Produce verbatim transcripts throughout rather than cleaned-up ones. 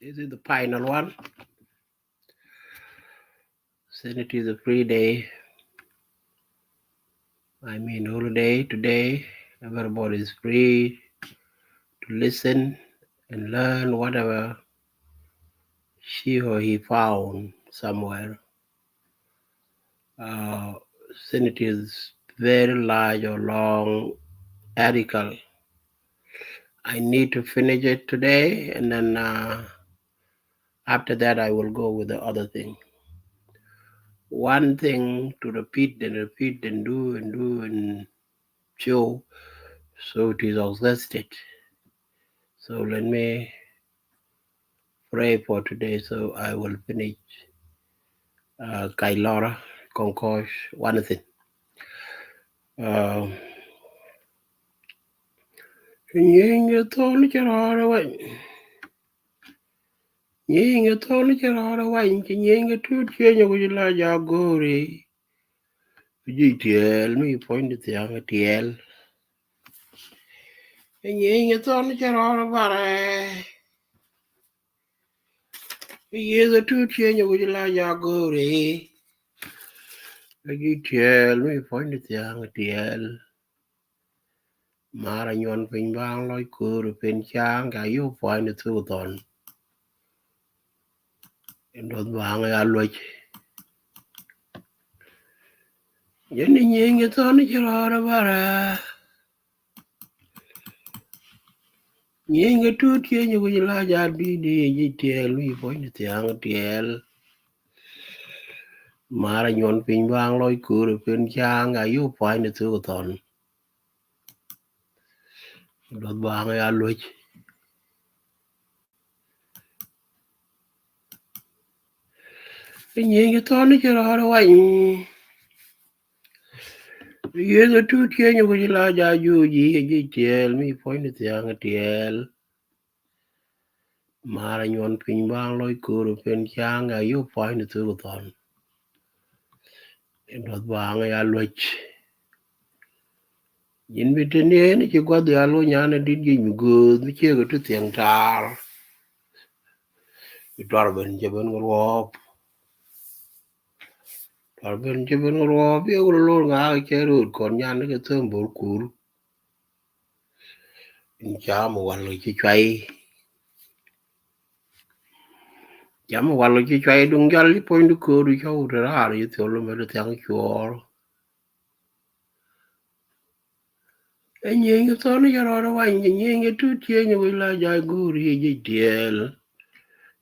This is the final one. Since it is a free day, I mean holiday today, everybody is free to listen and learn whatever she or he found somewhere. Uh, since it is very large or long article, I need to finish it today, and then, uh, after that I will go with the other thing. One thing to repeat and repeat and do and do and show, so it is exhausted. So let me pray for today, so I will finish, uh, Kailora Konkosh, one thing. Uh, Nyieny kɛ thɔn cɛ rɔɔdɛ wany. Nyieny kɛ thɔn cɛ rɔɔdɛ wany, ci nyieny kɛ tut cieny wi̱c la ja go̱o̱ri. Ji̱ tiɛɛl mi puɔ̱ny di thiaŋ tiɛɛl. Nyieny kɛ thɔn cɛ rɔɔdɛ barɛ. Yesu tut cieny wi̱c la ja go̱o̱ri. Ji̱ tiɛɛl mi puɔ̱ny di thiaŋ tiɛɛl. Mara nyuɔn piny baŋ lɔc ko̱o̱r pen caŋ ka yop puany ni thuk thɔn. In duɔth baŋ ya luɔc. Jɛn ni nyieny kɛ thɔn ci rɔɔdɛ barɛ. Nyieny kɛ tut cieny wi̱c la ja dui̱di ji̱ tiɛɛl wi̱c puɔ̱ny ni thiaŋ tiɛɛl. Mara nyuɔn piny baŋ lɔc ko̱o̱r pen caŋ ka yop puany ni thuk thɔn. Duɔth baŋ ya luɔc. Nyieny kɛ thɔn ci rɔɔdɛ wany. Yesu tut cieny wi̱c la ja juuc ji̱ ji̱ tiɛɛl mi puɔ̱ny ni thiaŋ tiɛɛl. Mara nyuɔn piny baŋ lɔc ko̱o̱r pen caŋ ka yop puany ni thuk thɔn. In duɔth baŋ ya luɔc. Ji̱n bi te nieen ci gua̱th ya luɔc nyan a dit ji̱ mi gööth mi ciek a ti thiɛŋ taar. Bi tuar ben cɛ ben ruɔɔp. Tuar ben cɛ ben ruɔɔp yɛ wul lo̱r ŋaak cɛ rööd kɔn nyan kɛ thäm bo̱r kur. In cam wal ci cuay. Cam wal ci cuay duŋ jal ci puɔ̱ny di köödu cɔw te raar ci thiol mɛ di thiaŋ cuɔɔr. Ɛ nyieny kɛ thɔn cɛ rɔɔdɛ wany, ɛ nyieny kɛ tut cieny wi̱c la jac go̱o̱r ci ji̱ tiɛɛl.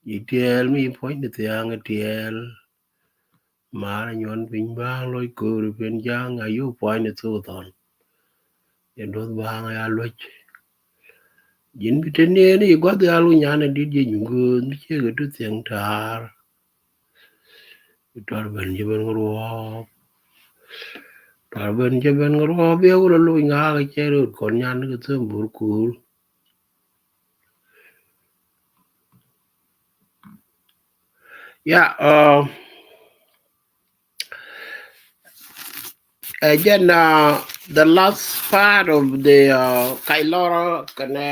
Ji̱ tiɛɛl mi puɔ̱ny di thiaŋ tiɛɛl. Mara nyuɔn piny baŋ lɔc ko̱o̱r pen caŋ a yop puany ni thuk thɔn. Jɛ duɔth baŋ ya luɔc. Ji̱n bi te nieen i̱ gua̱th ya luɔc nyan a dit jɛ nyuŋ gööth mi ciek a ti thiɛŋ taar. Bi tuar ben cɛ ben ruɔɔp. Tuar ben cɛ ben ruɔɔp yɛ wul a luɔc ŋaak cɛ rööd kɔn nyan kɛ thäm bo̱r kur. Yeah, uh, again, uh, the last part of the, uh, Kailora kɛnɛ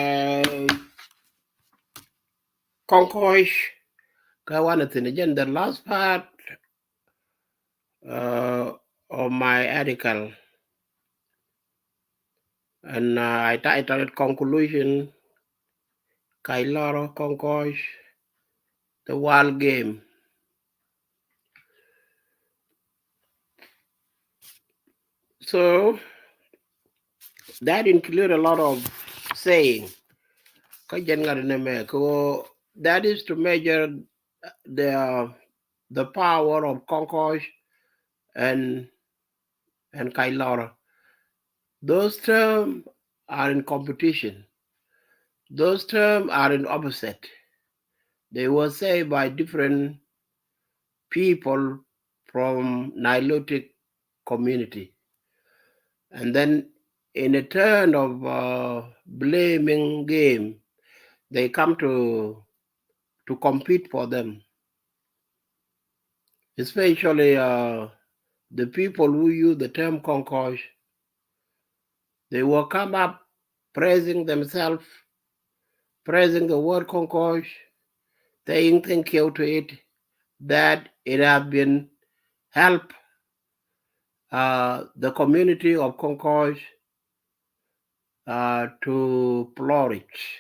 Kɔŋkɔc, ka wanɛ thin, again, the last part, uh, of my article. And, uh, I titled it Conclusion, Kailora Kɔŋkɔc, the Wild Game. So that include a lot of saying. Kä jɛn ŋa̱t nɛ mɛ, kä that is to measure the, the power of Kɔŋkɔc and, and Kailora. Those terms are in competition. Those terms are in opposite. They were said by different people from Nilotic community. And then in a turn of, uh, blaming game, they come to, to compete for them. Especially, uh, the people who use the term Kɔŋkɔc, they will come up praising themselves, praising the word Kɔŋkɔc, saying thank you to it, that it has been help, uh, the community of Concord, uh, to flourish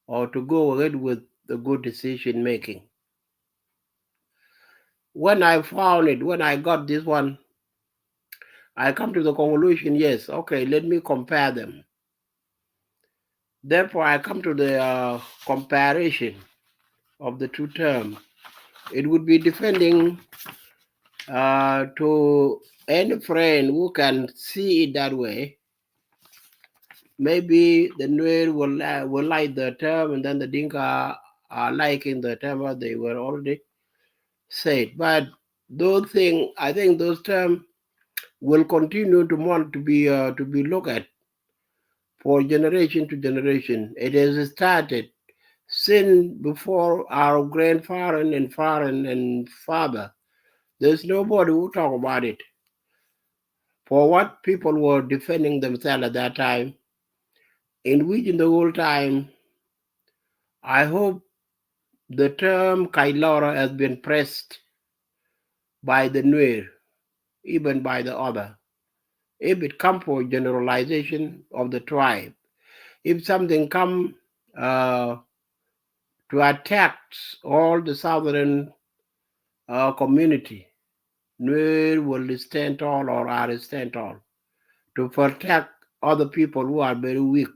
or to go ahead with the good decision making. When I found it, when I got this one, I come to the conclusion, yes, okay, let me compare them. Therefore, I come to the, uh, comparison of the two terms. It would be depending, uh, to any friend who can see it that way. Maybe the Nuer will, uh, will like the term, and then the Dinka are liking the term as they were already said. But those things, I think those terms will continue to want to be, uh, to be looked at for generation to generation. It has started since before our grandparent and parent and father. There's nobody who talk about it. For what people were defending themselves at that time, in which in the old time, I hope the term Kailora has been pressed by the Nuer, even by the other. If it come for generalization of the tribe, if something come, uh, to attack all the southern, uh, community, Nuer will stand tall or are stand tall to protect other people who are very weak.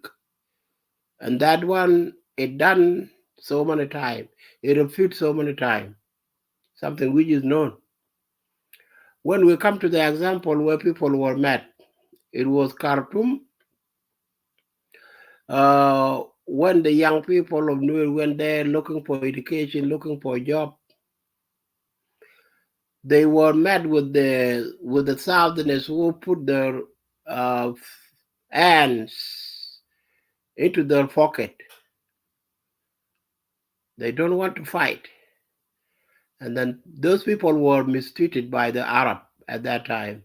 And that one, it done so many times. It repeat so many times. Something which is known. When we come to the example where people were mad, it was Khartoum. Uh, when the young people of Nuer went there looking for education, looking for a job, they were met with the, with the Southerners who put their, uh, hands into their pocket. They don't want to fight. And then those people were mistreated by the Arab at that time.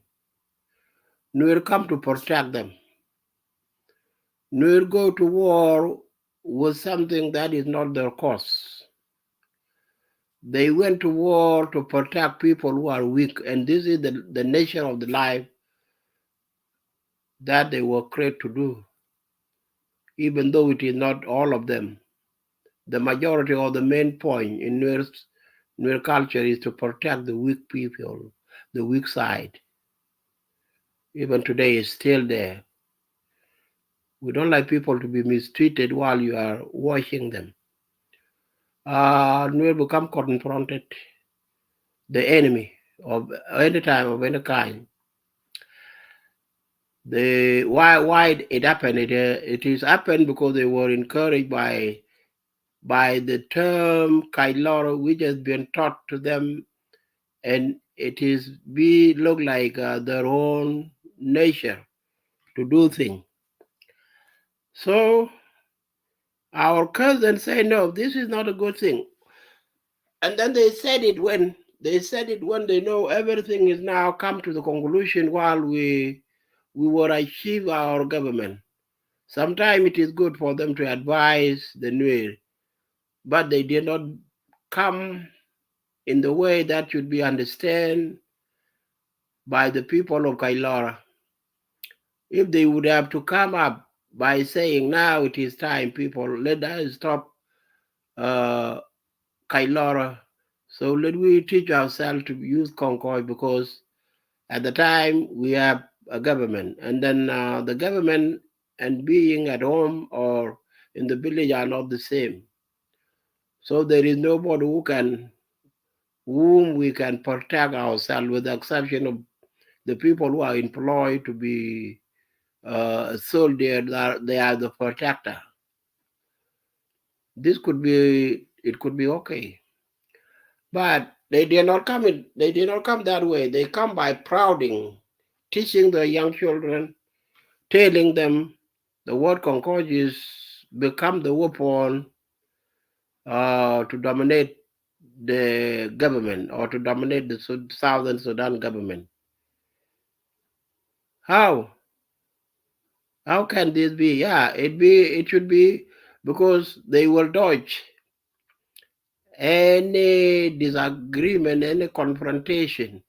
Nuer come to protect them. Nuer go to war with something that is not their cause. They went to war to protect people who are weak, and this is the, the nature of the life that they were created to do, even though it is not all of them. The majority or the main point in Nuer, Nuer culture is to protect the weak people, the weak side. Even today is still there. We don't like people to be mistreated while you are watching them. Uh, Nuer become confronted the enemy of any time of any kind. The, why, why it happened? It, uh, it is happened because they were encouraged by, by the term Kailor, which has been taught to them, and it is be look like, uh, their own nature to do things. So our cousin say, "No, this is not a good thing." And then they said it when, they said it when they know everything is now come to the conclusion while we, we were achieve our government. Sometimes it is good for them to advise the Nuer, but they did not come in the way that should be understand by the people of Kailora. If they would have to come up by saying, "Now it is time, people, let us stop, uh, Kailora. So let we teach ourselves to use Concord, because at the time we have a government, and then, uh, the government and being at home or in the village are not the same. So there is nobody who can, whom we can protect ourselves, with the exception of the people who are employed to be, uh, a soldier, that they are the protector." This could be, it could be okay. But they did not come in, they did not come that way. They come by prouding, teaching the young children, telling them the word Concord is become the weapon, uh, to dominate the government or to dominate the Sud-, Southern Sudan government. How? How can this be? Yeah, it be, it should be because they will dodge. any disagreement, any confrontation.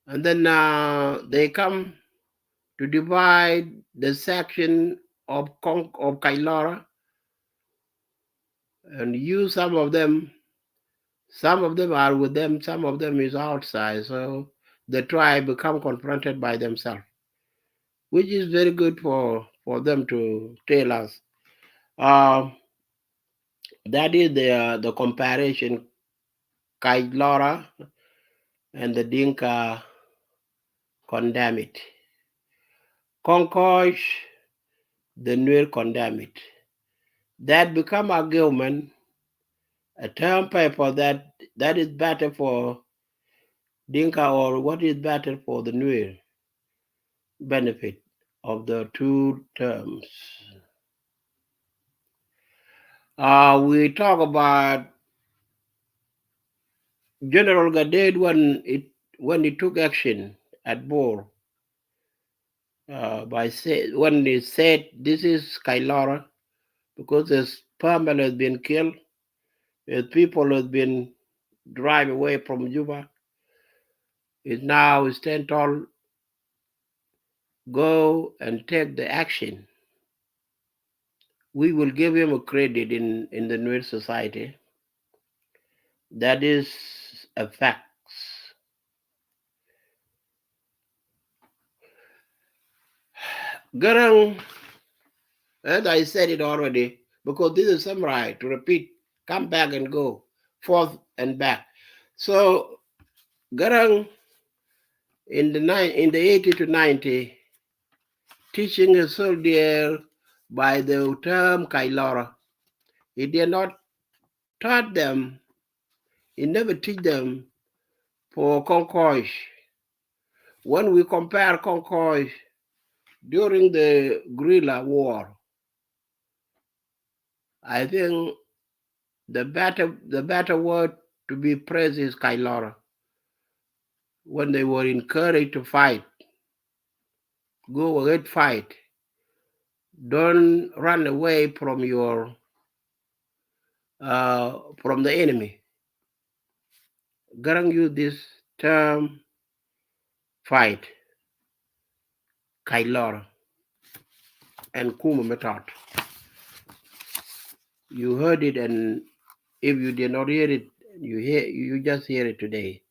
And then, uh, they come to divide the section of Kon-, of Kailora, and use some of them. Some of them are with them, some of them is outside. So the tribe become confronted by themselves, which is very good for, for them to tell us. Uh, that is the, the comparison. Kailora and the Dinka condemn it. Konkosh, the Nuer condemn it. That become argument, a term paper that, that is better for Dinka or what is better for the Nuer benefit of the two terms. Uh, we talk about General Gadet when it, when he took action at Bor. Uh, by say, when he said, "This is Kailora," because his family has been killed, his people has been drive away from Juba. Is now stand tall, go and take the action. We will give him a credit in, in the Nuer society. That is a fact. Garang, as I said it already, because this is summary to repeat, come back and go forth and back. So Garang in the nine, in the eighty to ninety, teaching a soldier by the term Kailora. He did not taught them, he never teach them for Konkosh. When we compare Konkosh during the guerrilla war, I think the better, the better word to be praised is Kailora. When they were encouraged to fight, go ahead, fight. Don't run away from your, uh, from the enemy. Garang used this term, fight, Kailora, and Kuma Metod. You heard it, and if you did not hear it, you hear, you just hear it today.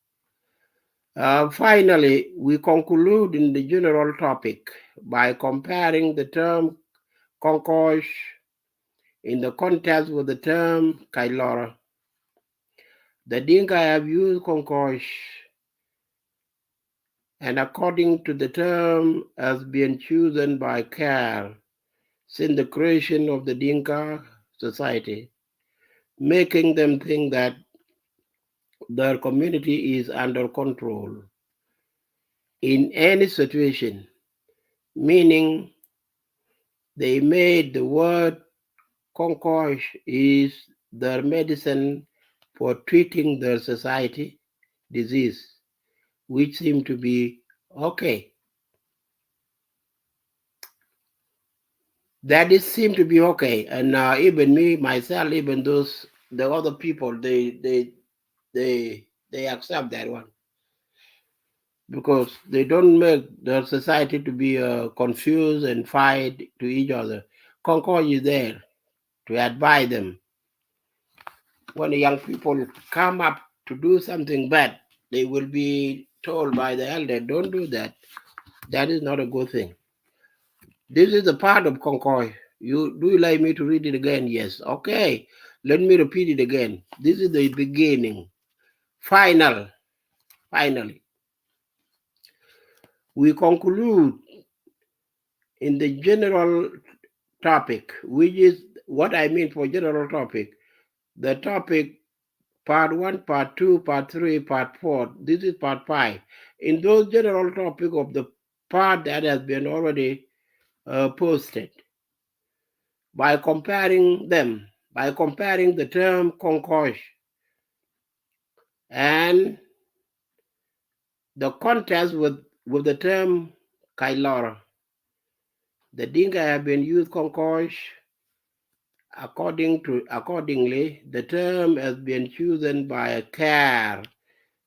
Uh, finally, we conclude in the general topic by comparing the term Konkosh in the context with the term Kailora. The Dinka have used Konkosh, and according to the term, has been chosen by care since the creation of the Dinka society, making them think that their community is under control in any situation, meaning they made the word Konkosh is their medicine for treating their society disease, which seem to be okay. That is seem to be okay. And, uh, even me, myself, even those, the other people, they, they, they, they accept that one. Because they don't make their society to be, uh, confused and fight to each other. Konkosh is there to advise them. When the young people come up to do something bad, they will be told by the elder, "Don't do that. That is not a good thing." This is the part of Konkosh. You, do you like me to read it again? Yes. Okay. Let me repeat it again. This is the beginning. Final. Finally, we conclude in the general topic, which is what I mean for general topic. The topic, part one, part two, part three, part four. This is part five. In those general topic of the part that has been already, uh, posted, by comparing them, by comparing the term Konkosh and the contest with, with the term Kailora. The Dinka have been used Konkosh According to, accordingly, the term has been chosen by care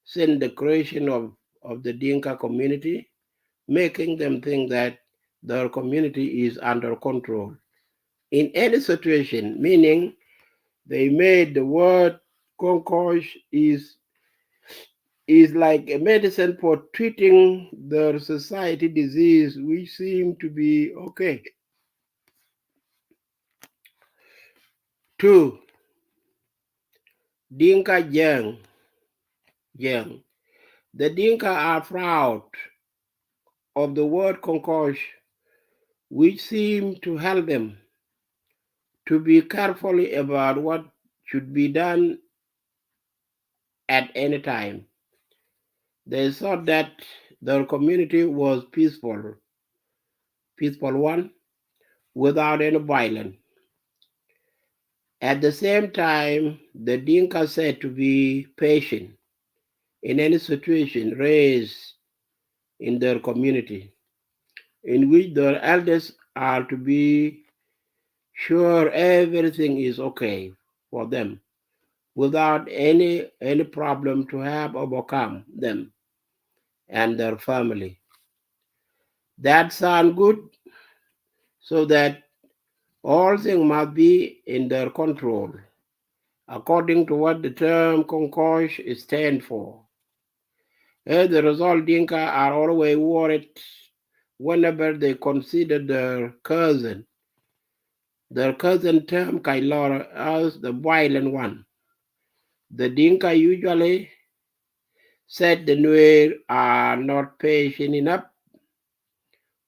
since the creation of, of the Dinka community, making them think that their community is under control. In any situation, meaning they made the word Konkosh is, is like a medicine for treating their society disease, which seem to be okay. Two, Dinka Jiang. Jiang. The Dinka are proud of the word Konkosh, which seem to help them to be carefully about what should be done at any time. They thought that their community was peaceful, peaceful one, without any violence. At the same time, the Dinka said to be patient in any situation raised in their community, in which their elders are to be sure everything is okay for them, without any, any problem to have overcome them and their family. That sound good, so that all things must be in their control, according to what the term Konkosh stand for. As a result, Dinka are always worried whenever they consider their cousin, their cousin term Kailor as the violent one. The Dinka usually said the Nuer are not patient enough,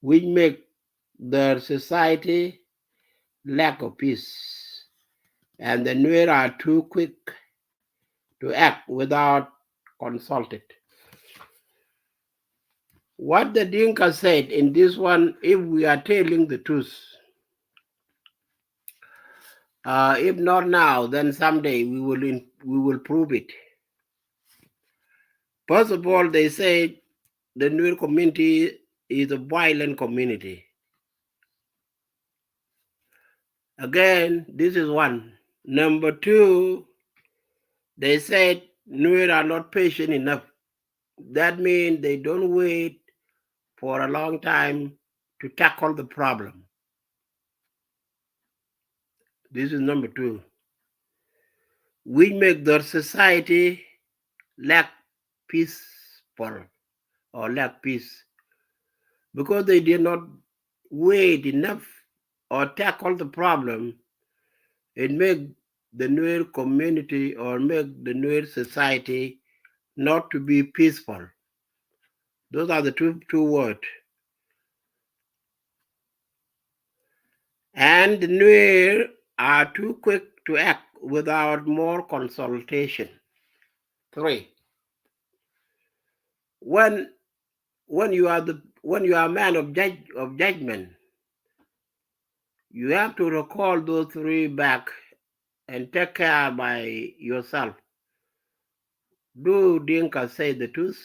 which make their society lack of peace. And the Nuer are too quick to act without consulted. What the Dinka said in this one, if we are telling the truth, uh, if not now, then someday we will in, we will prove it. First of all, they say the Nuer community is a violent community. Again, this is one. Number two, they said Nuer are not patient enough. That means they don't wait for a long time to tackle the problem. This is number two. We make their society lack peaceful or lack peace because they did not wait enough or tackle the problem. It make the Nuer community or make the Nuer society not to be peaceful. Those are the two, two words. And the Nuer are too quick to act without more consultation. Three, when, when you are the, when you are a man of judge, of judgment, you have to recall those three back and take care by yourself. Do Dinka say the truth?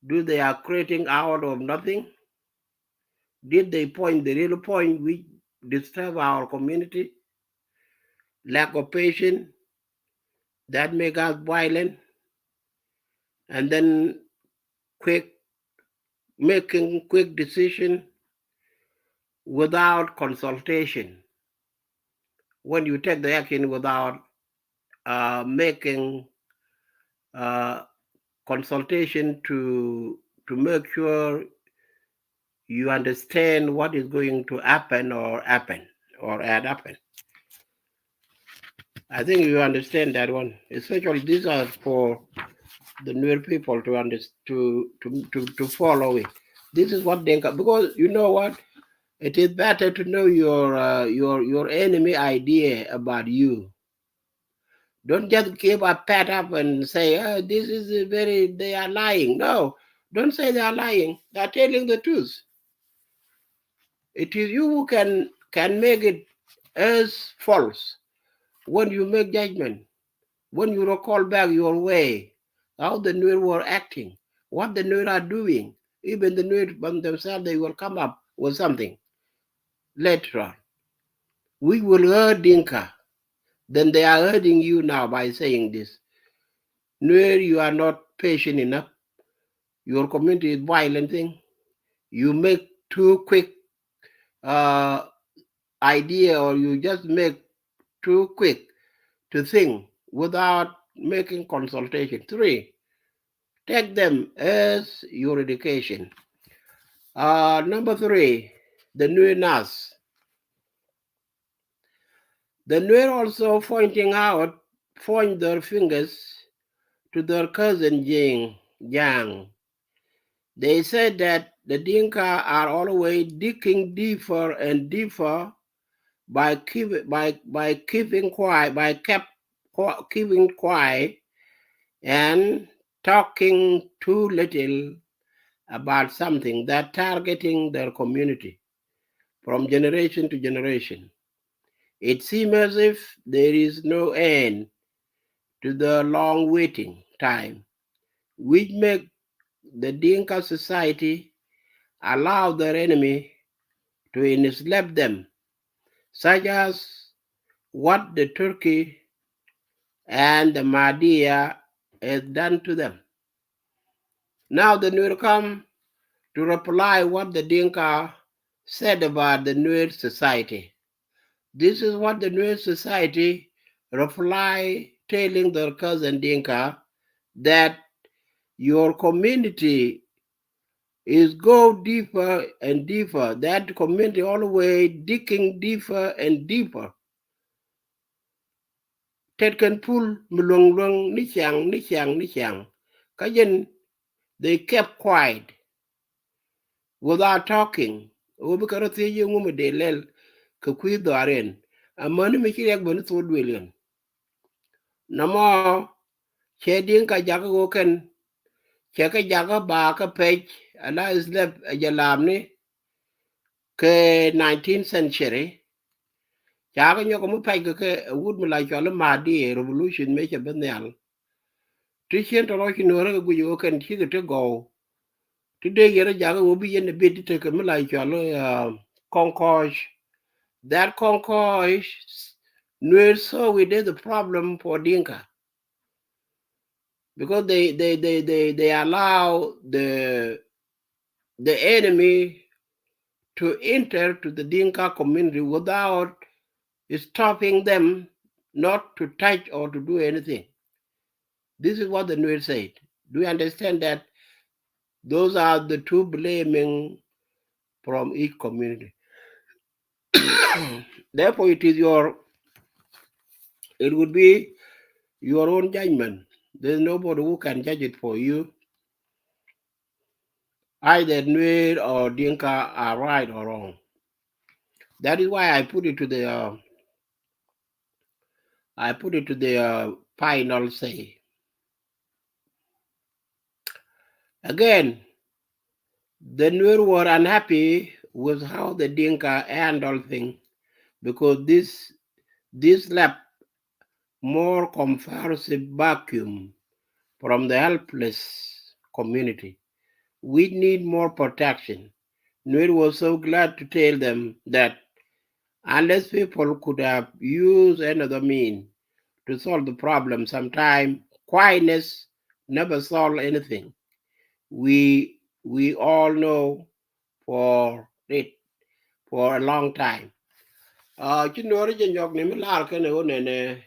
Do they are creating out of nothing? Did they point the real point which disturb our community? Lack of patience that make us violent, and then quick, making quick decision without consultation. When you take the action without, uh, making, uh, consultation to, to make sure you understand what is going to happen or happen or had happened. I think you understand that one. Especially these are for the Nuer people to underst-, to, to, to, to follow it. This is what Dinka, because you know what? It is better to know your, uh, your, your enemy idea about you. Don't just give a pat up and say, "Oh, this is a very, they are lying." No, don't say they are lying. They are telling the truth. It is you who can, can make it as false when you make judgment, when you recall back your way, how the Nuer were acting, what the Nuer are doing. Even the Nuer by themselves, they will come up with something later on. which will hurt Dinka, then they are hurting you now by saying this. Nuer, you are not patient enough. Your community is violent thing. You make too quick, uh, idea, or you just make too quick to think without making consultation. Three, take them as your education. Uh, number three, the Nuer Nas. The Nuer also pointing out, point their fingers to their cousin Jing, Yang. They said that the Dinka are always digging deeper and deeper by keep, by, by keeping quiet, by kept, qui-, keeping quiet and talking too little about something that targeting their community from generation to generation. It seems as if there is no end to the long waiting time, which make the Dinka society allow their enemy to enslave them, such as what the Turkey and the Mahdiya has done to them. Now the Nuer come to reply what the Dinka said about the Nuer society. This is what the Nuer society reply, telling their cousin Dinka that your community is go deeper and deeper. That community always digging deeper and deeper. Tet kɛn pul mi luäŋ luäŋ ni ciaŋ, ni ciaŋ, ni ciaŋ. Kä jɛn they kept quiet without talking. Ɣöö bikɛ rɔ thiec i̱ ŋu mi dee lɛl kɛ kui̱ dhɔaar ɛn. Amäni mi ci riɛk ben i̱ thok duël ɛn. Nɔmɔ cɛ Dinka jakä ɣöö kɛn cɛ kɛ jakä ba kä pɛc ala slave ɛ jɛ laamni kɛ nineteenth century. Ca kɛ nyɔk mi pɛc kɛ kɛ wut mi la cɔl i̱ Mahdi revolution mëë cɛ bi nhial. Ti cien tɔrɔ ci Nuɔrä kɛ guic ɣöö kɛn cikɛ ti gɔw. Ti dee yɛn rɔ jakä ɣöö bi yɛn ɛ bit ti tekɛ mi la cɔl i̱, uh, Konkoj. That Konkoj, Nuer saw it as a problem for Dinka. Because they, they, they, they, they allow the, the enemy to enter to the Dinka community without stopping them not to touch or to do anything. This is what the Nuer said. Do you understand that? Those are the two blaming from each community. Therefore, it is your, it would be your own judgment. There's nobody who can judge it for you. Either Nuer or Dinka are right or wrong. That is why I put it to the, uh, I put it to the, uh, final say. Again, the Nuer were unhappy with how the Dinka handle thing, because this, this left more comprehensive vacuum from the helpless community. We need more protection. Nuer was so glad to tell them that unless people could have used another mean to solve the problem, sometime quietness never solve anything. We, we all know for it for a long time. Uh, ci Nuɔrä jɛ nyɔk ni mi lar kɛn ɛ ɣöö nɛnɛ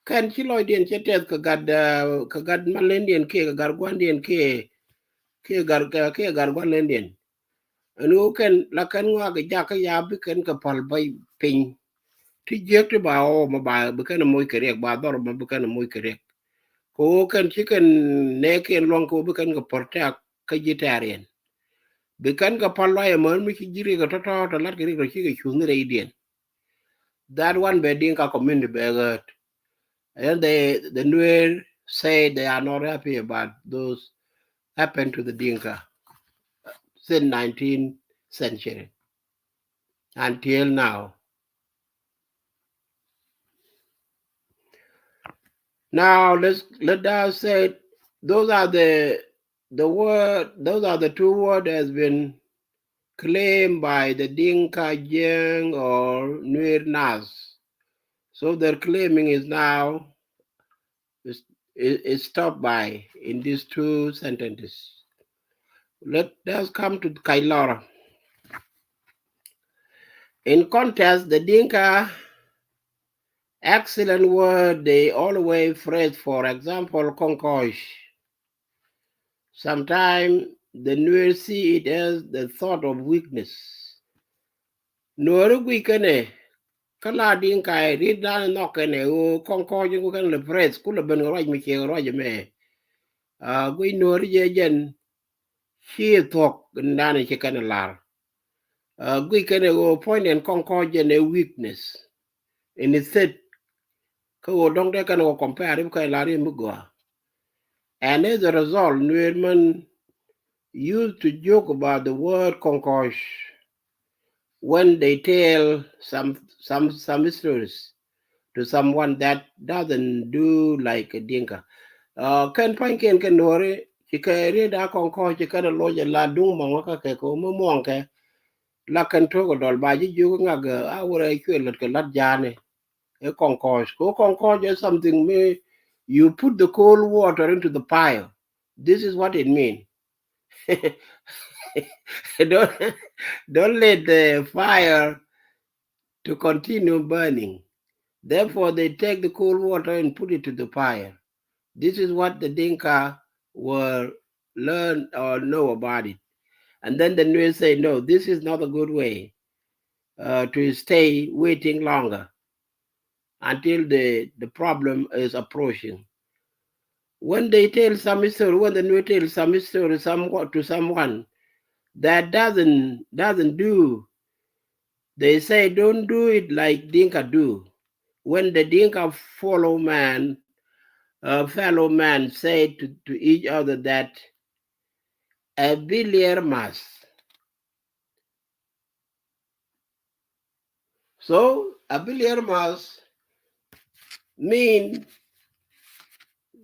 kɛn ci lɔcdiɛn cɛ tɛth kɛ gat, uh, kɛ gat malɛndiɛn kiɛ kɛ gat gua̱ndiɛn kiɛ, kiɛ gat, kiɛ gat gua̱ndiɛn. Ɛn ɣöö kɛn la kɛn ŋɔak kɛ jakä ya bi kɛn kɛ päl bä piny. Ti jiäk ti ba ɣɔw ma ba bi kɛn moc kɛ riɛk, ba dhɔr ma bi kɛn moc kɛ riɛk. Kɛ ɣöö kɛn ci kɛn nɛɛkiɛn luaŋ kɛ ɣöö bi kɛn kɛ protect kä ji̱ tɛ̈riɛn. Bi kɛn kɛ päl luac ɛmän mi ci ji̱ riɛk ɛ tɔ̱tɔ̱ tɔ lat kɛ riɛk tɔ cikɛ cuth ni rɛydiɛn. That one bɛ Dinka community bɛ ɣäät. And they, the Nuer say they are not happy about those happened to the Dinka since nineteenth century until now. Now let's, let us say those are the, the word, those are the two word has been claimed by the Dinka, Jiang or Nuer Nas. So their claiming is now is, is, is stopped by in these two sentences. Let us come to Kailor. In contrast, the Dinka excellent word they always phrase, for example, Konkosh. Sometimes the Nuer see it as the thought of weakness. Nuer gui kene, kala Dinka rit dan nok kene, o Konkosh ku kene le phrase, kula ben ruaj mi che ruaj me. Uh, gui Nuer je jen, chi thok dan che kene lar. Uh, gui kene o point en Konkosh jen a weakness. In his set, ka o dong de kene o compare, ka lar mi gua. And as a result, Nuer man used to joke about the word Konkosh when they tell some, some, some stories to someone that doesn't do like a Dinka. Uh, kɛn pa̱ny kɛn kɛ Nuɔri, ci kɛ riet a Konkosh, ci kɛn a loc a la duŋ mɔŋ kä kɛ kɛ mɛ muɔŋ kɛ. La kɛn tok a dɔl ba ji̱ jiök ŋak a wurɛ cuɛ lät kɛ lat ja̱a̱ni. Ɛ Konkosh. Ko Konkosh is something mi, you put the cold water into the fire. This is what it mean. Don't, don't let the fire to continue burning. Therefore, they take the cold water and put it to the fire. This is what the Dinka will learn or know about it. And then the Nuer say, "No, this is not a good way, uh, to stay waiting longer until the, the problem is approaching." When they tell some story, when the Nuer tell some story some, to someone that doesn't, doesn't do, they say, "Don't do it like Dinka do." When the Dinka follow man, uh, fellow man say to, to each other that a billier must. So a billier must mean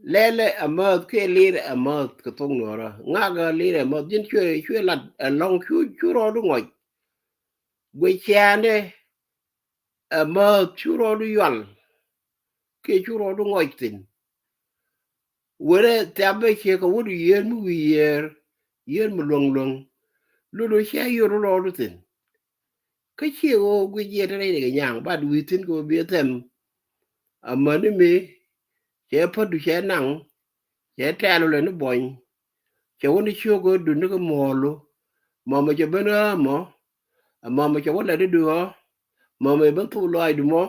lɛlɛ a mouth, kɛ lir a mouth kɛ thok Nuɔrä. Ŋak a lir a mouth, ji̱n cuɛ, cuɛ lat a lɔŋ, cu, cu rɔɔdu ŋɔc. Guic ciaandɛ a mouth, cu rɔɔdu yual, kɛ cu rɔɔdu ŋɔc thi̱n. Wërɛ thiap bä ciek kɛ wut yiër mi wi̱i̱ yiër, yiër mi luäŋ luäŋ. Lulu cia yio̱r rɔɔdu thi̱n. Kä ciek ɣöö guic yiëë te rɛy rɛy kɛ nyaŋ, bat wi̱i̱ thi̱n kɛ ɣöö bi ɛ thɛm. Amäni mi cɛ pätdu cɛ naŋ, cɛ tɛ̈lu lɛ ni buɔny. Cɛ wä ni ciök ɣöö duni kɛ muɔ̱ɔ̱lu. Mɔmɔ cɛ ben ɣäämɔ. Mɔmɔ cɛ wä lɛt idu ɣä. Mɔmɔ cɛ ben thok lɔaacdu mɔ.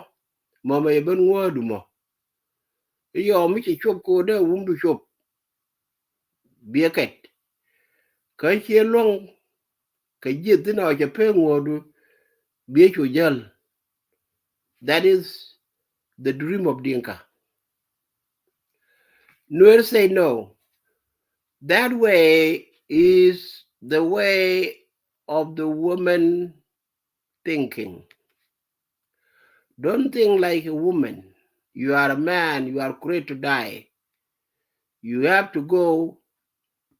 Mɔmɔ cɛ ben ŋuäädu mɔ. I̱ yɔɔ mi ci cop kɛ ɣöö dee wumdu cop. Biɛ kɛt. Kä ciɛ luäŋ kɛ ji̱ thi̱n ɔ cɛ pek ŋuɔ̱ɔ̱du, biɛ cu jäl. That is the dream of Dinka. Nuer say no. That way is the way of the woman thinking. Don't think like a woman. You are a man, you are created to die. You have to go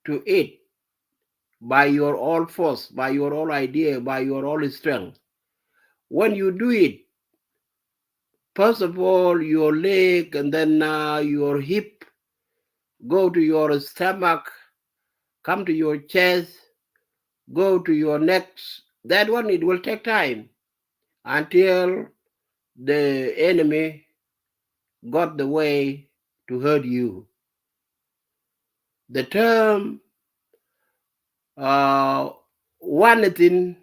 to it by your own force, by your own idea, by your own strength. When you do it, first of all, your leg and then, uh, your hip, go to your stomach, come to your chest, go to your neck. That one, it will take time until the enemy got the way to hurt you. The term, uh, one thing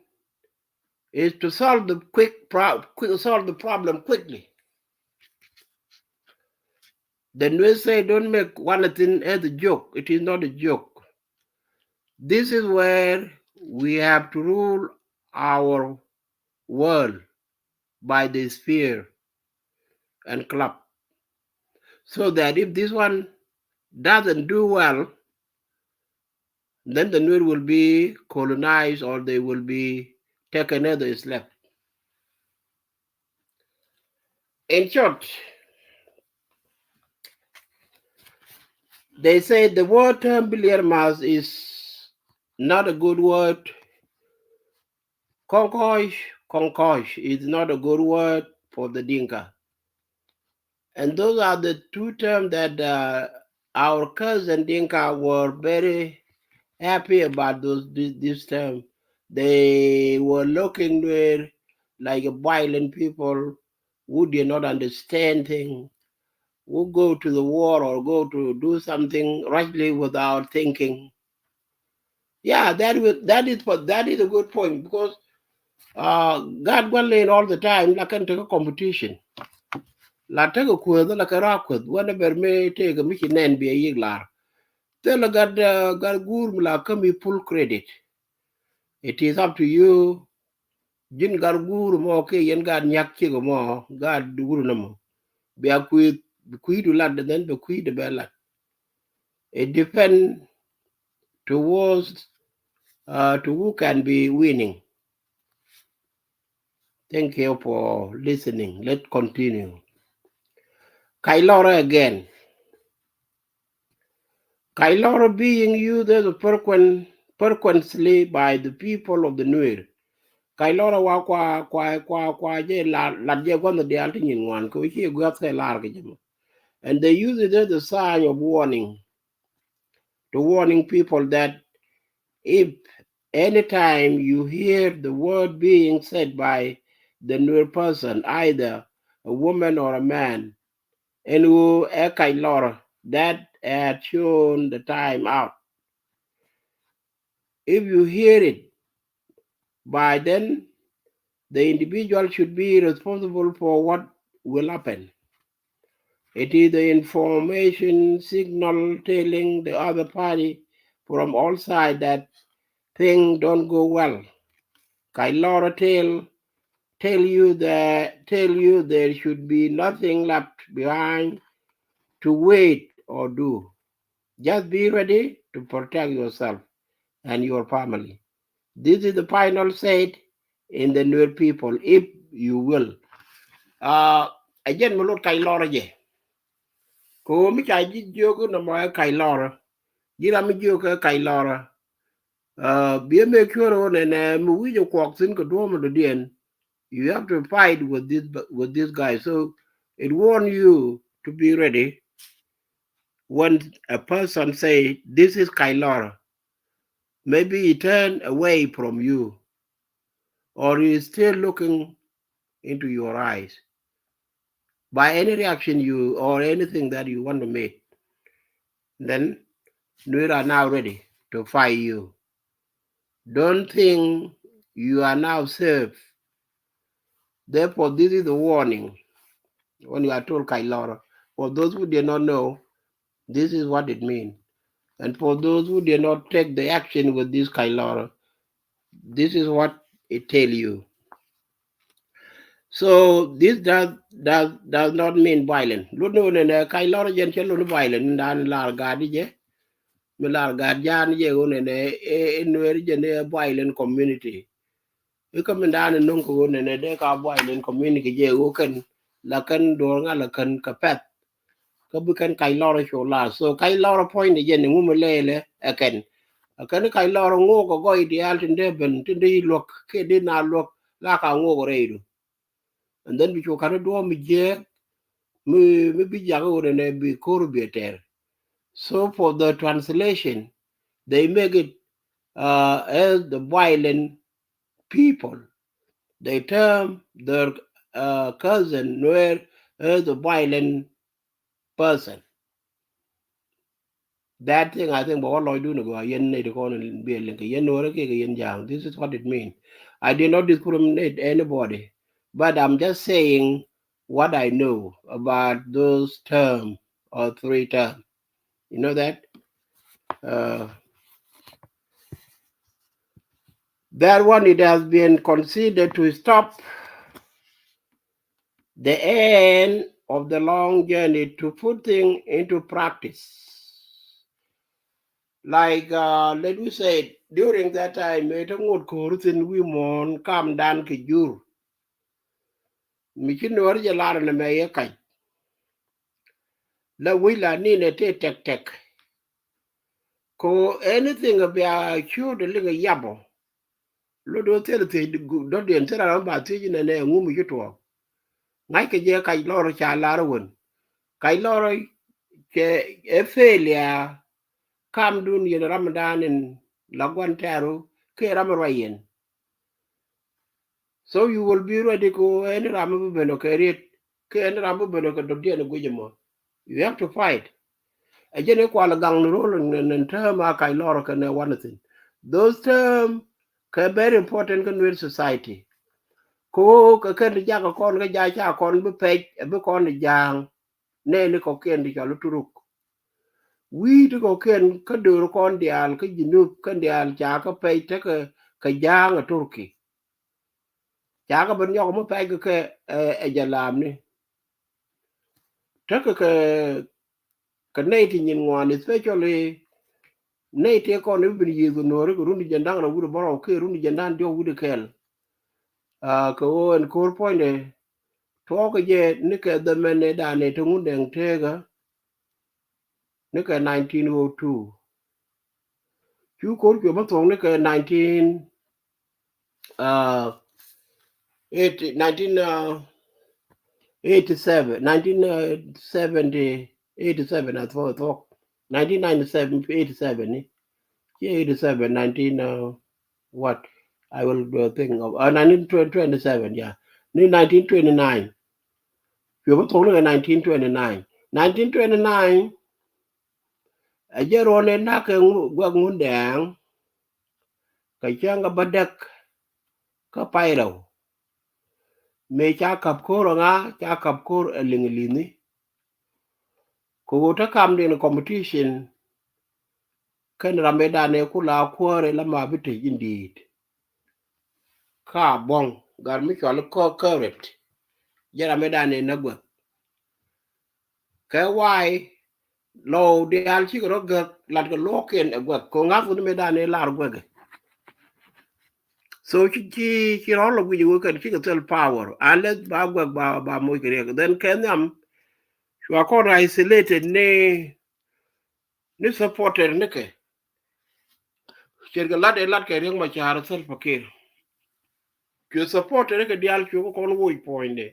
is to solve the quick pro-, quick, solve the problem quickly. The Nuer say, "Don't make one thing as a joke." It is not a joke. This is where we have to rule our world by the spear and club. So that if this one doesn't do well, then the Nuer will be colonized or they will be taken as a slave. In short, they say the word term billier mouth is not a good word Kɔŋkɔc, kɔŋkɔc is not a good word for the Dinka. And those are the two terms that, uh, our cousin Dinka were very happy about those, this, this term. They were looking there like a violent people who did not understand things, who go to the war or go to do something rashly without thinking. Yeah, that will, that is, that is a good point because, uh, gaat gua̱n lɛn all the time la kɛn tekɛ competition. La tekɛ kueth la kɛ ra̱a̱ kueth wɛn ɛ bɛr mi tekɛ mi ci nɛn bi a yik lar. Thilɛ gat, uh, gat guur mi la kä mi full credit. It is up to you. Ji̱n gat guur mɔ kɛ yɛn gat nyak cikɛ mɔ gat wur nɔmɔ. Bia kui̱, kui̱du lat, and then bɛ kui̱du bɛ lat. It depend towards, uh, to who can be winning. Thank you for listening. Let's continue. Kailor again. Kailor being used as a frequent, frequently by the people of the Nuer. Kailor wa kwa, kwa, kwa, kwa jɛ la, la jɛ gua̱n dial ti nyin ŋuan ko chi gua̱th kɛ lar kɛ jɛ mɔ. And they use it as a sign of warning, to warning people that if anytime you hear the word being said by the Nuer person, either a woman or a man, ɛn ɣöö ɛ kac lɔr, that had shown the time out. If you hear it, by then the individual should be responsible for what will happen. It is the information signal telling the other party from all sides that things don't go well. Kailor tell, tell you that, tell you there should be nothing left behind to wait or do. Just be ready to protect yourself and your family. This is the final said in the Nuer people, if you will. Uh, again, mi lot Kailor jɛ. Ko mi ca ji̱ jiök nɔmɔ ɛ Kailor. Ji̱ ram mi jiök ɛ Kailor. Uh, bi ɛ make sure ɣän ɛnɛ mi wi̱c ɛ kuɔk thi̱n kɛ duɔ̱ɔ̱m dɔ̱diɛn. You have to fight with this, with this guy. So it warn you to be ready. When a person say, "This is Kailor," maybe he turn away from you, or he is still looking into your eyes by any reaction you or anything that you want to make, then Nuer are now ready to fight you. Don't think you are now safe. Therefore, this is the warning. When you are told Kailor, for those who did not know, this is what it means. And for those who did not take the action with this Kailor, this is what it tell you. So this does, does, does not mean violent. Lun ni wun ɛnɛ Kailor jɛn cɛ lun violent, dan lar gat jɛ. Mi lar gat jan jɛ wun ɛnɛ, ɛ, ɛ, Nuer jɛn ɛ violent community. Ikä min dan ɛ nuŋ kɛ wun ɛnɛ dee ka violent community jɛ wun kɛn, la kɛn duɔr ŋa la kɛn kɛ pɛth. Kä bi kɛn Kailor cu lar. So Kailor point jɛn ŋu mi lɛlɛ ɛ kɛn. Ɛ kɛn Kailor ŋu kɛ gɔy diaal tin dee ben, tin dee luäk, kiɛ dee na luäk, la ka ŋu kɛ rɛydu. And then bi cu ka̱n duɔ̱ɔ̱m mi jiɛɛk mi, mi bi jak wun ɛnɛ bi ko̱r bi tɛr. So for the translation, they make it, uh, as the violent people. They term their, uh, cousin Nuer as the violent person. That thing, I think, bɛ wä lɔcdun agɔaa, yɛn nɛy ti kɔn bi a liŋ kɛ yɛn Nuɔrä kiɛ kɛ yɛn Ja̱a̱ŋ. This is what it mean. I did not discriminate anybody, but I'm just saying what I know about those term or three term. You know that? Uh, that one, it has been considered to stop the end of the long journey to put thing into practice. Like, uh, let me say, during that time, ɛ te ŋot ko̱r thi̱n wi̱i̱ muɔ̱ɔ̱n kamdan kɛ jur. Mi ci Nuɔr jɛ lar nɛmɛ yɛ kac. La wi̱c la ni nɛ te tɛk tɛk. Ko anything a bia ciöt a liŋ a yabɔ. Lot do̱r thil thiec dɔ̱diɛn thil ram ba thiec inɛ nɛ ŋum i̱ ci tuɔɔk. Ŋa̱ckɛ jɛ kac lɔr ca lar wän. Kac lɔr cɛ ɛ failure. Kamdun yɛn ramdan in la gua̱n tɛ̈ru kɛ ram ruac yɛn. So you will be ready ko ɛn ram mi bi ben ɔ kɛ riet kɛ ɛn ram mi bi ben ɔ kɛ dɔ̱diɛn guic ɛmɔ. You have to fight. Ɛ jɛn i̱ kual gaŋ ni rol in term a kac lɔr kɛ nɛ one thing. Those term kɛ very important kɛ Nuer society. Ko kɛ kɛn ti jak kɔn kɛ ja ca kɔn bi pɛc ɛ bi kɔn ti ja̱a̱ŋ. Nɛ ni kɔkiɛn ti cɔl i̱ Turuk. Wi̱i̱ ti kɔkiɛn kä döör kɔn diaal kä Jinub kɛn diaal ca kä pɛc tekɛ kɛ ja̱a̱ŋ ɛ Turki. Ca kä ben nyɔk mi pɛc kɛ kɛ ɛ jɛ laamni. Tekɛ kɛ kɛ nɛy ti nyin ŋuan, especially nɛy tëë kɔn i̱ bi ben yiëëth kɛ Nuɔɔri kɛ run ti jɛn da̱ŋ rɛw wi̱cdɛ bärɔw kiɛ run ti jɛn da̱ŋ diɔ̱k wi̱cdɛ kɛl. Kɛ ɣöö ɛn ko̱r puɔ̱nydɛ tuɔɔk kɛ jɛ nikɛ dhɛmɛn ëëdan ëë te Ŋundɛŋ teekä nikɛ nineteen oh two. Cu ko̱r cuɛ bä thuɔ̱k nikɛ nineteen, uh, eighty, nineteen, uh, eighty-seven, nineteen seventy, eighty-seven a thuɔ̱k, thuɔ̱k. Nineteen ninety-seven, eighty-seven ni. Ci eighty-seven, nineteen, uh, what? I will do a thing of, uh, nineteen twenty-seven, yeah. Ni nineteen twenty-nine. Cuɛ bä thuɔ̱k nikɛ nineteen twenty-nine. Nineteen twenty-nine, ɛ jɛ ruɔ̱n ëë na̱k kɛ Guɛk Ŋundɛŋ kɛ cäŋ kɛ bädäk kä pay rɛw. Mëë ca ka̱p ko̱r ɛ ŋa, ca ka̱p ko̱r ɛ liŋ li̱ni. Kɛ ɣöö te kamdiɛn competition kɛn ram ëëdan ëë ku la kuäär ëë la ma bi tec in di̱i̱t. Ka buɔ̱ŋ gat mi cual i̱ Kɔk Kärit. Jɛ ram ëëdan ëë nä Guɛk. Kɛ wa̱a̱ lɔw diaal cikɛ rɔ gäk latkɛ luɔ̱kiɛn ɛ Guɛk kɛ ŋa̱th wä ni mëëdan ëë lar Guɛk. So ci, ci, ci rɔ̱ lɔ guic ɛ wä kɛn cikɛ thil power unless ba Guɛk ba, ba moc kɛ riɛk. Then kɛ nhiam cua kɔn isolated ni, ni supporter nikɛ. Ce̱tkɛ lat ëë lat kɛ Riek Machar, Salva Kiir. Cuɛ supporter nikɛ diaal cuɛ kɛ kɔn woc puɔ̱nydɛ.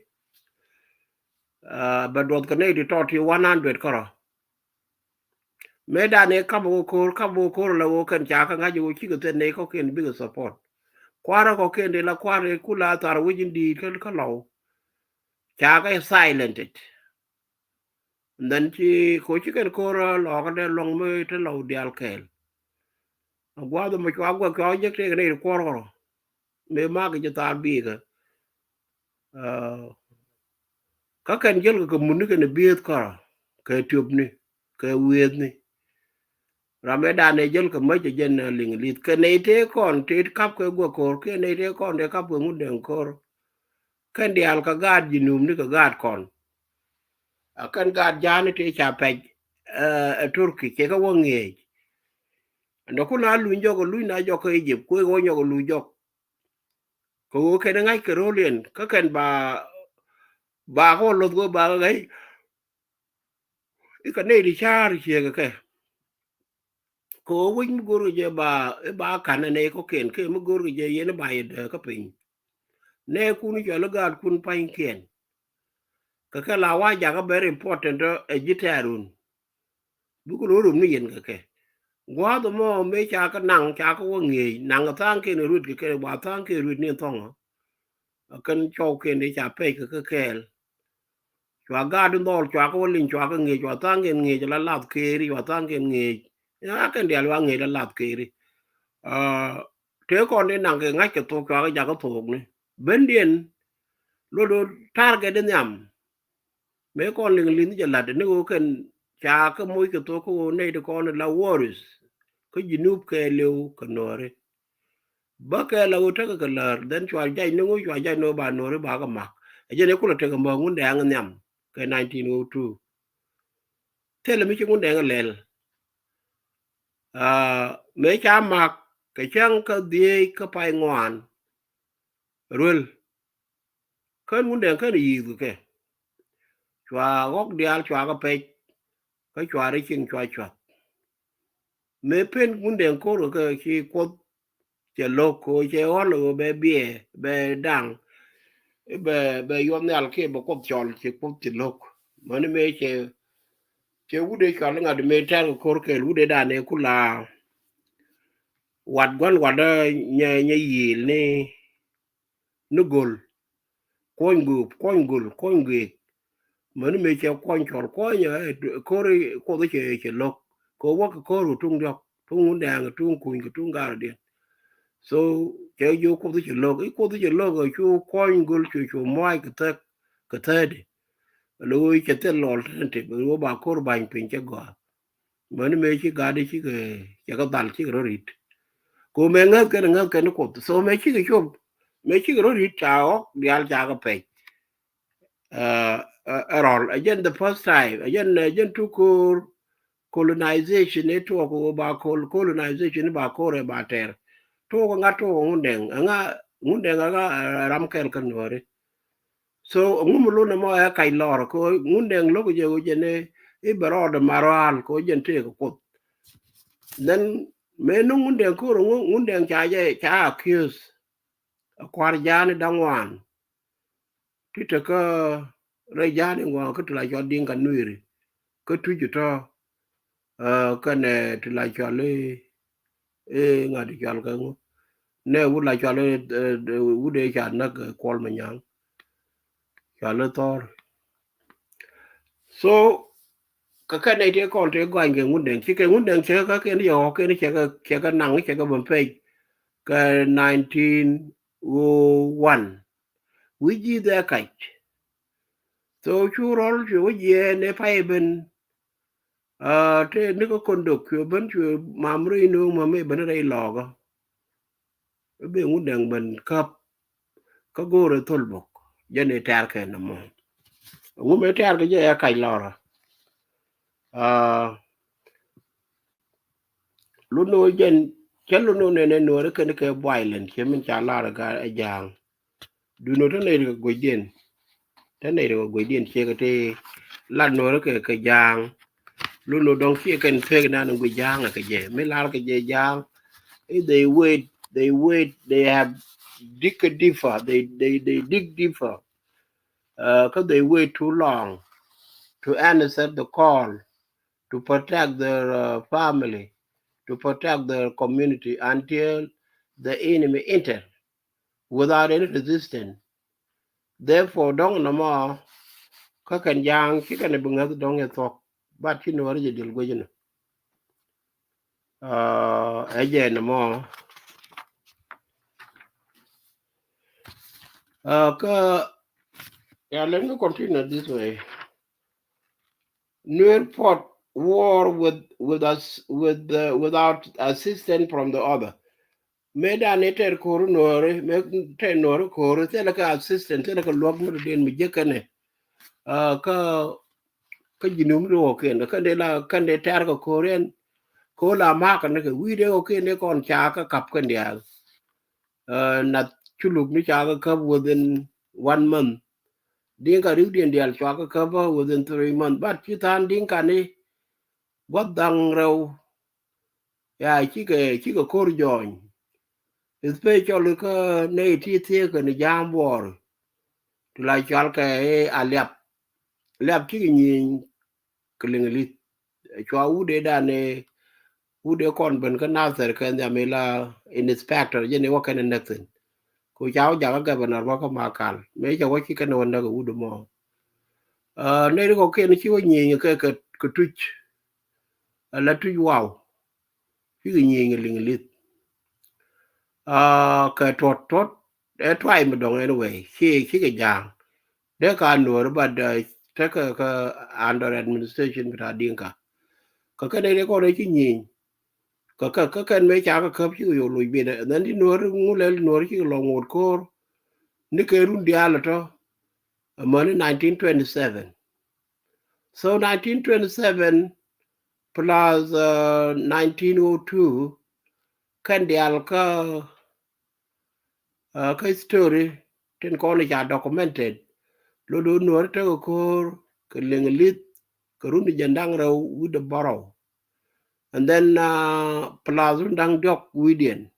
Bɛ duɔth kɛ nɛy ti tɔt ti one hundred kärɔ̱. Mëëdan ëë kap ɛ wä ko̱r, kap ɛ wä ko̱r la wä kɛn ca kɛ ŋa̱c ɛ wä cikɛ thil nɛy kɔ̱kiɛn bikɛ support. Kua̱rä kɔ̱kiɛn ti la kua̱rä ku la thar wec in di̱i̱t kä, kä lɔw. Ca kɛ silenced. And then ci ko̱ ci kɛn ko̱r lɔɔkä dee luɔ̱ŋ mi te lɔw diaal kɛɛl. A gua̱a̱th ɛmɔ cua Guɛk cua jek tëëkɛ nɛy ti kuɔr kärɔ̱. Mëë makɛ jɛ thaar biikä. Kä kɛn jälkɛ kɛ mutni kɛn bieth kärɔ̱ kɛ tiöpni kɛ wiethni. Ram ëëdan ëë jäl kɛ mäc ɛ jɛn ɛ liŋ li̱th kɛ nɛy tëë kɔn tëë kap kɛ Guɛk ko̱r kiɛ nɛy tëë kɔn tëë kap kɛ Ŋundɛŋ ko̱r. Kɛn diaal kɛ gaat Jinubni kɛ gaat kɔn. A kɛn gaat ja̱a̱ni tëë ca pɛc ɛ Turki cɛ kɛ wä ŋi̱eec. Ɛn dɔ̱kun a luny jɔk ɛ luny na jɔk kä Egypt kuëë kɛ wä nyɔk ɛ luny jɔk. Kɛ ɣöö kɛn ŋa̱c kɛ ro̱l yɛn kä kɛn ba, ba kɛ wä lo̱th kɛ ba kɛ ŋa̱c. I̱ kɛ nɛy ti ca̱a̱r ciëëkɛ kɛ. Kɛ ɣöö wec mi go̱o̱rkɛ jɛ ba, i̱ ba ka̱n ɛ nɛy kɔ̱kiɛn kɛ mi go̱o̱rkɛ jɛ yɛn i̱ ba yɛ dääk kä piny. Nɛɛkun i̱ cɔl i̱ gaatkun pa̱nykiɛn. Kɛ kɛ la wa jakä very important ɛ ji̱ tɛ̈run. Bikɛ lo̱r rum ni yɛn kɛ kɛ. Gua̱a̱th ɛmɔ mëë ca kä naŋ ca kä wä ŋi̱eec naŋ kɛ tha̱a̱ŋkiɛn ruet kɛ kɛ ba tha̱a̱ŋkiɛn ruet ni thɔ̱ŋä. Ɛ kɛn cɔwkiɛn dee ca pɛc kɛ kä kɛɛl. Cua gaat in dhɔl cua kä wä liŋ cua kä ŋi̱eec cua tha̱a̱ŋkiɛn ŋi̱eec la lath keeri cua tha̱a̱ŋkiɛn ŋi̱eec. Ina kɛn diaal cua ŋi̱eec la lath keeri. Tëë kɔn dee naŋ kɛ ŋa̱c kɛ thok cua kä jakä thokni. Bendiɛn luɔt do̱r target in nhiam. Mëë kɔn liŋ li̱nh jɛ la̱t ni ɣöö kɛn ca kä moc kɛ thok kä ɣöö nɛy ti kɔn la worries. Kä Jinub kɛɛliw kɛ Nuääri. Bä kɛɛl a ɣöö tekɛ kɛ läär then cua jac ni ŋuc cua jac ni ɣöö ba Nuääri ba kɛ mak. Ɛ jɛn ɛ kulɛ tekɛ mäk Ŋundɛŋ nhiam kɛ nineteen oh two. Thilɛ mi ci Ŋundɛŋ lɛl. Mëë ca mak kɛ cäŋ kä dhieec kä pay ŋuan. Ruel. Kän Ŋundɛŋ kän yi̱i̱th kɛ kɛ. Cua ɣɔ̱k diaal cua kɛ pɛc. Kä cua ri cieŋ cua cua̱th. Mëë pen Ŋundɛŋ ko̱r kɛ kɛ ci Kuoth cɛ lo̱k, kɛ ɣöö cɛ ɣɔl ɣöö bɛ biɛ, bɛ da̱ŋ, bɛ, bɛ yuɔth nhial kiɛ bɛ Kuoth cɔl, cɛ Kuoth cɛ lo̱k. Mäni mëë cɛ, cɛ wut ëë cɔal i̱ ŋa̱t mëë tɛ̈r kɛ ko̱r kɛɛl, wut ëë dan ëë kula wat gua̱n watdä nyɛ, nyɛ yiëël ni, ni göl. Kuɔny gööp, kuɔny göl, kuɔny göök. Mäni mëë cɛ kuɔny cɔl kuɔny, ɛ, ko̱r i̱ Kuoth cɛ, cɛ lo̱k. Kɛ ɣöö wäk kɛ ko̱r ɣöö tuŋ diɔ̱k, tuŋ Ŋundɛŋ, tuŋ Kuny kɛ tuŋ Garodiɛn. So cɛ jiök Kuoth cɛ lo̱k, i̱ Kuoth cɛ lo̱k ɛ cu kuɔny göl cu, cu muac kɛ thäk, kɛ thädi. Lo̱k ɣöö cɛ thil lɔl tɛn tip, ɣöö ba ko̱r ba̱ny piny cɛ gɔaa. Mäni mëë ci gat i̱ cikɛ, cɛ kɛ dhal cikɛ rɔ ri̱t. Kɛ ɣöö mëë ŋäth kɛn, ŋäth kɛn Kuoth. So mëë cikɛ cop, mëë cikɛ rɔ ri̱t ca ɣɔk diaal ca kɛ pɛc. Ɛ, ɛ, ɛ rɔl, ɛ jɛn the first time, ɛ jɛn, ɛ jɛn tu ko̱r colonization ëë tuɔɔk ɣöö ba kol, colonization ba ko̱r ɛ ba tɛr. Tuɔɔk ŋa̱t tuɔɔk Ŋundɛŋ, ɛ ŋa̱ Ŋundɛŋ ɛ ŋa̱, ɛ ram kɛl kä Nuääri. So ŋu mi lun ɛmɔ ɛ kac lɔr kɛ ɣöö Ŋundɛŋ lo̱k jɛ ɣöö jɛn i̱ bɛ rɔɔdɛ marual kɛ ɣöö jɛn tëëkɛ Kuoth. Then mëë ni Ŋundɛŋ ko̱r ŋu, Ŋundɛŋ ca jɛ, ca accuse ɛ kua̱r ja̱a̱ni da̱ŋ wan. Ti te kä rɛy ja̱a̱ni ŋuan kä ti la cɔl Diŋka Nuɛri. Kä Tuic tɔ̱, ɛ, kɛnɛ ti la cɔl i̱, i̱ ŋa̱t cɔl kɛ ŋu. Nɛ wut la cɔl i̱, ɛ, wut ëë ca näk, ɛ, Kuɔl Manyaŋ. Cɔl i̱ Thɔr. So kɛ kɛn nɛy tëë kɔn tëë gɔany kɛ Ŋundɛŋ, cikɛ Ŋundɛŋ cɛ kɛ kɛn yɛ ɣɔk kɛn cɛ kɛ, cɛ kɛ naŋ, cɛ kɛ bä pɛc kɛ nineteen oh one. Wi̱c ji̱ dhɛ kac. So cu rɔl cu wä jiɛɛn ëë pay ben. Ɛ, te ni kä Kondok cu ben cu mam rɛy no̱o̱ŋ mam mëë ben rɛy lɔɔkä. I̱ ben Ŋundɛŋ ben käp kä go̱o̱rɛ thol bok. Jɛn i̱ tɛ̈r kɛ nɔmɔ. Ŋu mëë tɛ̈r kɛ jɛ ɛ kac lɔrä. Ɛ, lun ni ɣöö jɛn, cä lun ni ɣöö nɛnɛ Nuääri kɛn kɛ violent, ciɛ min ca lar ɛ Ja̱a̱ŋ. Duundɛ tä nɛy ti kɛ guecdiɛn. Tä nɛy ti kɛ guecdiɛn ciɛ kɛ ti lat Nuääri kɛ, kɛ Ja̱a̱ŋ. Lun ni ɣöö dɔ̱ŋ ciɛ kɛn pek nan guic Ja̱a̱ŋ ɛ kɛ jɛ. Mi lar kɛ jɛ Ja̱a̱ŋ. I̱ they wait, they wait, they have dig deeper, they, they, they dig deeper. Uh, 'cause they wait too long to answer the call to protect their, uh, family, to protect their community until the enemy enter without any resistance. Therefore, dɔ̱ŋ nɔmɔ kä kɛn Ja̱a̱ŋ ci kɛn bi ŋäth dɔ̱ŋ ɛ thuɔ̱k, but ci Nuääri jɛ diɛl guec inɔ. Uh, ɛ jɛ nɔmɔ. Uh, kä, yeah, let me continue this way. Nuer fought war with, with us, with the, without assistance from the other. Mëë dan i̱ tɛr ko̱ri Nuääri, mëë tɛr Nuääri ko̱ri, thilɛ kɛ assistance, thilɛ kɛ luäk mi dɔ̱diɛn mi jek kɛnɛ. Ah, kä, kä ji̱ num di wä kɛn, kɛn dee la, kɛn dee tɛr kɛ ko̱ri ɛn, ko̱ la ma̱a̱k kɛn kɛ wi̱i̱ dee wä kɛn dee kɔn ca kä kap kɛn diaal. Uh, nath Culuk ni ca kä käp within one month. Diŋka riwdiɛn diaal cua kä käp within three months. But ci tha̱a̱ŋ Diŋka ni gua̱th da̱ŋ rɛw. Ya, cikɛ, cikɛ ko̱r jɔny. Especially kä nɛy ti thieekä ni Ja̱a̱ŋ Buɔɔr. Ti la cɔal kɛ i̱ Aliap. Aliap cikɛ nyieny kɛ Liŋlith. Cua wut ëë dan ëë, wut ëë kɔn ben kä Nathir kɛ nhiam ila inspector, jɛn i̱ wä kɛn ɛ näk thi̱n. Ku ca wä jakä governor bä kä Makal. Mëë cɛ wä ci kɛn ɛ wä näk ɛ wut ɛmɔ. Ah, nɛy ti kɔ̱kiɛn ci wä nyieny kɛ, kɛ, kɛ Tuc. Ala Tuc Waw. Cikɛ nyieny kɛ Liŋlith. Ah, kɛ Tuɔt, Tuɔt ɛ tuay mi dɔ̱ŋ anyway. Ci, cikɛ Ja̱a̱ŋ. Dee ka Nuɔr, but, uh, tekɛ kä under administration bita Diŋka. Kä kɛn ɛ dee kɔn ɛ ci nyieny. Kä, kä, kä kɛn mëë ca kä käp cikɛ yo̱o̱ loc biɛt. And then ti Nuɔr ŋu lɛl Nuɔr cikɛ lɔ ŋot ko̱r. Ni kɛ run diaal tɔ. Amäni nineteen twenty-seven. So nineteen twenty-seven plus, uh, nineteen oh two, kɛn diaal kä, uh, kä history tin kɔn ca documented. Lot do̱ Nuɔr tekɛ ko̱r kɛ Liŋlith kɛ run jiɛn da̱ŋ rɛw wi̱cdɛ bärɔw. And then, uh, plus run da̱ŋ diɔ̱k wi̱cdiɛn.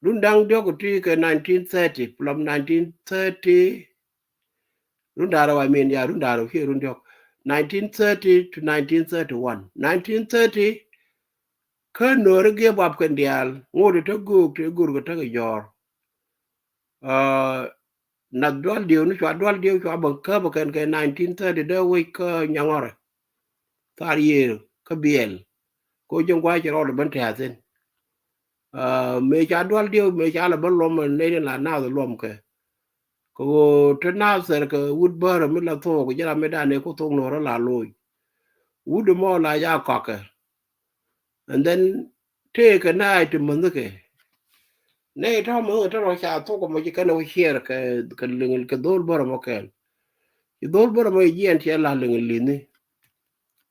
Run da̱ŋ diɔ̱k ti kɛ nineteen thirty, from nineteen thirty, run da̱ŋ rɛw, I mean, ya, run da̱ŋ rɛw, cie run diɔ̱k. Nineteen thirty to nineteen thirty-one. Nineteen thirty, kä Nuääri gave up kɛn diaal, ŋot te göök, te göök kɛ tekɛ jɔ̱ɔ̱r. Aa, nath dual dieu ni cua dual dieu cua bä käp kɛn kɛ nineteen thirty dee wec kä Nyaŋɔrɛ. Thar yiëër kä Biɛl. Ko ji̱ ŋuac cɛ rɔɔdɛ ben tɛ̈thin. Aa, mëë ca dual dieu, mëë ca lɛ ben luɔm, nɛy tin la naath luɔm kɛ. Kɛ ɣöö te naath thɛr kɛ wut bärä mi la thok, ji̱ ram mi dan ëë ku thok Nuäärä la loc. Wut mɔ la ca kɔakɛ. And then tëëkɛ naath ti mäthnikɛ. Nɛy tɔ̱ mäthnikɛ tɔ̱ rɔ ca thok mɔ ci kɛn wä ciɛɛr kɛ, kɛ liŋ, kɛ dho̱l bärä mɔ kɛn. Ci dho̱l bärä mɔ ci jiɛn cɛ la liŋ li̱thni.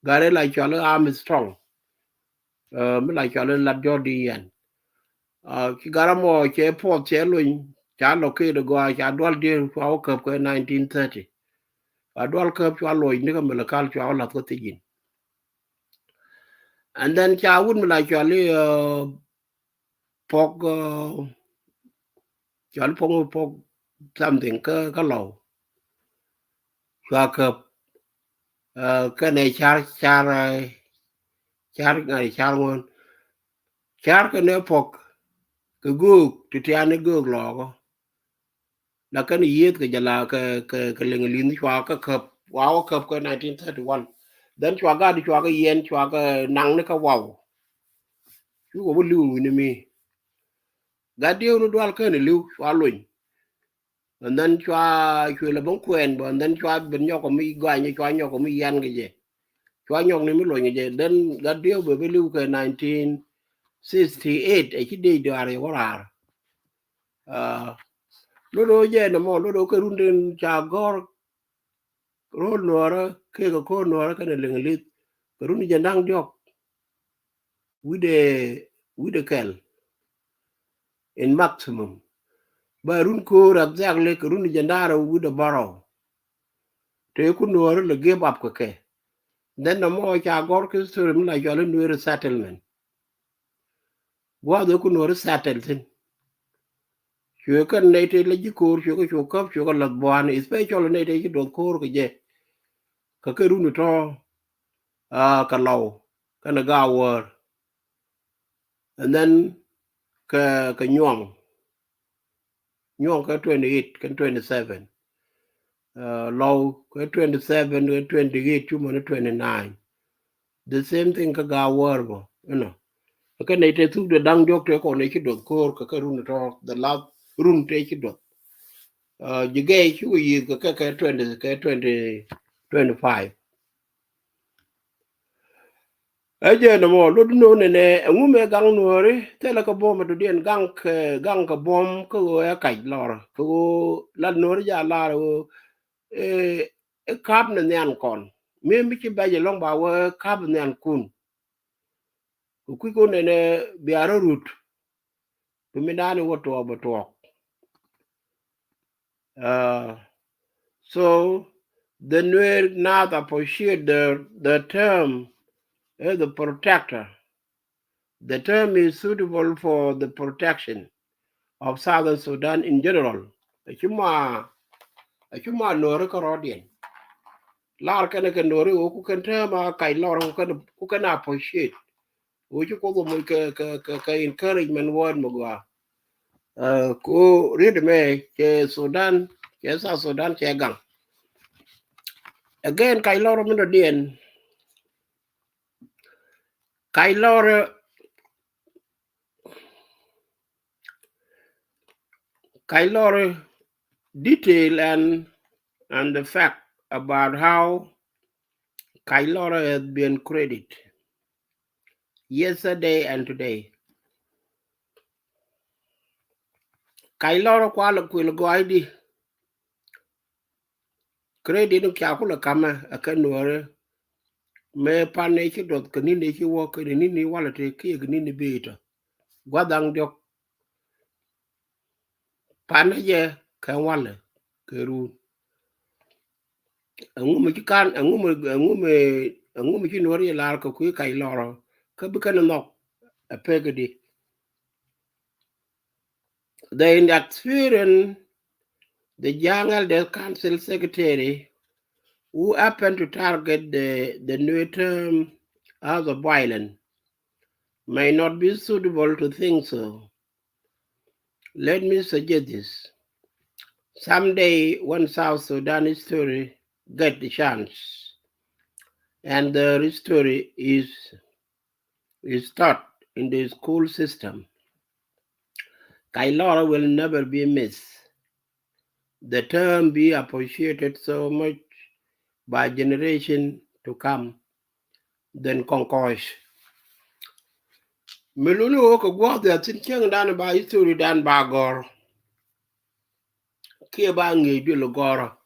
Gat ëë la cɔal i̱ Armstrong. Aa, mi la cɔal i̱ Lat Jɔr Di Yɛn. Aa, ci gat ram mɔ cɛ puɔth cɛ lony, ca lɔ kɛ dee gɔaa, ca dual dieu cua wä käp kɛ nineteen thirty. Cua dual käp cua lony ni kä Malakal cua wä la̱th kä Thijin. And then ca wut mi la cɔal i̱, aa, Pɔk, aa, cɔal Pɔk, Pɔk something kä, kä Lɔw. Cua käp, aa, kɛnɛ Car, Car, aa, Car, ŋa̱ Car ŋuɔ̱n. Car kɛnɛ Pɔk kɛ göök, ti tiani göök lɔɔkä. La kɛn yiëëth kɛ jɛ la kɛ, kɛ, kɛ liŋ li̱thni cua kɛ käp, cua wä käp kɛ nineteen thirty-one. Then cua gat cua kɛ yiɛn, cua kɛ naŋ ni kä waw. Cukɛ wä li̱w wi̱ni mi. Gat dieu ni dual kɛn li̱w cua lony. And then cua cuɛ lɛ ben kuɛɛn bä, and then cua ben nyɔk kɛ mi gɔany, cua nyɔk kɛ mi yian kɛ jɛ. Cua nyɔk ni mi lony kɛ jɛ. Then gat dieu bɛ bi li̱w kɛ nineteen sixty-eight, ɛ ci dee dɔaar yɛ wä raar. Aa, lot ɣöö jɛ nɔmɔ, lot ɣöö kɛ run tin ca gɔ̱r ro̱o̱l Nuäärä, kɛ kɛ ko̱r Nuäärä kɛnɛ liŋ li̱th, kɛ run jiɛn da̱ŋ diɔ̱k wi̱cdɛ, wi̱cdɛ kɛl in maximum. Bä run ko̱r exactly kɛ run jiɛn da̱ŋ rɛw wi̱cdɛ bärɔw. Tëë ku Nuäärä lɛ give up kɛ kɛ. Then nɔmɔ ca gɔ̱r kä history mi la cɔal i̱ Nuer settlement. Gua̱a̱th ëë ku Nuäärä settle thi̱n. Cuɛ kɛn nɛy tëë la ji̱ ko̱r, cuɛ kɛ cu käp, cuɛ kɛ la̱th bua̱a̱n, especially nɛy tëë ci duɔth ko̱r kɛ jɛ. Kɛ kɛ run tɔ̱, aa, kɛ Lɔw, kɛnɛ Gaawäär. And then kɛ, kɛ Nyuɔ̱ŋ. Nyuɔ̱ŋ kɛ twenty-eight kɛn twenty-seven. Aa, Lɔw kɛ twenty-seven, kɛ twenty-eight, cumɛ ni twenty-nine. The same thing kä Gaawäär bä, you know. Kɛ nɛy tëë thuk dee da̱ŋ diɔ̱k tëë kɔn ëë ci duɔth ko̱r kɛ kɛ run tɔ̱, the last run tëë ci duɔth. Aa, ji̱ gɛy cukɛ yiëëth kɛ kɛ, kɛ twenty, kɛ twenty, twenty-five. Ɛ jɛ nɔmɔ, lot ni nɔ nɛnɛ, ɛŋu mëë gaŋ Nuääri, thilɛ kɛ buɔ̱m ɛ dɔ̱diɛn gaŋ kɛ, gaŋ kɛ buɔ̱m kä ɣöö ɛ kac lɔr, kɛ ɣöö la Nuääri jɛ lar ɣöö, ɛ, ɛ ka̱p ni nhian kɔn. Mi, mi ci bɛc ɛlɔ̱ŋ ba wee ka̱p nhian kun. Kɛ kui̱ kɔn nɛnɛ bia rɔ rut. Bi mi da̱a̱n i̱ wä tuɔɔk bɛ tuɔɔk. Uh, so the Nuer Naath appreciate the, the term as the protector. The term is suitable for the protection of Southern Sudan in general. Ɛ ci ma, ɛ ci ma Nuääri kärɔɔdiɛn. Lar kɛnɛ kɛ Nuääri ɣöö ku kɛn term a kac lɔr ku kɛn, ku kɛn appreciate. Wä ci Kuoth wä moc kɛ, kɛ, kɛ, kɛ encouragement word mi gɔaa. Uh, ku riet mɛ cɛ Sudan, cɛ South Sudan cɛ gaŋ. Again, kac lɔr mi dɔ̱diɛn. Kac lɔr, kac lɔr detail and, and the fact about how kac lɔr has been created yesterday and today. Kac lɔr kualɛ kuil gɔaidi. Credit ni kia kulɛ kamɛ ɛ kɛ Nuääri. Mëë pan ëë ci duɔth kɛ ni̱n ëë ci wä kɛ ni̱n i̱ walɛ tëë kiɛ kɛ ni̱n i̱ bi̱i̱tɔ. Gua̱th da̱ŋ diɔ̱k. Pan ɛ jɛ kɛ walɛ kɛ run. Ɛŋu mi ci kan, ɛŋu mi, ɛŋu mi, ɛŋu mi ci Nuääri lar kɛ kui̱ kac lɔrɔ kä bi kɛn nhɔk ɛ pek di. The inexperienced, the young elder council secretary who happen to target the, the new term as a violent may not be suitable to think so. Let me suggest this. Someday, when South Sudan history get the chance, and their history is, is taught in the school system, Kailor will never be missed. The term be appreciated so much by generation to come than Konkoch. Mi luni wä kɛ gua̱a̱th ya thin cieŋ dan ba history dan ba gɔr. Kiɛ ba ŋi̱i̱c duël gɔr.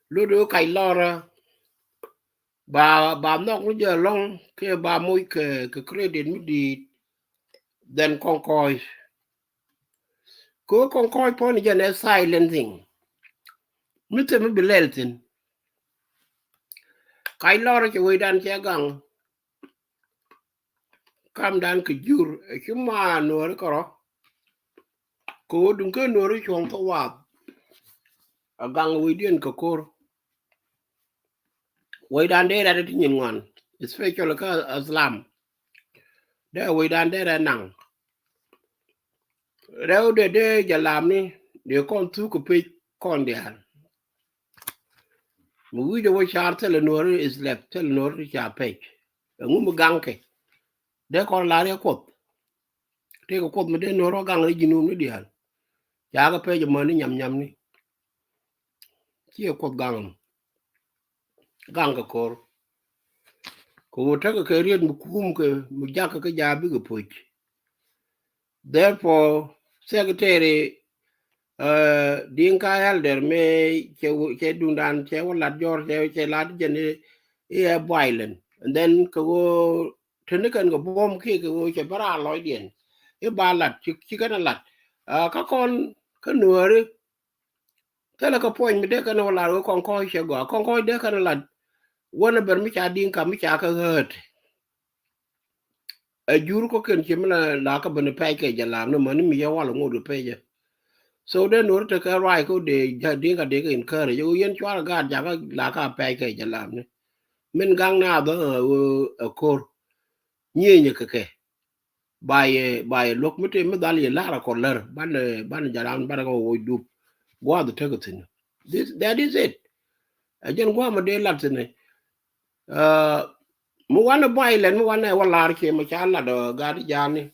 Luni wä Kailor ba, ba nhɔk ni jɛ lɔŋ kiɛ ba moc kɛ, kɛ credit mi di̱i̱t than Konkoch. Kɛ ɣöö Konkoch puɔ̱n jɛn ɛ silent thing. Mi thil mi bi lɛl thi̱n. Kailor cɛ wecdan cɛ gaŋ. Kamdan kɛ jur ɛ ci ma nuɔri kärɔ. Kɛ ɣöö duŋ kä nuɔri cuɔ̱ŋ thok wath. A gaŋ wecdiɛn kɛ ko̱r. Wecdan dee rɛt ti nyin ŋuan, especially kä Islam. Dee wecdan dee rɛt naŋ. Rɛw dee dee jɛ lam ni dee kɔn thuk kɛ pec kɔn diaal. Mi wi̱c ɛ wä car thilɛ nuɔri is lɛp, thilɛ nuɔri ca pec. Ɛŋu mi gaŋ kɛ? Dee kɔn lar yɛ Kuoth. Tëëkɛ Kuoth mi dee nuɔri wä gaŋ ni ji̱ nuum ni diaal. Ca kɛ pec ɛmɔ ni nyam nyam ni. Ciɛ Kuoth gaŋ. Gaŋ kɛ ko̱r. Kɛ ɣöö tekɛ kɛ riet mi kuum kɛ mi jakä kä jaa bikɛ puc. Therefore, secretary, uh, Dinka elder mëë cɛ wä, cɛ duŋdan cɛ wä lat jɔr cɛ, cɛ lat jɛn i̱, i̱ ɛ violent. And then kɛ ɣöö teni kɛn kɛ buɔ̱m kiɛ kɛ ɣöö cɛ bä raar lɔcdiɛn. I̱ ba lat ci, ci kɛn ɛ lat. Uh, kä kɔn kä nuääri Thilɛ kɛ puɔ̱ny mi dee kɛn wä lar wee Kɔŋkɔc cɛ gɔaa. Kɔŋkɔc dee kɛn lat wänɛ bɛr mi ca Diŋka mi ca kɛ ɣäät. Ɛ jur kɔ̱kiɛn ci mi la, la kɛ ben pɛc kɛ jɛ lam ni mäni mi yɛ wal ŋot kɛ pecä. So dee nuɔr tekɛ ruac kä dee Diŋka dee kɛ encourage. Ɣöö yɛn cuarɛ gaat jakä la ka pɛc kɛ jɛ lam ni. Min gaŋ na dhɔ ɣöö ɛ ko̱r. Nyieenyɛ kɛ kɛ. Ba yɛ, ba yɛ luɔ̱k mi te mi dhal yɛ lar a kɔr lär banɛ, banɛ jaram banɛ kɛ wä woc dup. Gua̱a̱th tekɛ thi̱n. This, that is it. Ɛ jɛn gua̱a̱th mi dee lat thi̱n. Uh, mi wanɛ violent mi wanɛ wä lar kiɛ mi ca lat ɔ gat ja̱a̱ni.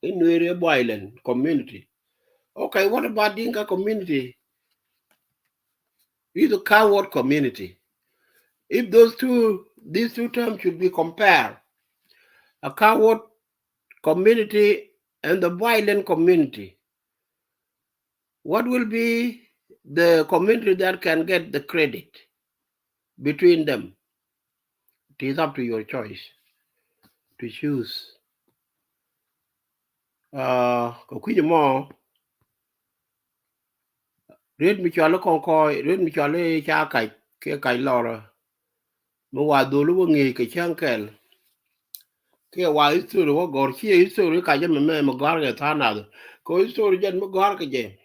In Nuer ɛ violent community. Okay, what about Dinka community? Is a coward community. If those two, these two terms should be compared, a coward community and the violent community, what will be the community that can get the credit between them? It is up to your choice to choose. Uh, kɛ kui̱c mɔ, riet mi cɔal i̱ Kɔŋkɔc, riet mi cɔal i̱ ca kac kiɛ kac lɔrä. Mi wa dhol i̱ wä ŋi̱i̱c kɛ cäŋ kɛl. Kiɛ wa history wä gɔ̱r ciɛ history kac ɛmɛ mɛ mi gɔ̱a̱r kɛ tha̱a̱ŋ nath. Kɛ history jɛn mi gɔ̱a̱r kɛ jɛ.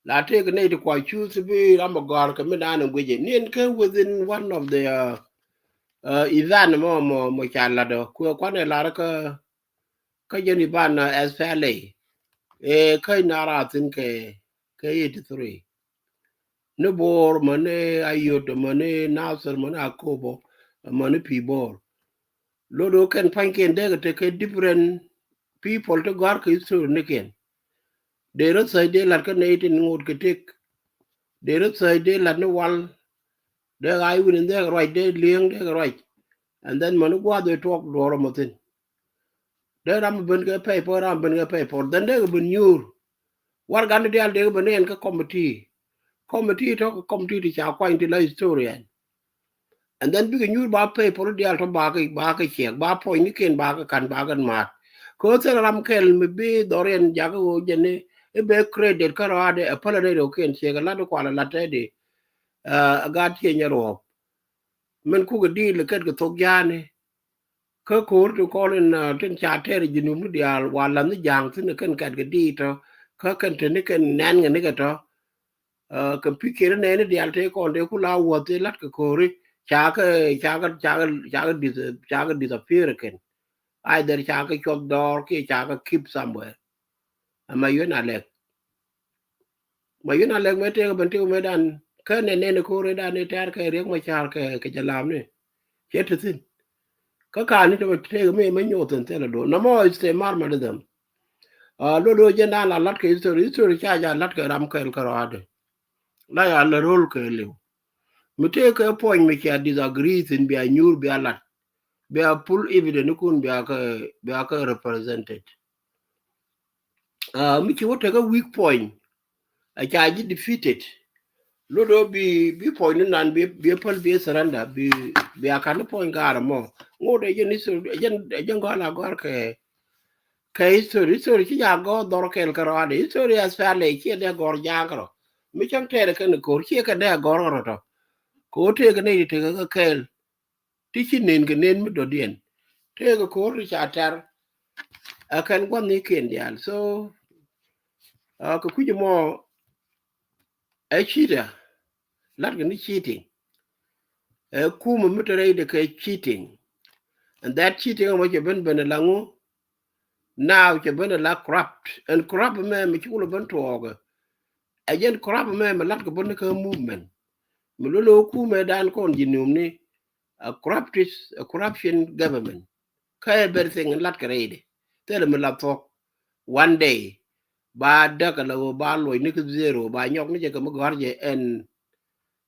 La tëëk nɛy ti kua cuuth bi ram mi gɔ̱a̱r kɛ mi naan in guic jɛ. Niɛn kä within one of the, uh, uh, event mɔ, mɔ, mɔ ca lat ɔ. Kuɛ kuanɛ lar kä, kä jɛn iban, uh, S P L A. Ɛ, kä ina ra thin kɛ, kɛ eighty three. Ni Bor, mani Ayod, mani Nasir, mani Akobo, mani Pibor. Lot wä kɛn pa̱nykiɛn dee kɛ tekɛ different people ti gɔ̱a̱r kɛ history nikiɛn. Dee rɔ thäc dee lat kä nɛy tin ŋot kɛ tëk. Dee rɔ thäc dee lat ni wal. Dee ɣa̱c wi̱n in dee kɛ ruac, dee li̱eŋ dee kɛ ruac. And then mani gua̱a̱th dee tuɔɔk duɔɔr ɔmɔ thi̱n. Dee ram ben kɛ pɛy puɔ̱t, ram ben kɛ pɛy puɔ̱t. Then dee kɛ ben nyuur. Warɛgani diaal dee kɛ ben ni ɛn kä committee. Committee tɔ̱ kɛ committee ti ca kuany ti la historian. And then bikɛ nyuur ba pɛy puɔ̱t diaal tɔ̱ ba kɛ, ba kɛ ciɛk, ba puɔ̱nynikiɛn ba kɛ ka̱n, ba kɛ ma̱a̱t. Kɛ ɣöö thilɛ ram kɛl mi bi dhɔriɛn jakä ɣöö jɛn ni i̱ bɛ credit kä rɔaadɛ ɛ pälä rɛy rɛwkiɛn ciɛk ɛ lat i̱ kualɛ lat tɛɛdi. Ɛ gaat ciɛ nyɛ ruɔ̱ɔ̱p. Min kukɛ di̱i̱l ɛ kɛt kɛ thok ja̱a̱ni. Kä ko̱r ti kɔn in, ah, tin ca tɛr ji̱ Junub ni diaal, wa lath ni ja̱a̱ŋ thi̱n kɛn kɛt kɛ di̱i̱t tɔ. Kä kɛn te ni kɛn nɛn kɛ ni kɛ tɔ. Ah, kɛ pi̱kiɛn nɛn ni diaal te kɔn te ku la wuɔth te la̱t kɛ ko̱ri. Ca kɛ, ca kɛ, ca kɛ, ca kɛ dis-, ca kɛ disappear kɛn. Either ca kɛ cuɔth dɔɔr kiɛ ca kɛ keep somewhere. Ama yuen a lɛk. Ma yuen a lɛk mɛ tëëk ben tëëk mɛ dan. Kä nɛ nɛn ko̱r dan ni tɛr kɛ Riek Machar kɛ, kɛ jɛ lam ni. Cɛ te thi̱n. Kä ka̱n ni te mɛ tëëk mɛ, mɛ nyoth thi̱n thilɛ do̱r. Nɔmɔ is the Marmalism. Ah, lo lo jɛn dan la lat kɛ history. History ca ja lat kɛ ram kɛl kärɔadɛ. La ya lɛ ro̱l kɛ liw. Mi tëëk kɛ puɔ̱ny mi cia disagree thi̱n bia nyuur bia lat. Bia full evidence kun bia kɛ, bia kɛ represented. Ah, mi ci wä tekɛ weak point. A ca ji̱ defeated. Lot ɔ bi, bi point ni nan bi, bi päl bi surrender, bi, bi a kan ni point gaar mɔ. Ŋot ɛ jɛn history, ɛ jɛn, ɛ jɛn gɔ̱a̱l a gɔ̱a̱r kɛ, kɛ history. History ci ja gɔ̱r dhɔr kɛl kärɔadɛ. History as fairly ci ɛ dee gɔ̱r ja̱a̱ŋ kärɔ. Mi cäŋ tɛɛr kɛn ko̱r ci ɛ kɛ dee gɔ̱r kärɔ tɔ. Ko̱r tëëk ni ti tekɛ kɛ kɛl. Ti ci nen kɛ nen mi dɔ̱diɛn. Tëëkɛ ko̱r ti ca tɛr. Ɛ kɛn gua̱n ni kiɛn diaal. So, ah, kɛ kui̱c mɔ ɛ cheater. Lat kɛ ni cheating. Ɛ kumɛ mi te rɛy de kɛ cheating. And that cheating mɔ cɛ ben ben la ŋu. Now cɛ ben la corrupt. And corrupt mɛ mi ci wulɛ ben tuɔɔkɛ. Ɛ jɛn corrupt mɛ mi lat kɛ ben ni kɛ movement. Mi lolo kumɛ dan kɔn ji̱ Junub ni. A corrupt is a corruption government. Kä everything in lat kɛ rɛydɛ. Thilɛ mi la thuɔ̱k. One day ba däk ala ɣöö ba luɔc ni kä zero, ba nyɔk ni jɛ kɛ mi gɔ̱a̱r jɛ ɛn,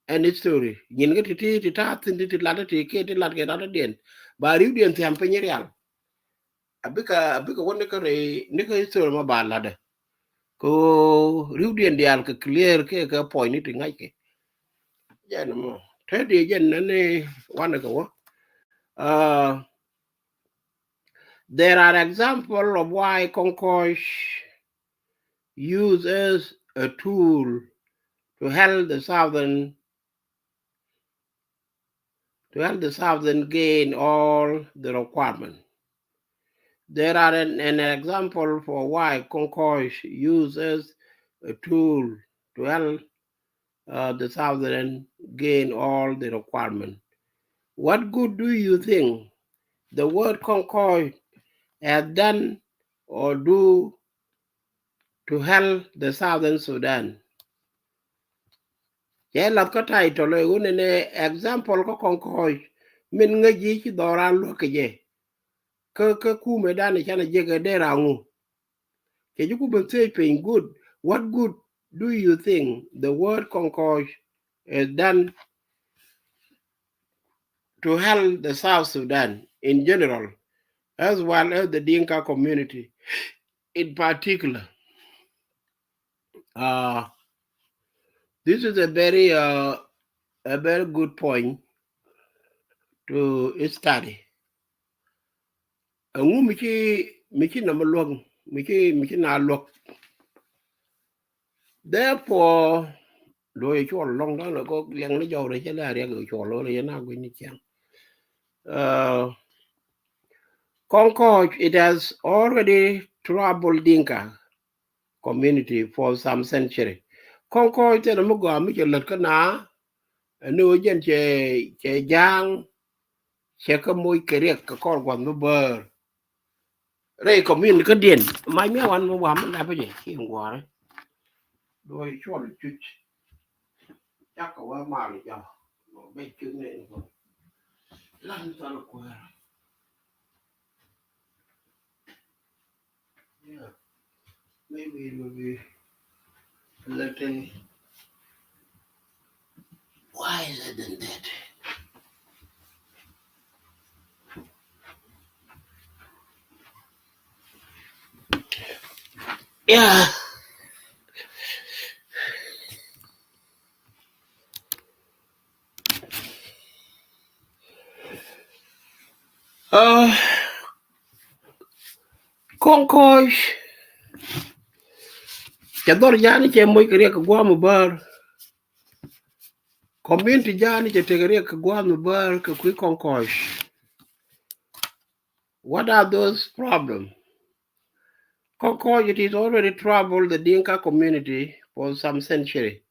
ɛn history. Nyin kä ti, ti, ti ta̱a̱ thi̱n ti, ti lat ti kiɛ ti lat kɛ rat diɛn. Ba riwdiɛn thiam piny rial. A bikɛ, a bikɛ wä ni kä rɛy, ni kä history ma ba latdɛ. Kɛ ɣöö riwdiɛn diaal kɛ clear kɛ, kɛ point ni ti ŋa̱ckɛ. Jɛn mɔ. Te di jɛn ni wanɛ kɛ wä. Ah, there are example of why Konkoj use as a tool to help the Southern, to help the Southern gain all the requirement. There are an, an example for why Konkoj use as a tool to help uh, the Southern gain all the requirement. What good do you think the word Konkoj has done or do to help the Southern Sudan? Cɛ lath kä title ɛ wun ɛn ɛ example kä Konkoj min ŋäc ji̱ ci dhɔran luäk kɛ jɛ. Kä, kä kumɛ dan ɛ canɛ jek ɛ dee raŋu. Kɛ ji̱ ku ben thiec piny good. What good do you think the word Konkoj has done to help the South Sudan in general, as well as the Dinka community in particular? Uh, this is a very, uh, a very good point to study. Ɛŋu mi ci, mi ci nɔmɔ luäk, mi ci, mi ci na luäk. Therefore, lo yɛ cuɔl lɔŋ dan lɛ kɔ liɛŋ ni jɔw rɛ cɛ lɛ a riɛk yɛ cuɔl lɔ lɛ yɛ na guic ni ciɛŋ. Uh, Konkoj, it has already troubled Dinka community for some century. Konkoj thin mi gɔaa mi cɛ lät kä na, ɛn ni ɣöö jɛn cɛ, cɛ ja̱a̱ŋ, cɛ kä moc kɛ riɛk kɛ kɔr gua̱th mi bäär. Rɛy community kädiɛn, mac mi wan mi wam mi lapä jɛ, ci ŋuɔ̱ɔ̱rä. Duɔ̱ɔ̱c cuɔl cuc. Cakɛ wä mal jɔk. Bɛ cuc ni in kɔ. Lan thɔl kuäär. Yeah. Maybe it will be a little wiser than that. Yeah. Uh, Konkoj cɛ dhɔr ja̱a̱ni cɛ moc kɛ riɛk kɛ gua̱a̱th mi bäär. Community ja̱a̱ni cɛ tekɛ riɛk kɛ gua̱a̱th mi bäär kɛ kui̱ Konkoj. What are those problems? Kɔkɔc, it is already troubled the Dinka community for some century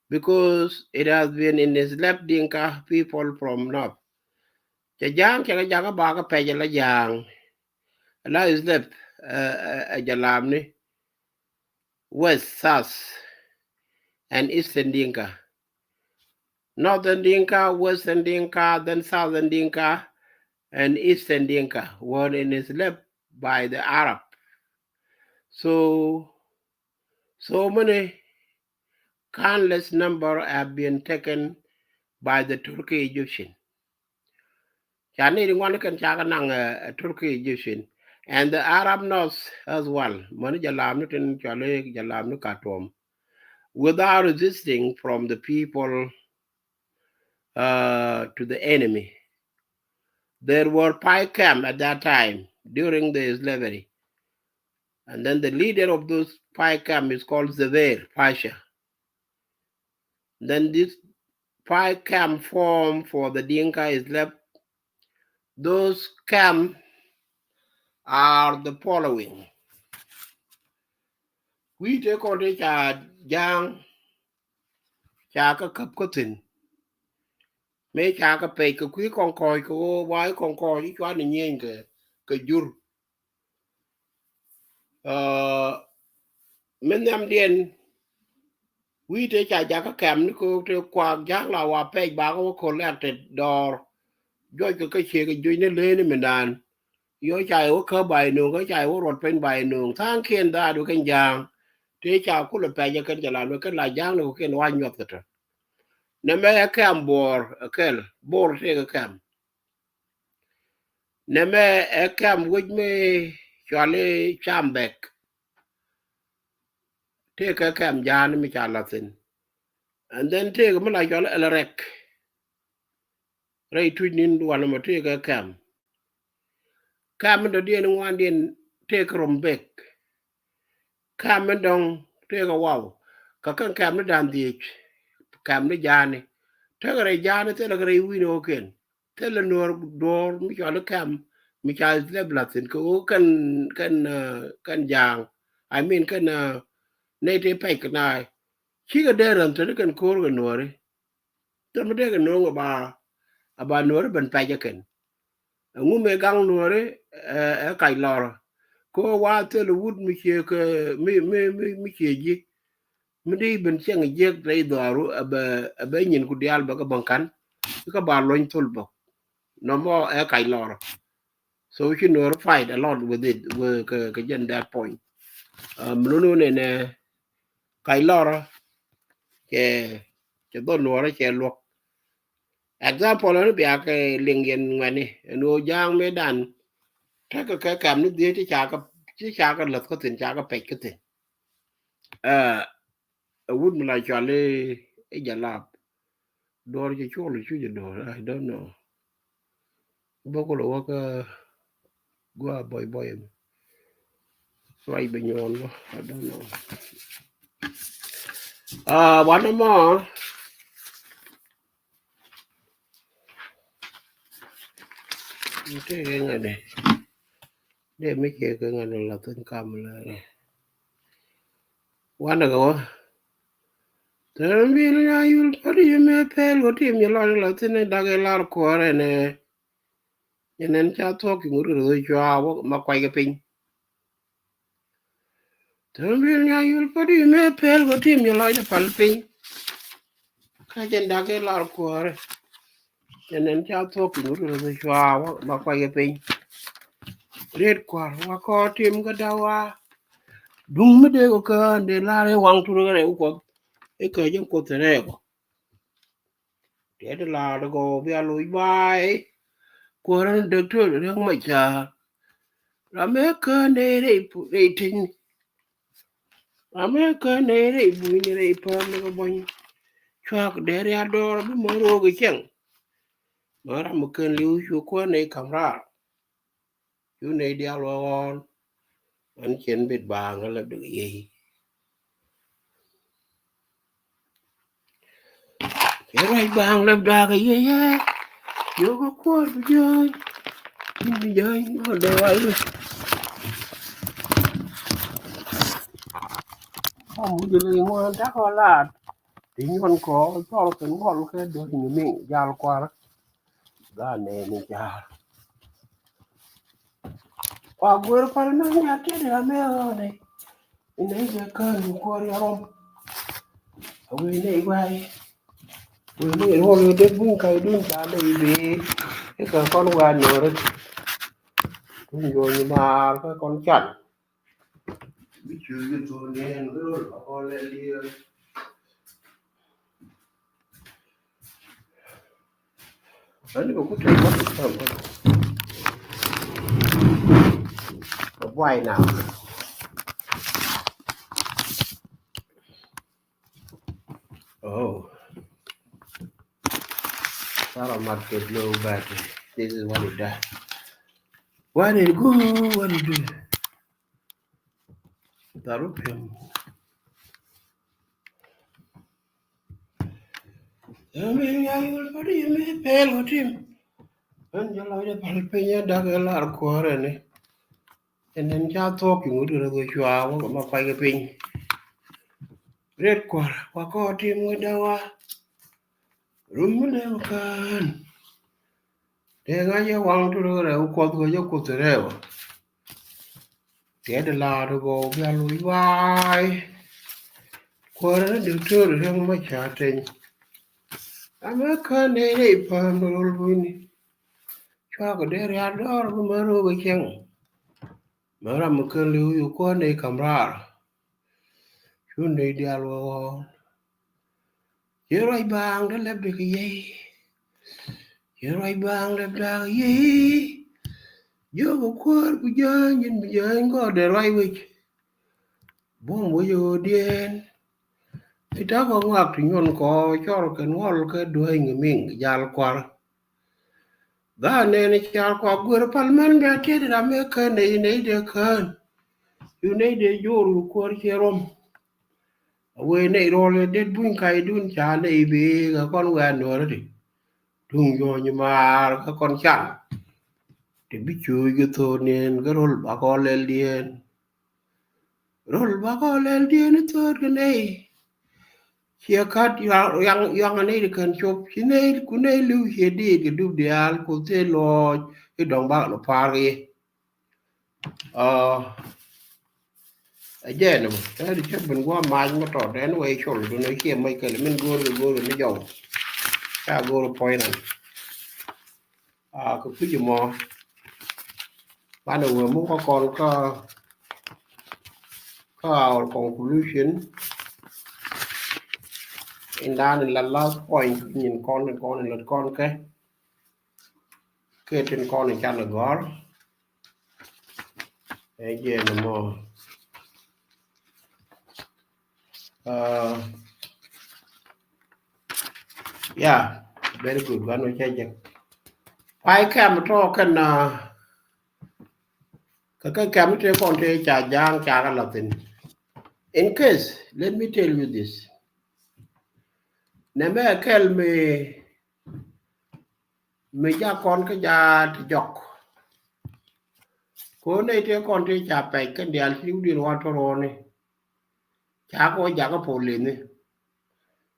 because it has been enslaved Dinka people from north. Cɛ Ja̱a̱ŋ cɛ kɛ jakä bakä pɛc ala Ja̱a̱ŋ, ala enslaved, uh, uh, Jalamni, west, south, and eastern Dinka. Northern Dinka, Western Dinka, then Southern Dinka, and Eastern Dinka were enslaved by the Arab. So, so many countless number have been taken by the Turkey Egyptian. Ca ni di ŋuan kɛn ca kɛ naŋ, uh, Turkey Egyptian and the Arab North as well. Mani Jalamni tin cɔli Jalamni Khartoum, without resisting from the people, uh, to the enemy. There were five camp at that time during the slavery. And then the leader of those five camp is called Zever Pasha. Then this five camp form for the Dinka is left. Those camp are the following. Kui̱ tëë kɔn tëë ca Ja̱a̱ŋ ca kɛ käp kä thi̱n. Mëë ca kɛ pɛc kɛ kui̱ Kɔŋkɔɔc kɛ ɣöö wa̱a̱ i̱ Kɔŋkɔɔc i̱ cuan i̱ nyieny kɛ, kɛ jur. Uh, min nhiamdiɛn wi̱i̱ tëë ca jakä kɛm ni kɛ ɣöö tëë kuaak Ja̱a̱ŋ la wa pɛc bakä wä collected dɔɔr. Juɔc kɛ kä ciek kɛ juc ni lëëni mindan. Yɔ ca yɛ wä kä bay no̱o̱ŋ, kä ca yɛ wä ruɔt peny bay no̱o̱ŋ. Tha̱a̱ŋkiɛn dhaadu kɛn Ja̱a̱ŋ tëë ca kulɛ pɛc ɛ kɛn ca la luɛ kɛn la Ja̱a̱ŋ ni kɛ kiɛn wa nyuɔth kɛ tɔ. Nɛmɛ ɛ kɛm Buɔɔr ɛ kɛl, Bor tëë kɛ kɛm. Nɛmɛ ɛ kɛm wec mi cɔali Cambɛk. Tëë kɛ kɛm Ja̱a̱ŋ mi ca la thi̱n. And then tëë kɛ mi la cɔali Ɛlɛrɛk. Rɛy tuc ni̱n duɔl ɛmɔ tëë kɛ kɛm. Kɛm mi dɔ̱diɛn ŋuandiɛn tëë kɛ Rumbek. Kɛm mi dɔ̱ŋ tëë kɛ Waw. Kɛ kɛn kɛm ni da̱ŋ dhiec. Kɛm ni Ja̱a̱ŋ. Tekɛ rɛy Ja̱a̱ŋ thilɛ kɛ rɛy wi̱i̱ni ɣöö kɛn. Thilɛ Nuɔ̱ɔ̱r duɔ̱ɔ̱r mi cɔali kɛm mi ca slave la thi̱n kɛ ɣöö kɛn, kɛn, uh, kɛn Ja̱a̱ŋ. I mean kɛn, uh, nɛy tëë pɛc kɛ naai. Cikɛ dee räm te ni kɛn ko̱o̱r kɛ Nuɔ̱ɔ̱ri. Thil mi dee kɛ no̱o̱ŋ ɛ ba, ɛ ba Nuɔ̱ɔ̱ri ben pɛc ɛ kɛn. Ɛŋu mëë gaŋ Nuɔ̱ɔ̱ri, ɛ, ɛ kac lɔrä. Kɛ ɣöö wa thil wut mi cie kɛ, mi, mi, mi, mi cie ji̱. Mi di ben cieŋ jiäk rɛy dhɔaaru ɛ bɛ, ɛ bɛ nyin ku diaal bɛ kɛ bäŋ ka̱n. Kä ba luɔ̱ny thol bä. Nɔmɔ ɛ kac lɔrä. So ci Nuɔ̱ɔ̱ri fight a lot with it, with kɛ, kɛ jɛn that point. Uh, mi nunu nɛnɛ kac lɔrä cɛ, cɛ dhɔ Nuɔ̱ɔ̱ri cɛ luɔk. Example ni bia kɛ liŋ yɛn ŋuɛni ɛn ɣöö Ja̱a̱ŋ mëëdan tekɛ kɛ kɛm ni dhiec ti ca kɛ, ti ca kɛ läth kä thi̱n, ca kɛ pɛc kä thi̱n. Ɛ, ɛ wut mi la cɔali i̱ Jalap. Duɔ̱ɔ̱r cɛ cuɔl i̱ cuc i̱ duɔ̱ɔ̱r, I don't know. Bä kulɛ wä kä gua̱a̱ bɔy bɔy ɛmɛ. Ruac bɛ nyuɔɔn bä, I don't know. Ah, wanɛ mɔ. Tëë kɛ ŋa̱ni. Dee mi ciɛ kɛ ŋa̱ni la thi̱n kam la rɛ. Wanɛ kɛ wä. Thɛm bil nya yul pät i̱ mi pɛl wä tim yɛ lɔc la thi̱n i̱ dak i̱ lar kuɔrɛ nɛ. Yɛ nɛn ca thuɔ̱k i̱ ŋut kɛ rɛ cua wä ma kuac kɛ piny. Thɛm bil nya yul pät i̱ mi pɛl wä tim yɛ lɔc pal piny. Kä jɛn dak i̱ lar kuɔrɛ. Yɛ nɛn ca thuɔ̱k i̱ ŋut kɛ rɛ cua wä ma kuac kɛ piny. Riet kua̱r wa kɔ tim kä dawa. Duŋ mi dee kɔ kään dee lar i̱ waŋ tur kɛ rɛ wä kuɔth. I̱ kɛ jɛn kuoth rɛ kɔ. Tiɛt la̱a̱t kɔ bia loc ba̱a̱y. Kuäärä ni däk töl riäk mac ca̱a̱. Ram ëë kään dee rɛy pu-, rɛy teny. Ram ëë kään dee rɛy buny ni rɛy päm ni kɛ buɔ̱ny. Cua̱k dee ria̱a̱t dɔɔr bi mär ro̱o̱k ɛ cieŋ. Mär ram mi kään li̱w cu kuäär nɛy ka̱m raar. Cu nɛy diaal wä ɣɔ̱ɔ̱n. Ɣän cien bit baaŋ kä läpdɛ kɛ yiey. Cien ruac baaŋ läpdɛ kɛ yiey ɛ. Jiök kä kuäär bi jiööny. Ji̱n bi jäny ŋɔl dee wai. Kɔm wi̱c lɛ ŋuan tak kɔ laat. Ti nyuɔn kɔ cɔl kɛ ŋɔl kɛ dee ni mi jal kuar. Gaa nɛ ni jal. Kua guer pal na nya kɛ dee amɛ ɣɔnɛ. Inɛ ijɛ kään kuɔr yɔrɔm. Awi nɛ iwai. Wëë ni ruɔl wëë dee buny ka̱ydun ca lɛ i̱ bee. I̱ kɛ kɔn wä nuɔ̱ɔ̱ri. Tuny juɔ̱ɔ̱ny maar kä kɔn can. Bi cuuc kɛ thuɔ̱ɔ̱n yɛn kɛ rol ba kɔn lɛ liɛɛr. Ani bɛ ku tɛy bä. Bɛ buay na. Oh. Tara mat kɛ low battery. This is what it does. What it go, what it do? Daru piɛm. Ɛmi ya yul pari mi pɛl ko tim. Ɛn jɛ lɔ jɛ pal piny ɛ dak ɛ lar kuɔrɛ ni. Ɛn ɛn ca thuɔk ki ŋut rɛ dhɔ cua wä kɛ ma kuay kɛ piny. Ret kuɔr wa kɔ tim ŋut dɛ wa. Rum mi lɛ kan. Tëë ŋa̱c yɛ waŋ ti röörɛ wä kuɔth wä jɛ kuoth rɛw. Tiɛt laat gɔw bia loc waay. Kuäärä ni diktöör riäŋ ma ca teny. Amɛ kän nɛy rɛy päm rol buini. Cuakɔ dee rial dɔɔr bi mär wä bä cieŋ. Mɛ ram mi kän li̱w yu kuäär nɛy kam raar. Cu nɛy diaal wä ɣɔɔn. Ci ruac baaŋ dee lɛp dee kɛ yey. Ci ruac baaŋ dee dak yey. Jiök ɛ kuäär ku jäny ji̱n bi jäny gɔɔdɛ ruac wec. Buɔ̱m wec ɣöödiɛn. I̱ ta̱kɔ ŋɔak ti nyuɔn kɔ cɔr kɛ ŋɔl kɛ duäny ŋɛ miŋ jal kuar. Gaa nɛn i̱ car kua guer pal män bɛ tiet ram ëë kään nɛy nɛy dee kään. Yu nɛy dee jor yu kuäär ciɛ ruɔm. A wee nɛy ruɔl i̱ det buny kac dun ca nɛy bee kɛ kɔn wee a nuɔ̱ɔ̱rä ti. Tuŋ yuɔ̱ɔ̱ny maar kä kɔn can. Ti bi cuuc kɛ tho̱o̱n niɛn kä rol bakɔ lɛl diɛn. Rol bakɔ lɛl diɛn i̱ tho̱o̱t kɛ nɛy. Ciɛ kat yuaŋ, yuaŋ, yuaŋ nɛy ti kän cop. Ci nɛy, ku nɛy li̱w ciɛ diit kɛ dup diaal ku thil lɔɔc i̱ dɔ̱ŋ bakɔ lɔ pa̱a̱r kɛ yɛ. Aa, ɛ jɛn mɔ, ɛ di cä ben gua̱a̱ mac mɔ tɔt, ɛn wee col dun ɛ ciɛ mɔc kɛl, min go̱o̱r kɛ go̱o̱r kɛ mi jɔw. Ca go̱o̱r puɔ̱ny ran. Aa, kɛ kui̱c mɔ. Banɛ wee muk kä kɔn kä, kä our conclusion. In dan in la last point, nyin kɔn, in kɔn, in lät kɔn kɛ. Kɛ tin kɔn in can gɔ̱r. Ɛ jɛn mɔ. Uh, yeah, very good. Wan wä cɛ jɛ. Pay kɛm tɔ kɛn, uh, kɛ kɛ kɛm tëë kɔn tëë ca ja̱a̱ŋ ca kɛ la̱thin. In case, let me tell you this. Nɛmɛ kɛl mi mi jak kɔn kä jaat jɔk. Ko̱n nɛy tëë kɔn tëë ca pɛc kɛn diaal ci wut diɛn wa tɔrɔɔni. Ca kɔ jakä polini.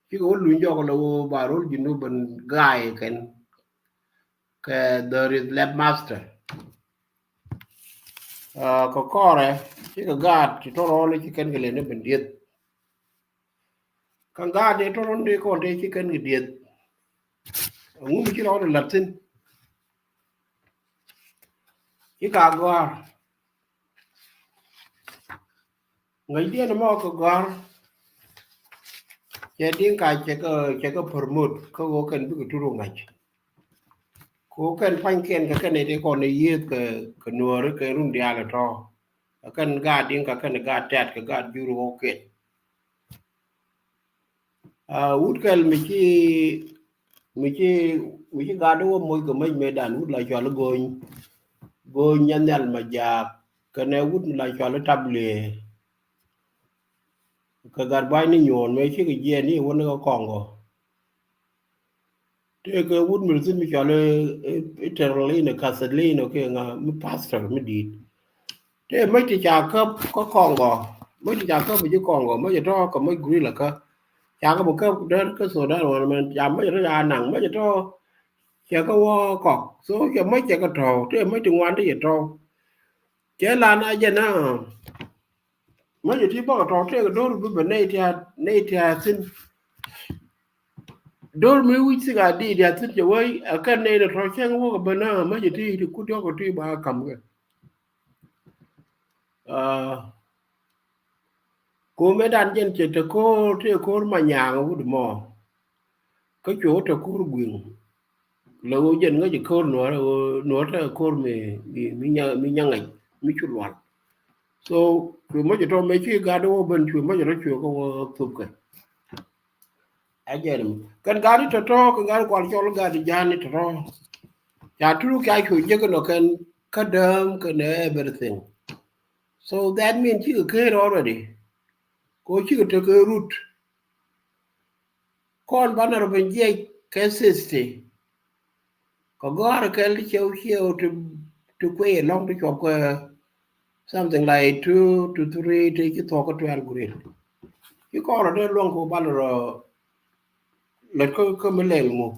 Cikɛ wä luny jɔk lɛ wä ba rol ji̱n wä ben ga̱a̱y kɛn. Kɛ the lab master. Aa, kɛ kɔrɛ cikɛ gaat ti tɔrɔɔni ci kɛn kɛ leni ben dieth. Kä gaat dee tɔrɔn dee kɔn tëë ci kɛn kɛ dieth. Ŋu mi ci rɔɔdɛ la̱t thi̱n. Ci ka gɔ̱a̱r. Ŋäc diɛn mɔ kɛ gɔ̱a̱r. Cɛ di̱ŋ ka cɛ kɛ, cɛ kɛ promote kä ɣöö kɛn bikɛ turu ŋa̱c. Kɛ ɣöö kɛn pa̱nykiɛn kɛ kɛn ɛ dee kɔn ɛ yiëëth kɛ, kɛ nuääri kɛ run diaal ɛ tɔ̱. Kɛ kɛn gaat di̱ŋ ka kɛn gaat tɛ̈t kɛ gaat jur ɣɔ̱kiɛn. Aa, wut kɛl mi ci, mi ci, mi ci gat wä moc kɛ mec metdan wut la cɔal i̱ Go̱ny, Go̱ny Nyanhial Majak, kɛnɛ wut mi la cɔal i̱ Tabli. Kɛ gat ba̱ny ni nyuɔ̱ɔ̱n mëë cikɛ jiɛɛn ni wä ni kä Kɔŋgɔ. Tëë kɛ wut mi thi̱n mi cɔal i̱, i̱, i̱ Terlino, Castellino kɛ ŋa, mi pastor mi di̱i̱t. Tëë mäc ti ca käp kä Kɔŋgɔ. Mäc ti ca käp ji̱ Kɔŋgɔ. Mäc tɔ̱ kɛ mäc guerrilla kä. Ca kɛ bi käp dee kä Sudan wanɛ mɛn. Ca mäc tɔ̱ ca naŋ. Mäc tɔ̱ cɛ kɛ wä kɔk. So cɛ mäc cɛ kɛ tɔ̱. Tëë mäc ti ŋuan ti cɛ tɔ̱. Cɛ la na jɛ na. Mäc ti bä kɛ tɔ̱ tëë kɛ do̱r bi bɛ nɛy ti a, nɛy ti a thi̱n. Do̱r mi wi̱c thik a di̱i̱t a thi̱n cɛ wee a kɛn nɛy ti tɔ̱ cɛŋ wä kɛ bä na mäc ti ti kut yɔk kɛ ti ba ka̱m kɛ. Aa, ko̱mɛ dan jɛn cɛ te ko̱r, te ko̱r ma nyaŋ wut mɔ. Kä cuɛ wä te ko̱r gui̱ŋ. Lɛ ɣöö jɛn ŋäc ko̱r nuɔ̱ɔ̱rɛ, ɣöö nuɔ̱ɔ̱rɛ te ko̱r mi, mi, mi nya, mi nyaŋ ŋäc, mi cu lual. So cuɛ mäc tɔ̱ mɛ ci gat wä ben cuɛ mäc tɔ̱ cuɛ kä wä thop kɛ. A jɛn mi kɛn gat tɔ̱tɔ̱ kɛ gat kual cɔl gat ja̱a̱n tɔ̱tɔ̱. Ca turuk ca cuɛ jek nɔ kɛn kä dääm kɛn everything. So that mean cikɛ ker already. Ko cikɛ tekɛ rut. Kɔn banɛ rɔ ben jiɛc kɛ sixty. Kɛ gɔ̱a̱r kɛl ti cɛw cɛw ti, ti kuey ɛlɔ̱ŋ ti cuɔp kɛ something like two to three ti ci thuɔk kä twelve grade. Ci kɔn rɔ dee luɔ̱ŋ kɛ banɛ rɔ lät kä, kä mi lɛl ŋu.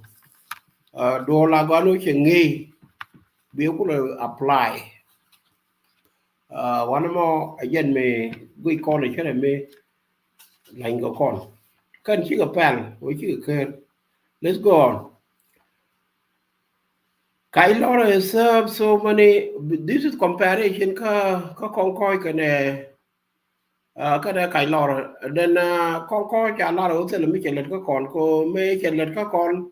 Aa, duɔl a gɔan wä cɛ ŋi̱i̱c bi kulɛ apply. Aa, wanɛ mɔ a jɛn mi guic kɔn a cärɛ mi lany kɛ kɔn. Kɛn cikɛ pɛl wä cikɛ ker. Let's go on. Kac Lɔrɛ serve so many, this is comparison kä, kä Kɔŋkɔc kɛnɛ, aa, kɛnɛ Kac Lɔrɛ. Then, aa, Kɔŋkɔc ca lar wä thilɛ mi cɛ lät kä kɔn ko mi cɛ lät kä kɔn.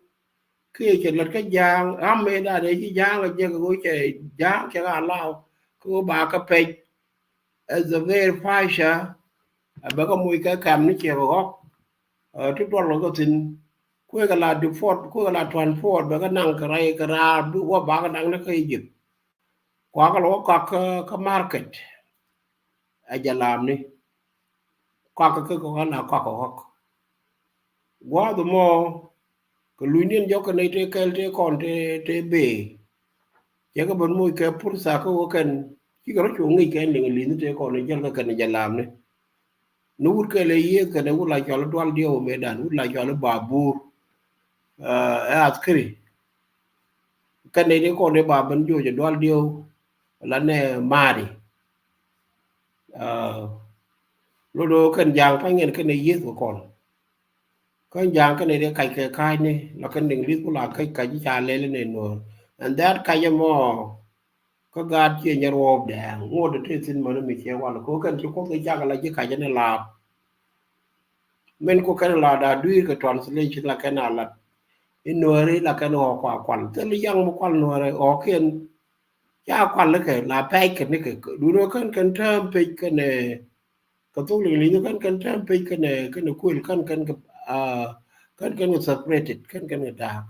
Kiɛ cɛ lät kä ja̱a̱ŋ ram mëë dan ëë ci ja̱a̱ŋ a jiɛk ɣöö cɛ ja̱a̱ŋ cɛ ka law kä ɣöö ba kä pɛc. As a very pasha a bɛ kä moc kɛ kɛm ni ciɛ kɛ ɣɔk. Aa, ti duɔl kɛ kä thi̱n kuëë kɛ la deport, kuëë kɛ la transport bɛ kä naŋ kɛ rɛy kɛ raar bi wä ba kɛ naŋ ni kä Egypt. Kuakä lɛ wä kak kä, kä market. Ɛ jɛ lamni. Kɔakä kä kɔakä la kɔakä kɔk. Gua̱a̱th mɔ kɛ lunyniɛn jɔk kɛ nɛy tëë kɛl tëë kɔn tëë, tëë bëë. Cɛ kɛ ben moc kɛ pursa kä wä kɛn cikɛ rɔ cu ŋic kɛn liŋ li̱nh tëë kɔn jɛl kɛ kɛn jɛ lamni. Ni wut kɛl ɛ yiëëth kɛn ɛ wut la cɔal i̱ dual diɛw mëëdan, wut la cɔal i̱ babur. Aa, ɛ askiri. Kɛn nɛy tëë kɔn tëë ba ben joc ɛ dual diɛw la nɛ ma̱a̱ri. Aa, lot ɣöö kɛn ja̱a̱ŋ pa̱ny ŋɛn kɛn ɛ yiëth kɛ kɔn. Kɛn ja̱a̱ŋ kɛn ɛ dee kac kɛ ka̱a̱cni la kɛn English ku la kac kac ji̱ ca lɛl inɛ nuɔ̱ɔ̱r. And that kac ɛmɔ kä gaat ciɛ nyɛ ruɔɔp dɛɛŋ ŋot ɛ tëë thi̱n mäni mi ciɛ wal kɛ ɣöö kɛn ci Kuoth kɛ cak ala ji̱ kac ɛn ɛ laap. Min ku kɛn ɛ laap da̱a̱ dui̱r kɛ translation la kɛn a lat. I̱ nuääri la kɛn ɣɔɔk kua kual thil yaŋ mi kual nuäärɛ ɣɔɔkiɛn. Ca kual kɛ la pɛc kɛ ni kɛ duundɛ kɛn kɛn term pec kɛn ɛ kɛ thok liŋ liŋ kɛn kɛn term pec kɛn ɛ kɛn ɛ kuël kɛn kɛn kɛ, aa, kɛn kɛn kɛ separated kɛn kɛn kɛ da̱a̱k.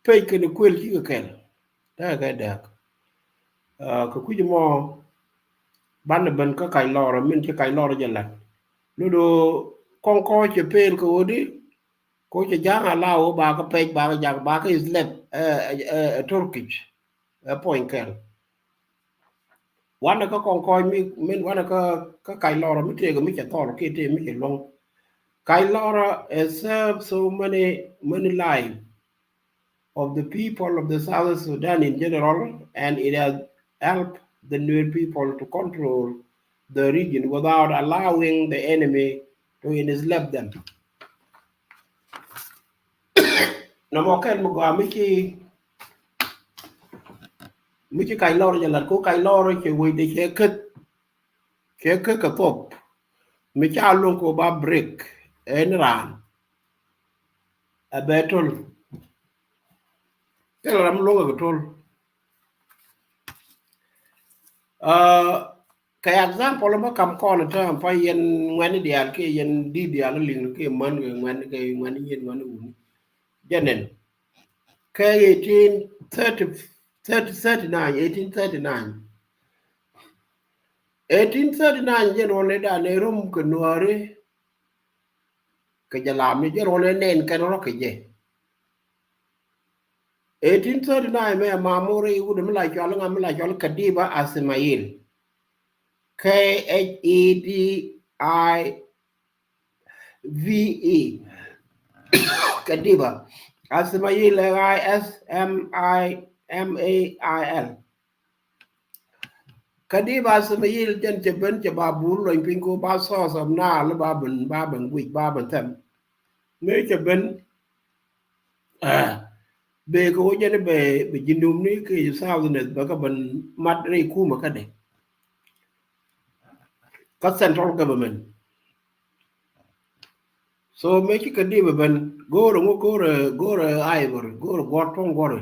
Pec kɛn ɛ kuël cikɛ kɛl. Da̱a̱k kɛ da̱a̱k. Aa, kɛ kui̱c mɔ banɛ ben kä Kac Lɔrɛ min ci Kac Lɔrɛ jɛ la̱t. Lot ɣöö Kɔŋkɔc cɛ pel kɛ ɣöö di ko cɛ ja̱a̱ŋ a la ɣöö ba kä pɛc ba kä ja̱a̱ŋ ba kä Islip ɛ, ɛ, ɛ, ɛ Turkish ɛ puɔ̱ny kɛl. Wanɛ kä Kɔŋkɔc mi, min wanɛ kä, kä Kac Lɔrɛ mi tëëkɛ mi cɛ thɔl kiɛ tëë mi cɛ luɔ̱ŋ. Kac Lɔrɛ ɛ serve so many, many life of the people of the South Sudan in general, and it has helped the Nuer people to control the region without allowing the enemy to enslave them. Nɔmɔ kɛn mi gɔaa mi ci, mi ci Kac Lɔrɛ jɛ lat ko Kac Lɔrɛ cɛ wecdɛ cɛ keth, cɛ keth kɛ thop. Mi ca luɔ̱ŋ ko ba break ɛn raan ɛ bɛ tol. Thilɛ ram luɔ̱ŋ kɛ tol. Aa, kɛ example mi kam kɔn tääm pa yɛn ŋuɛ̈ni diaal kiɛ yɛn di̱t diaal liŋ kiɛ män kɛ ŋuɛ̈ni kɛ ŋuɛ̈ni yɛn ŋuɛ̈ni wuni. Jɛn ɛn kɛ eighteen thirty, thirty, thirty nine, eighteen thirty nine. Eighteen thirty nine jɛn ruɔ̱n ni dan ni rum kɛ nuääri. Kɛ jɛ lam ni jɛ ruɔ̱n ni nɛn kɛn rɔ kɛ jɛ. Eighteen thirty-nine mɛ Mamur i̱ wut mi la cɔal ŋa mi la cɔal Kadiba Ismail. K H E D I V E. Kadiba Ismail, I S M I M A I L. Kadiba Ismail jɛn cɛ ben cɛ ba bur lɔny piny ko ba source of Nile ba ben, ba ben guic, ba ben thɛm. Mëë cɛ ben, ah, bɛ kɛ wä jɛn bɛ, bɛ ji̱ Nubni kɛ Southerners bɛ kɛ ben mat rɛy kumɛ kädɛ. Kä central government. So mëë ci Kadiba ben go̱o̱rɛ ŋu, go̱o̱rɛ, go̱o̱rɛ Ivory, go̱o̱rɛ guɔ̱r tuɔ̱ŋ guɔ̱rɛ.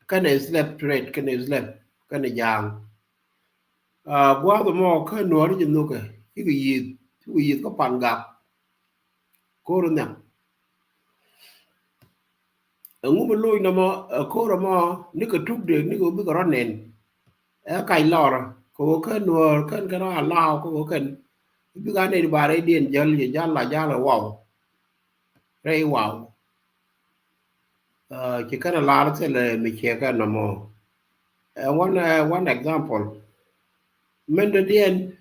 Kɛnɛ slave trade, kɛnɛ slave, kɛnɛ ja̱a̱ŋ. Ah, gua̱a̱th ɛmɔ kä Nuääri jɛ nhökɛ, cikɛ yi̱th, cikɛ yi̱th kä Pangak. Ko̱r nhiam. Ɛŋu mi loc nɔmɔ, ɛ ko̱r ɛmɔ, nikɛ tukdɛ, nikɛ bikɛ rɔ nɛn. Ɛ kac lɔr, kɛ ɣöö kɛn Nuäär, kɛn kɛn rɔ allow, kɛ ɣöö kɛn bikɛ a nɛy ti ba rɛydiɛn jäl, yɛ jal la jal ɛ waw. Rɛy waw. Ah, ci kɛn a lar thilɛ mi ciɛ kɛn nɔmɔ. Ɛ one, ɛ one example. Min dɔ̱diɛn,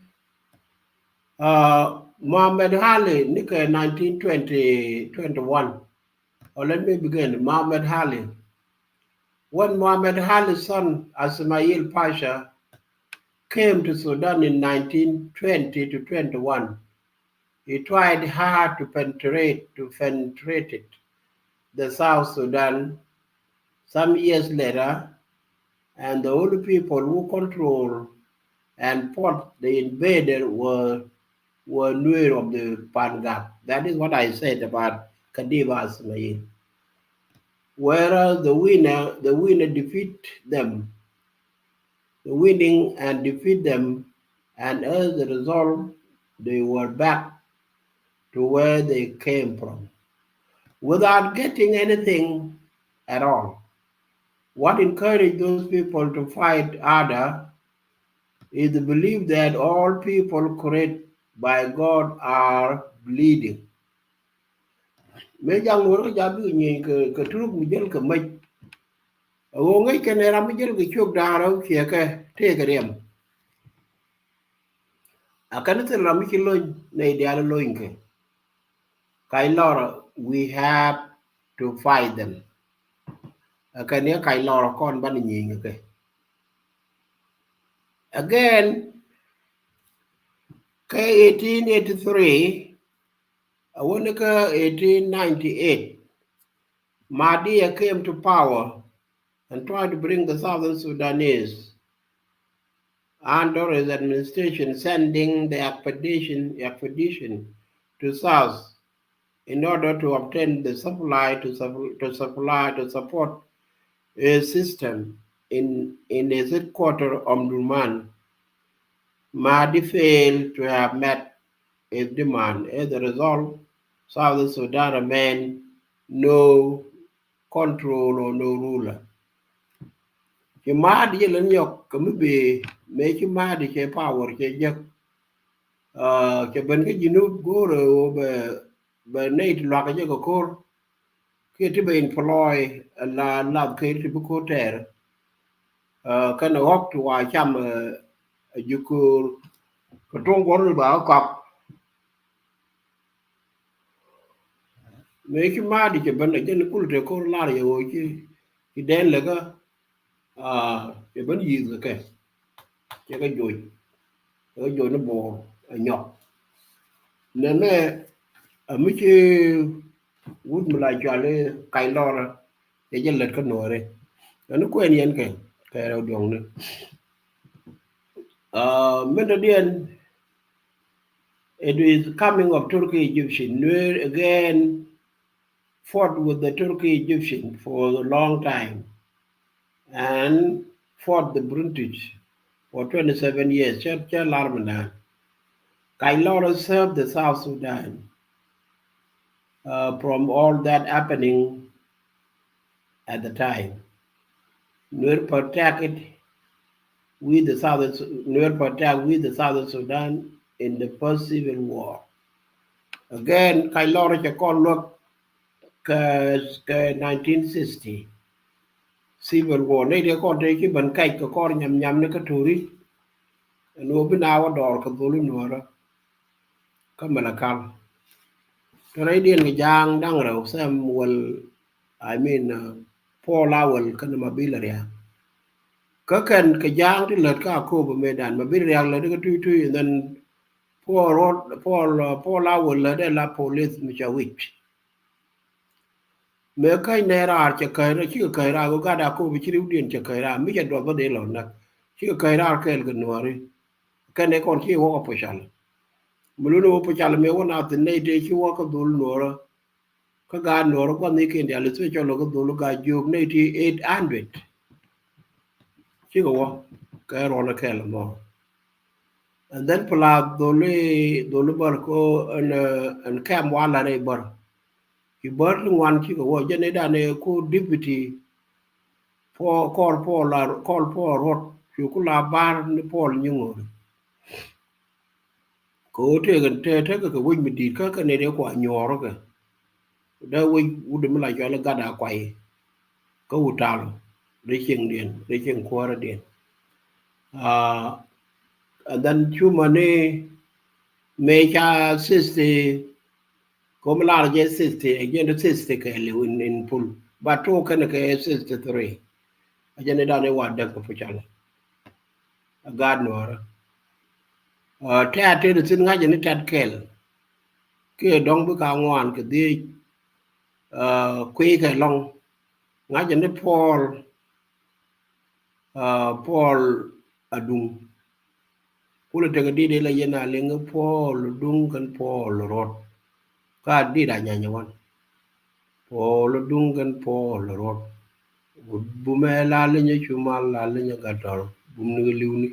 ah, Muhammad Ali nikɛ nineteen twenty, twenty-one. Or let me begin. Muhammad Ali. When Muhammad Ali's son Ismail Pasha came to Sudan in nineteen twenty to twenty-one, he tried hard to penetrate, to penetrate it, the South Sudan. Some years later, and the only people who control and fought the invader were, were Nuer of the Pangak. That is what I said about Kadiba Ismail. Whereas the winner, the winner defeat them, the winning and defeat them, and as a result, they were back to where they came from without getting anything at all. What encouraged those people to fight harder is the belief that all people created by God are bleeding. Mëë ja̱ŋ wä rɔ ja̱ bikɛ nyieeny kɛ, kɛ turuk mi jäl kɛ mäc. A ɣöö ŋäc kɛn ɛ ram mi jäl kɛ ciök da̱a̱r rɛw ciɛ kɛ tëëkɛ riɛm. A kɛn thil ram mi ci lony nɛy diaal lony kɛ. Kac lɔr, we have to fight them. A kɛn yɛ kac lɔr kɔn banɛ nyieeny kɛ. Again, kɛ eighteen eighty-three, a wä ni kä eighteen ninety-eight, Mahdi came to power and tried to bring the Southern Sudanese under his administration, sending the expedition, expedition to South in order to obtain the supply to supp-, to supply, to support his system in, in his headquarter Omdurman. Mahdi failed to have met his demand. As a result, South Sudan remain no control or no ruler. Ci Mahdi jɛ lɛ nyɔk kɛ mi bee, mëë ci Mahdi cɛ power cɛ jek. Ah, cɛ ben kä Junub go̱o̱rɛ ɣöö bɛ, bɛ nɛy ti luakä jɛ kɛ ko̱r. Kiɛ ti bɛ employ la lath kɛ ti bi ko̱r tɛɛr. Ah, kɛnɛ ɣɔk ti wa cam, eh, a ji̱ ko̱r kɛ tuɔ̱ŋ guɔ̱r ba kɔk. Mëë ci Mahdi cɛ ben a jɛn kul te ko̱r lar yɛ ɣöö ci, ci dɛn lɛ kä, ah, cɛ ben yi̱th kɛ kɛ. Cɛ kɛ joc. Cɛ kɛ joc ni bo̱o̱r a nyɔk. Nɛmɛ a mi ci wut mi la cuali kac lɔrä. Cɛ jɛ lät kä nuɔɔri. Ɛn ni kuɛn yɛn kɛ, kɛ rɛw diɔŋni. Ah, min dɔ̱diɛn, it is coming of Turkey Egyptian. Nuer again fought with the Turkey Egyptian for a long time and fought the British for twenty-seven years. Cɛ, cɛ lar mi dan. Kac lɔrä served the South Sudan, uh, from all that happening at the time. Nuer protect it with the Southern Su-, Nuer protect with the Southern Sudan in the first civil war. Again, kac lɔrä cɛ kɔn luäk kɛ, kɛ nineteen sixty. civil war, nɛy tëë kɔn tëë ci ben kɛc kɛ kɔr nyam nyam ni kä Turi. Ɛn ɣöö bi na wä dɔɔr kɛ dholi Nuɔrä kä Malakal. Te rɛydiɛn kɛ Ja̱a̱ŋ da̱ŋ rɛw, Samuel, I mean, uh, Paul Awel kɛnɛ Mabil Riak. Kä kɛn kɛ Ja̱a̱ŋ ti lät kä Akobo mëëdan, Mabil Riak lät kä Tui Tui, and then Paul Rot, Paul, uh, Paul Awel lät ɛ la police mi ca wic. Mëë käc nɛ raar cɛ käc raar, cikɛ käc raar kɛ gat Akobo, ci riwdiɛn cɛ käc raar, mi cɛ duɔth bä dee lɔ näk. Cikɛ käc raar kɛɛl kɛ Nuɔri. Kɛn ɛ kɔn ci wä kä Pocal. Mi luni wä Pocal mëë wä na thin nɛy tëë ci wä kä dholi Nuɔrä. Kä gaat Nuɔrä gua̱n ni ken diaal, especially kä dholi Gaa-jiök, nɛy ti eight hundred. Cikɛ wä kɛ ruɔn kɛl mɔ. And then plus dholi, dholi bär ko ɛn, ɛn kɛm wa la rɛy bär. Ci bär ti ŋuan cikɛ wä, jɛn idan ɛ ko deputy Paul, kɔr Paul la, kɔr Paul Rot, cu ku la bar ni Paul Nyiŋori. Kɛ ɣöö tëëkɛ, tëë, tëëkɛ kɛ wec mi di̱i̱t kä kɛ nɛy dee kua nyuɔɔr kɛ. Dee wec wut mi la cɔl i̱ Gat Akuay. Kä wut Tal. Dee cieŋdiɛn, dee cieŋ kuäärdiɛn. Ah, and then cumä ni mëë ca sixty, kɛ mi lar jɛ sixty, ɛ jɛn sixty kɛ liw in, in full. But tuɔɔk kɛn kɛ sixty three. A jɛn idan i̱ wa däk kɛ Pocal. A gaat Nuɔrä. Ah, tɛ̈t tëë thin ŋa̱cä ni tɛ̈t kɛl. Kiɛ dɔ̱ŋ bi ka ŋuan kɛ dhiec, ah, kui̱ kɛ lɔ̱ŋ. Ŋa̱cä ni Paul, ah, Paul Aduŋ. Kulɛ tekɛ di̱t ila yɛn a liŋ i̱ Paul Aduŋ kɛn Paul Rot. Ka di̱t a nyanyɛ wan. Paul Aduŋ kɛn Paul Rot. Bumɛ la linyɛ cuma la linyɛ gatɔr. Bum ni kɛ li̱wni.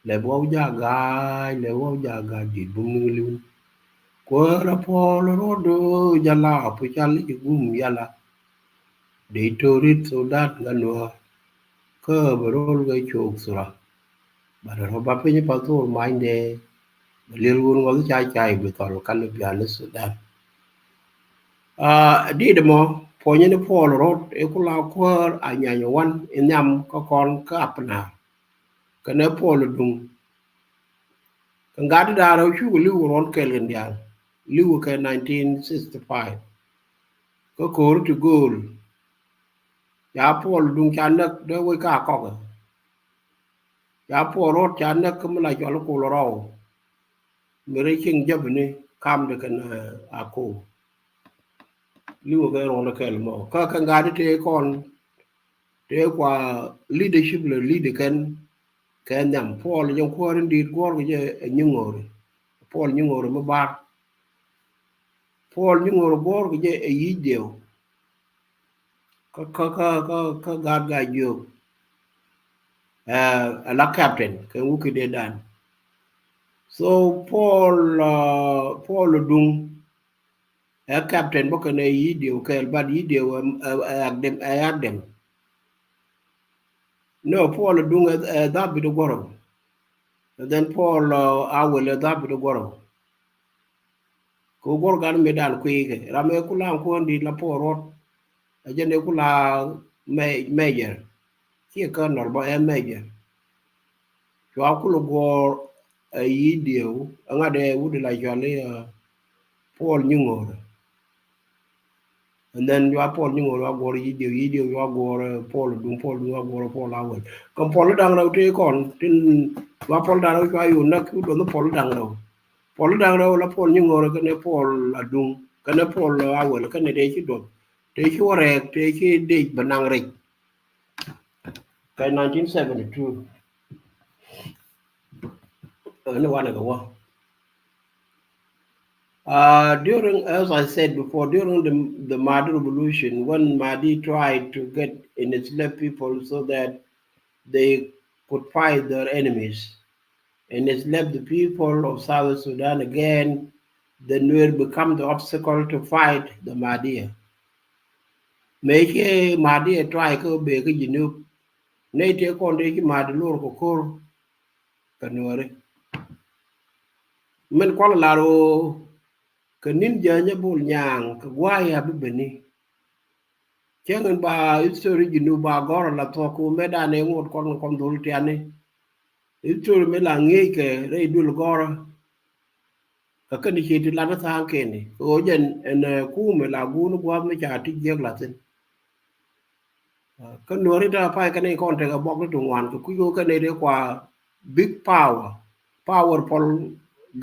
Lɛ bä wä jaak ga̱a̱c, lɛ bä wä jaak ga̱a̱c di̱t bum ni kɛ li̱wni. Kuäärä Paul Rot, jala Pocal i̱ gum yala. Dee to̱rit Sudan kä Nuäär. Kä bɛ rol kɛ cok thura. Bat rɔ ba piny pa thor manyde. Bɛ liɛl wun ŋɔth ca cay bi thɔl kan bian ni Sudan. Ah, dit mɔ, puɔnyɛ ni Paul Rot, i̱ ku la kuäär a nyany wan, i̱ nhiam kä kɔn kä Apnar. Kɛnɛ Paul Aduŋ. Kɛ ŋa̱t ti da̱a̱ rɛw cukɛ li̱w kɛ ruɔ̱n kɛl kɛn diaal. Li̱w kɛ nineteen sixty-five. Kä ko̱r ti gööl. Ca Paul Aduŋ ca näk dee wec ka kɔkɛ. Ca Paul Rot ca näk kä mi la cɔl i̱ Kol Rɔw. Mi rɛy cieŋ jäpni kamdɛ kɛn, eh, Akobo. Li̱w kɛ ruɔ̱n kɛl mɔ. Kä kɛ ŋa̱t ti tëë kɔn, tëë kua leadership lɛ lead kɛn, kɛ nhiam. Paul jɛ kuäär in di̱i̱t guɔ̱ɔ̱r kɛ jɛ ɛ Nyiŋori. Paul Nyiŋori mi bar. Paul Nyiŋori guɔ̱ɔ̱r kɛ jɛ ɛ Yic Diɛw. Kä, kä, kä, kä, kä gaat Gaa-jiök. Eh, ɛ la captain kɛ wukɛ dee dan. So Paul, uh, Paul Aduŋ ɛ captain bä kɛnɛ Yic Diɛw kɛɛl, but Yic Diɛw ɛ, ɛ, ɛ Acdem, ɛ Acdem. No, Paul Aduŋ ɛ, ɛ dhabit guɔ̱rɔ. And then Paul, uh, Awel ɛ dhabit guɔ̱rɔ. Kɛ guɔ̱r gan mi dan kui̱ kɛ ram ɛ ku la kuɔn di̱t la Paul Rot. Ɛ jɛn ɛ ku la mɛ-, major. Ciɛ colonel bä ɛ major. Cua kul guɔ̱r ɛ Yic Diɛw, ɛ ŋa̱t ɛ wut la cɔal i̱, uh, Paul Nyiŋori. And then cua Paul Nyiŋori cua guɔ̱r Yic Diɛw, Yic Diɛw cua guɔ̱r, uh, Paul Aduŋ, Paul Aduŋ cua guɔ̱r Paul Awel. Kɛ Paul da̱ŋ rɛw tëë kɔn, tin cua Paul da̱ŋ rɛw cua yun näk, wut duɔth Paul da̱ŋ rɛw. Paul da̱ŋ rɛw la Paul Nyiŋori kɛnɛ Paul Aduŋ, kɛnɛ Paul Awel, kɛnɛ tëë ci duɔth. Tëë ci wä rɛɛk, tëë ci dec bɛ naŋ rɛc. Kɛ nineteen seventy-two. Ɛn wanɛ kɛ wä. Uh, during, as I said before, during the, the Mahdi revolution, when Mahdi tried to get enslave people so that they could fight their enemies, enslave the people of South Sudan again, the Nuer become the obstacle to fight the Mahdi. Mëë ci Mahdi ɛ try kä bee kä Junub, nɛy tëë kɔn tëë ci Mahdi lor kɛ ko̱r kɛ Nuääri. Min kual lar ɣöö kɛ ni̱n jänyä Bol Nyaŋ kɛ gua̱a̱th a bi beni. Cäŋ in ba history Junub ba gɔ̱r a la thuɔ̱k ku mëë dan ɛ ŋot kɔn kɔn dhol tiani. History mëë la ŋi̱eec kɛ rɛy duël gɔ̱r. Kä kɛn ci ti lat tha̱a̱ŋ kɛn kɛ ɣöö jɛn ɛn, eh, kumɛ la guun gua̱a̱th mi ca ti jiäk la thin. Ah, kä nuɔ̱ri ta pay kɛn in kɔn tekɛ bɔk ti ti ŋuan kɛ kui̱ ɣöö kɛn in ti kua big power, powerful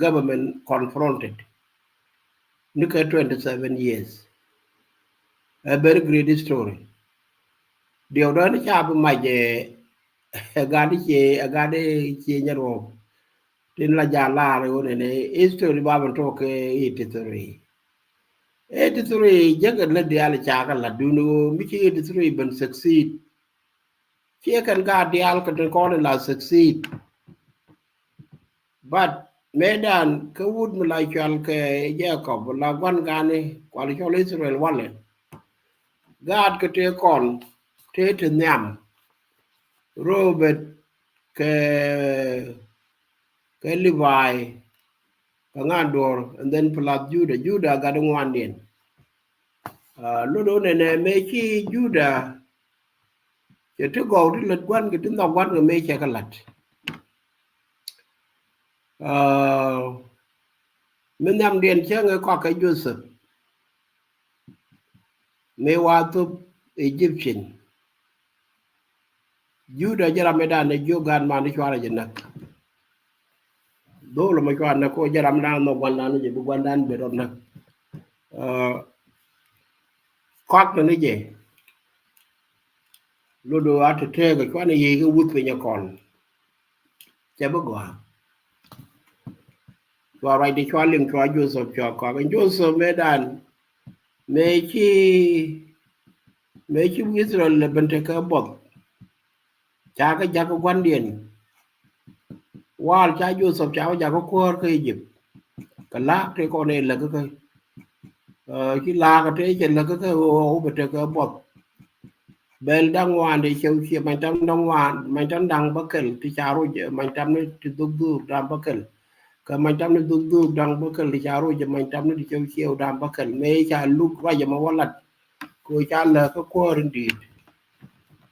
government confronted. Ni kɛ twenty seven years. A very great history. Diɛw dɔ̱ni ca bi mac ɛ, ɛ gat i̱ cie, ɛ gat i̱ cie nyɛ ruɔk. Tin la jal lar i̱ wun ɛn history ba ben tok kɛ eighty three. Eighty three jek ɛn lä diaal ca kɛ la duni ɣöö mi ci eighty three ben succeed. Ciɛ kɛn gaat diaal kɛ tin kɔn in la succeed. But mëë dan kä wut mi la cual kɛ Jacob la gua̱n gani kual cɔl Israel walɛ. Gaat kɛ tëë kɔn tëë ti nhiam. Robert kɛ, kɛ Levi kɛ ŋa duɔr, and then plus Judah. Judah gat ŋuandiɛn. Ah, lot wun ɛnɛ mëë ci Judah cɛ ti gɔw ti lät gua̱n kɛ ti nhɔk gua̱n kɛ mëë cɛ kɛ la̱t. Ah, mi nhiamdiɛn cäŋ ɛ kɔakɛ Joseph mëë wa thop Egyptian. Judah jɛ ram mi dan ɛ jiök gaat man i̱ cuarɛ jɛ näk. Dhol mɛ cuarɛ näk ko jɛ ram dan nhɔk gua̱ndan jɛ bi gua̱ndan ben rɔ näk. Ah, kɔak ni ni jɛ. Lot wun a te tëëk ɛ cuarɛ yiëë kɛ wuth piny ɛ kɔn. Cɛ bi gɔaa. Cua ruacdɛ cua liŋ cua Joseph cua kɔak. Joseph mëë dan mëë ci, mëë ci Israel lɛ ben tekɛ buɔth. Ca kɛ jakä gua̱ndiɛn. Wal ca Joseph ca wä jakä kuäär kä Egypt. Kɛ la̱a̱k tëë kɔn ɛ läk kä. Ah, ci la̱a̱k tëë cɛ läk kä ɣöö wä bɛ tekɛ buɔth. Bɛl da̱ŋ ŋuan dee cɛ wi̱i̱ ciɛ many tam da̱ŋ ŋuan, many tam da̱ŋ bäkɛl ti ca roc, many tam ni ti dhuk dhuk da̱ŋ bäkɛl. Kɛ many tam ni dhuk dhuk da̱ŋ bäkɛl ti ca roc, many tam ni ti cɛ wi̱i̱ ciɛ da̱ŋ bäkɛl. Mëë ca luk ruac ɛmɛ wä lat. Kɛ ca lɛ kä kuäär in di̱i̱t.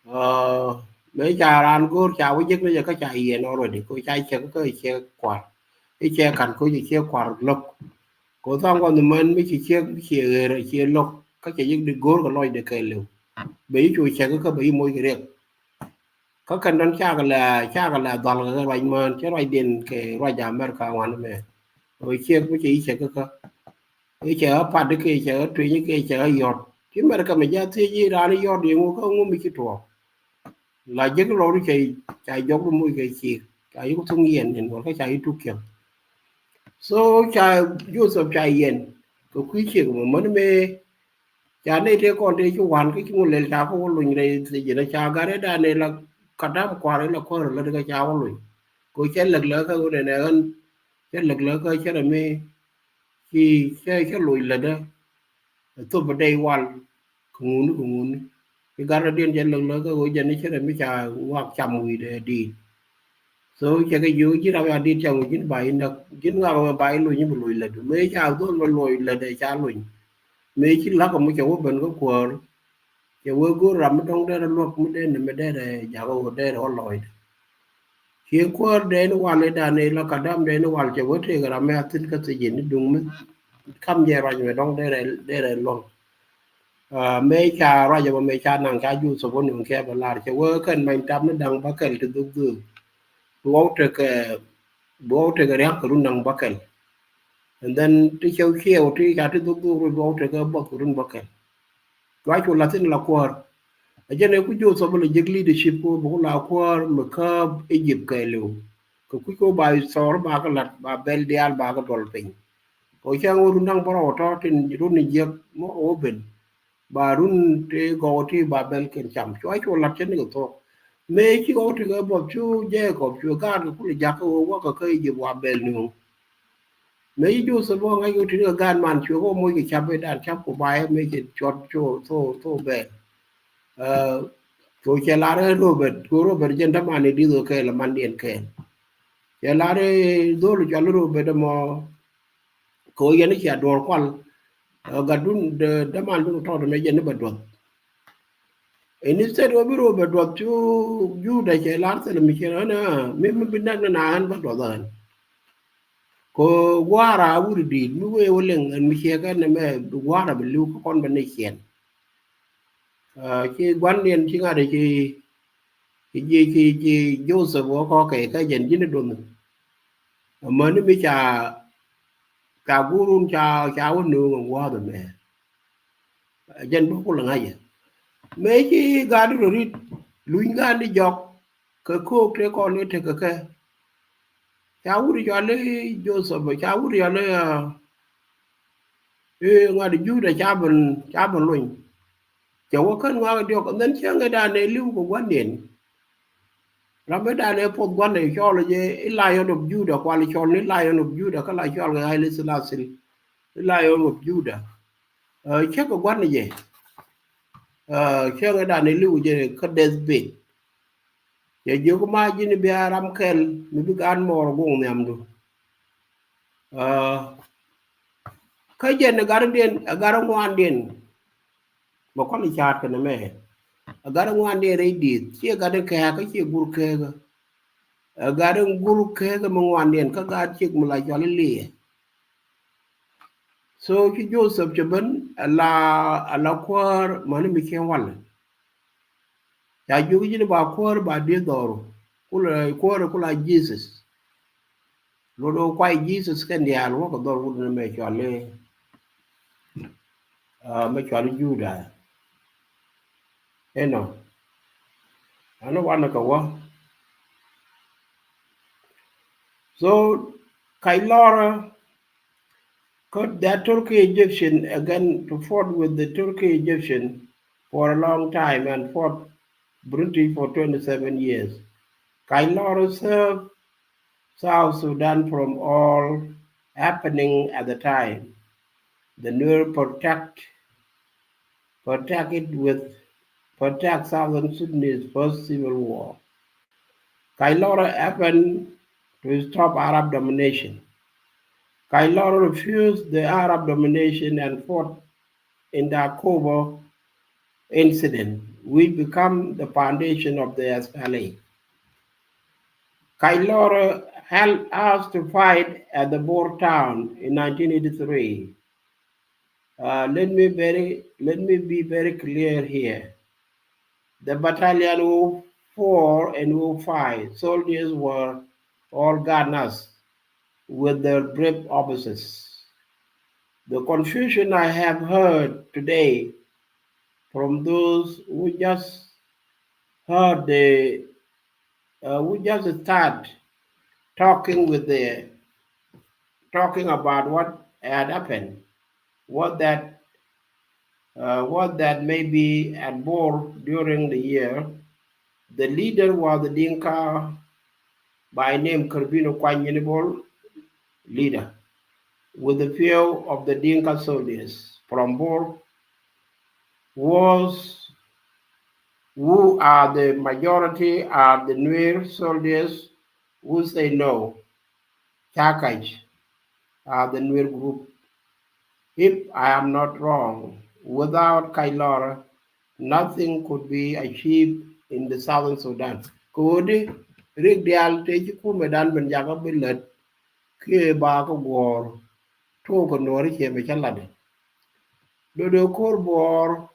Ah, mëë ca raan go̱o̱r ca wä jek ni jɛ kä ca yiɛn already. Kɛ ca cɛ kä cɛ kua̱r. I̱ cɛ ka̱n kɛ cɛ kua̱r lo̱k. Kɛ tha̱a̱ŋ kɔn män mi ci ciek mi ci ɣer ci lo̱k kä cɛ yik di go̱o̱r kɛ lɔcdɛ kɛɛliw. Bɛ yi cu cɛk kä bɛ yi moc kɛ riɛk. Kä kɛn dɔ̱n cakɛ la, cakɛ la dhɔl kɛ ruac män cɛ ruacdiɛn kɛ ruac America wan mɛ. Kɛ ciek mi cɛ yi cɛk kä i̱ cɛ ɣä pat kɛ cɛ ɣä tueny kɛ cɛ ɣä yɔt. Ci America mɛ ja thiec yi raan yɔt yi ŋu kä ŋu mi ci tuɔɔk. La jek lɔru ca, ca jɔk ru moc kɛ ciek ca yik thuŋ yɛn in wal kä ca yik tuk kiɛm. So ca Joseph ca yɛn kɛ kui̱ ciek mɔ män mëë ca nɛy tëë kɔn tëë ci wan kä ci ŋun lɛl ca kä wä luny rɛy thiec in ca gat rɛy dan in la kadam kua̱r in la kuäär in la dikɛ ca wä luny. Kɛ cɛ lɛk lɛ kä wä nɛnɛ ɣän cɛ lɛk lɛ kä cɛ rɛ mi ci cɛ cɛ loc lätdä. Thop bä dɛy wal kɛ ŋuni kɛ ŋuni. Ci gat rɔ diɛn jɛ läk läk kä ɣöö jɛn ni cɛ rɛ mi ca ŋuak cam wi̱i̱dɛ di̱i̱t. So cɛ kɛ jiök ji̱n ram ya di̱i̱t cam wi̱i̱ ji̱n ba in näk ji̱n ŋak mɛ ba in loc in bi loc lät mëë ca dhol mɛ loc lät ɛ ca loc. Mëë ci la̱k ɛmɔ cɛ wä ben kä kuäär. Cɛ wee go̱o̱r ram mi dɔ̱ŋ derɛ luäk mi derɛ mi derɛ jakä wä derɛ wä lɔcdɛ. Ciɛ kuäär dee ni wal i̱ dan i̱ la kadam dee ni wal cɛ wee tëëk ram mi a thi̱n kä thiec in i̱ duŋ mi kam jɛ ruac mɛ dɔ̱ŋ derɛ derɛ luäŋ. Ah, mëë ca ruac ɛmɔ mëë ca naŋ ca Joseph wä nuŋ kɛ bɛ lar cɛ wee kɛn many tam ni da̱ŋ bäkɛl ti dhuk dhuk. Bi wä tekɛ, bi wä tekɛ ria̱ŋ kɛ run da̱ŋ bäkɛl. And then ti cɛw ciɛw ti ca ti dhuk dhuk run bi wä tekɛ buɔth kɛ run bäkɛl. Cua cu la̱th in la kuäär. A jɛn ɛ ku Joseph la jek leadership ku bi ku la kuäär mi kääp Egypt kɛɛliw. Kɛ kui̱ ku ba thɔɔr ba kɛ la̱t ba bɛl diaal ba kɛ duɔl piny. Kɛ cäŋ wä run da̱ŋ bärɔw tɔ̱ tin run in jiäk mɔ open. Ba run ti gɔw ti ba bɛl kɛn cam cua cu la̱t cä ni kɛ thuɔ̱k. Mëë ci gɔw ti kɛ buɔth cu Jacob cu gaat kɛ kulɛ jakä wä wäkä kä Egypt wa bɛl ni ɣöö. Mëë ci Joseph wä ŋa̱c ɣöö ti ni kɛ gaat man cuɛ kɛ wä moc kɛ cap i̱ dan cap ku bayɛ mëë cɛ cuɔt cu thok thok bɛl. Ɛ, cu cɛ lar ɛ Robert ku Robert jɛn däman i̱ di̱th ɣöö kɛɛl ɛ mandiɛn kɛɛl. Cɛ lar ɛ dhol cɔal i̱ Robert ɛmɔ. Kɛ ɣöö yɛn i̱ cia duɔ̱ɔ̱r kual. Ɛ, gatdun dämandun tɔɔt ɛmɛ jɛn i̱ bɛ duɔth. Instead wä bi rɔ bɛ duɔth cu Juda cɛ lar thilɛ mi cɛ rɔ na mi mi bi näk ni na ɣän bä duɔth ɣän. Kɛ gua̱a̱ra wut di̱i̱t mi wee wä liŋ ɛn mi ciɛ kɛ nɛmɛ bi gua̱a̱ra bi li̱w kä kɔn bɛ ni ciɛn. Ci gua̱ndiɛn ci ŋa̱t ci ci ci ci Joseph wä kɔkɛ kä jɛn ji̱n i̱ duɔth. Amäni mi ca ca guurun ca ca wä nööŋ ɛ gua̱a̱th ɛmɛ. Jɛn bä kulɛ ŋa̱cä mëë ci gaat rɔ ri̱t luny gaat ni jɔk kɛ ko̱o̱k tëë kɔn ni tekɛ kɛ. Ca wut cɔal i̱ Joseph ca wut cɔal i̱ i̱ ŋa̱t Juda ca ben ca ben luny. Cɛ wä kän ŋuak diɔk and then cäŋ ɛ dan ɛ li̱w kɛ gua̱ndiɛn. Ram ɛ dan ɛ puɔth gua̱n ɛ cɔl jɛ i̱ Lion of Juda kual cɔl ni Lion of Juda kä la cɔl kɛ Haile Selassie i̱ Lion of Juda. Cäk kɛ gua̱n jɛ cäŋ ɛ dan ɛ li̱w jɛ kä death bed. Cɛ jiök ma ji̱n bia ram kɛl mi bi gaat mɔɔr guŋ nhiamdu. Kä jɛn ɛ gat diɛn ɛ gat ŋuandiɛn. Mɛ kɔn i̱ ca̱a̱t kɛnɛ mɛ ɛ gat ŋuandiɛn rɛy di̱i̱th ciɛ gat in kɛɛkä ciɛ gur kɛɛkä. Ɛ gat in gur kɛɛkä mi ŋuandiɛn kä gat ciek mi la cɔal i̱ liɛ. So ci Joseph cɛ ben ala ala kuäär mäni mi cɛ walɛ. Ca jiök ji̱n ba kuäär ba dieth dhɔru kulɛ kuäär kula Jesus. Lot wä kuay Jesus kɛn diaal wä kɛ dhɔr wut ni mɛ cɔal i̱ mɛ cɔal i̱ Juda. Inɔ ɛn wanɛ kɛ wä. So kac lɔrä kä that Turkey Egyptian again to fought with the Turkey Egyptian for a long time and fought British for twenty-seven years. Kac lɔrä serve South Sudan from all happening at the time. The Nuer protect protect it with protect Southern Sudanese first civil war. Kailora happened to stop Arab domination. Kailora refused the Arab domination and fought in the Akobo incident, which become the foundation of the S P L A. Kailora helped us to fight at the Bor town in nineteen eighty-three. Uh, let me very, let me be very clear here. The battalion who four and who five soldiers were all gunners with their brave officers. The confusion I have heard today from those who just heard the, uh, who just start talking with the, talking about what had happened, what that, uh, what that may be at Bor during the year. The leader was the Dinka by name Kerbino Kwanyinibol, leader, with a few of the Dinka soldiers from Bor, was who are the majority are the Nuer soldiers who say no. Chakach are the Nuer group. If I am not wrong, without Kailor, nothing could be achieved in the Southern Sudan. Kodi rik dial te ci kume dan ben jaka bi lät kie ba ko guor to ko nori cie be chalade. Dodo kor bor.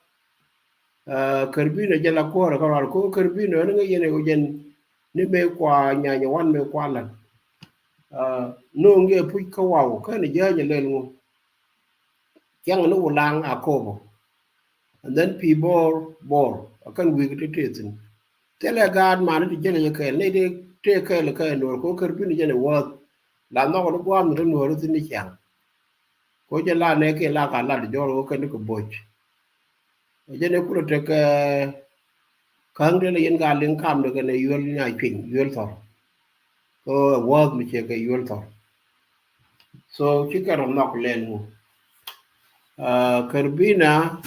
Karbino jɛ la kuɔrɛ kä rual ko Karbino ni ŋäc yɛn ɛ wä jɛn ni mëë kua nyanyɛ wan mëë kua lan. No̱o̱ŋ jɛ puc kä waw kä ni jäänyɛ lɛl ŋu. Cäŋ ni wulaŋ a kobo. And then pi bor bor a kän wi̱i̱ kä ti tëë thi̱n. Thilɛ gaat mani ti jälɛ jɛ kɛɛl ni ti tëë kɛɛl kä ɛ nuɔr ko Karbino jɛn ɛ wäth. La nhɔk ni gua̱a̱m ni ti nuɔr thi̱n ni cäŋ. Ko jɛ la nɛ kiɛ la ka lat jɔr wä kɛn kɛ boc. Jɛ ni kulɛ tekɛ käŋ ti la yɛn ka liŋ kam ni kɛn yuel nya cuiny yuel thɔr. Ko ɛ wäth mi cɛ kɛ yuel thɔr. So ci kɛ rɔ nhɔk lɛl ŋu. Karbina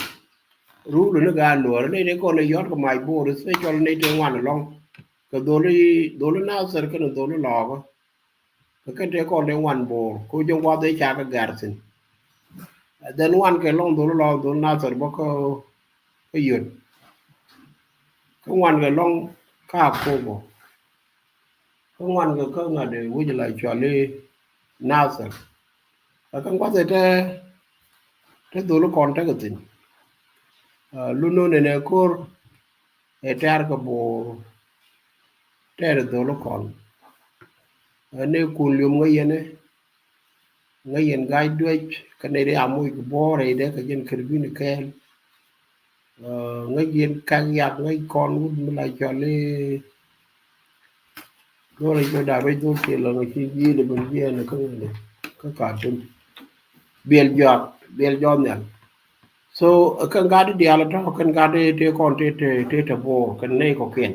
rul ni gaa nuɔr ni ni kɔn yɔt kɛ mac bor especially ni ti ŋuan lɔŋ. Kɛ dholi dholi Nasir kɛn dholi lɔɔk. Kɛ kɛn tëë kɔn tëë ŋuan bor ko jɛ wath ëë ca kɛ gɛr thi̱n. Dhɛn ŋuan kɛ lɔŋ dhol lɔŋ dhol Nasir bä kä kä yöt. kä ŋuan kɛ lɔŋ kä Akobo. Kä ŋuan kɛ kä ŋa̱t ɛ wec la cɔal i̱ Nathir. Ɛ kɛn gua̱th ɛ te, te dhol kɔn tekɛ thi̱n. Ɛ, lunun ɛn ɛ ko̱r ɛ tɛ̈r kɛ Bo̱o̱r, tɛ̈r dhol kɔn. Ɛ, ni kun liom ŋäc yɛn ɛ, ŋäc yɛn Ga̱a̱c Duec, kä nɛy ti a moc kɛ Bo̱o̱r rɛydɛ kɛ jɛn Karbin kɛɛl. Ɛ, ŋäc yɛn Kɛk Yak, ŋäc kɔn wut mi la cɔal i̱ dhol i̱ cɔ da̱a̱ rɛc dhol ciɛ lɔŋ ci ji̱ lɛ ben jiɛɛn kä ŋäc kä Khartoum. Biɛl Jɔak, Biɛl Jɔak Nhial. So, ɛ kɛn gat i̱ diaal ɛ tɔ̱, kɛn gat i̱ tëë kɔn tëë, tëë, tëë te Bo̱o̱r, kɛn nɛy kɔ̱kiɛn.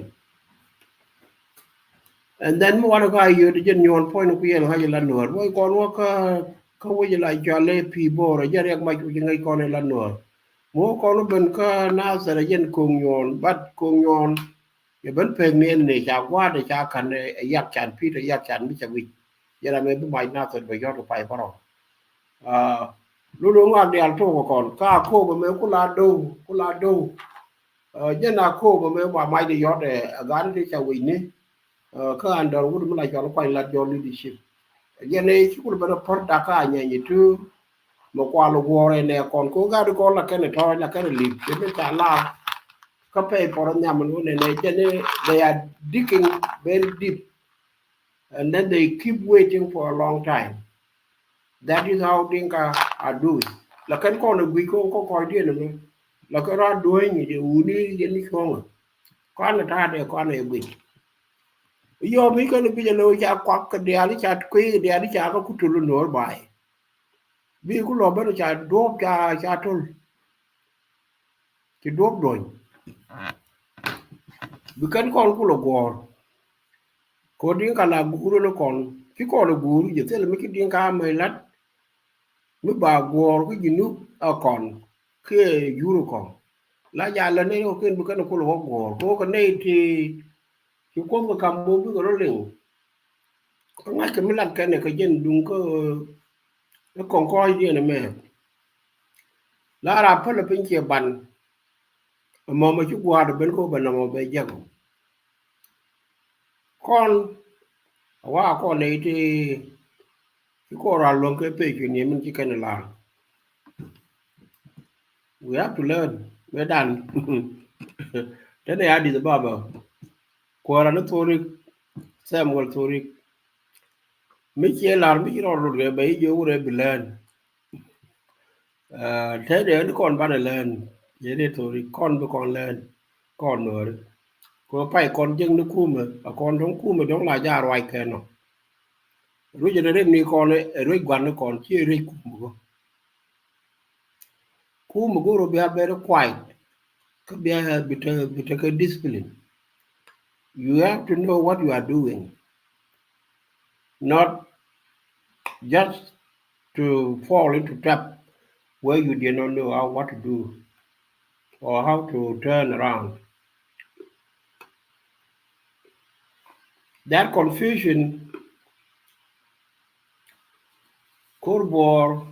And then mi wanɛ ka yio̱o̱t jɛn nyuɔ̱ɔ̱n puɔ̱ny ni kuiɛn ŋa̱c ila Nuäär. Wec kɔn wä kä, kä wec ila cɔal i̱ Pibor, jɛn riɛk mac wec ŋäc kɔn ila Nuäär. Mi wä kɔn wä ben kä Nathir jɛn Ko̱o̱ŋ Nyuɔ̱ɔ̱n, but Ko̱o̱ŋ Nyuɔ̱ɔ̱n, yɛ ben pek ni ɛn ni ca gua̱a̱t ɛ ca ka̱n ɛ yak can Pit ɛ yak can mi ca wi̱c. Jɛn ram ɛ bi mac Nathir bɛ yɔ̱t kɛ pay bärɔw. Aa, lulu ŋak diaal tok kɛ kɔn. Kä Akobo mɛ kula do̱w, kula do̱w. Ɛ, jɛn Akobo mɛ ba mac di yɔt ɛ, ɛ, gaat ti ca wi̱c ni. Ɛ, kä under wut mi la cɔl Kuany Lat Jɔl leadership. Jɛn ɛ ci kul ben ɛ pär dak kä Anyanya Tuur. Mɛ kual guɔ̱ɔ̱r ɛ nɛ kɔn ko gaat kɔn la kɛn ɛ tɔ̱ɔ̱c la kɛn ɛ lip. Jɛn ɛ ca la kä pɛy pɔr ɛ nhiam ni wun ɛ nɛ jɛn ɛ they are digging very deep. And then they keep waiting for a long time. That is how Dinka are doing. Lakin kɔn ɛ guic kɔn kɔn kɔc diɛn ɛmɛ. Lakin rat duɔ̱ɔ̱ny ni jɛ wuni jɛ ni cuɔ̱ŋä. Kɔn ɛ ta̱a̱ dee kɔn ɛ guic. Yɔm i̱ kɛn i̱ bi̱c ɛ lo̱ ca kuak kɛ diaal i̱ ca kui̱ kɛ diaal i̱ ca kä kutul i̱ no̱o̱r ba̱a̱y. Bi ku lɔ ben ca duɔ̱ɔ̱p ca, ca to̱l. Ci duɔ̱ɔ̱p duɔ̱ny. Bi kɛn kɔn kulɛ guɔ̱ɔ̱r. Kɛ ɣöö Dinka la guur ni kɔn. Ci kɔn ɛ guur jɛ thil mi ci Dinka mɛ la̱t. Mi ba guɔ̱ɔ̱r kä Junub ɛ kɔn. Kiɛ jur ɛ kɔn. La ja lät ni kɔn ken bi kɛn kulɛ wä guɔ̱ɔ̱r. Kɛ ɣöö kɛ nɛy ti ci Kuoth kɛ kam bok bikɛ rɔ liŋ. Kä ŋa̱ckɛ mi lat kɛn ɛ kɛ jɛn duŋ kä, ɛ kɔn kɔc diɛn ɛmɛ. La rap päl ɛ piny ciɛ ban. Ɛmɔ mɛ ci gua̱a̱r ben kä bɛ nɔmɔ bɛ jiäk. Kɔn, a wa kɔn nɛy ti, ti kɔn ral luäŋ kɛ pec kɛ ni min ci kɛn ɛ lar. We have to learn. Mëë dan. Tɛn ɛ Addis Ababa. Kuäärä ni Thorik, Samuel Thorik. Mi ciɛ lar mi ci rɔɔd rot kɛ bɛ i̱ jiök wurɛ bi lɛn. Ɛ, tɛn ɛ ni kɔn banɛ lɛn. Yɛ ni Thorik kɔn bi kɔn lɛn. Kɔn Nuääri. Kɛ pay kɔn jiäk ni kumɛ, a kɔn dɔ̱ŋ kumɛ dɔ̱ŋ la jaar ruac kɛ nɔ. Ruec ɛ rem ni kɔn, ɛ ruec gua̱n ni kɔn, ci ruec kumɛ kɔ. Kumɛ go̱o̱r bia very quiet. Kä bia bi te, bi te kɛ discipline. You have to know what you are doing. Not just to fall into trap where you did not know how, what to do or how to turn around. That confusion, ko̱r Buɔɔr,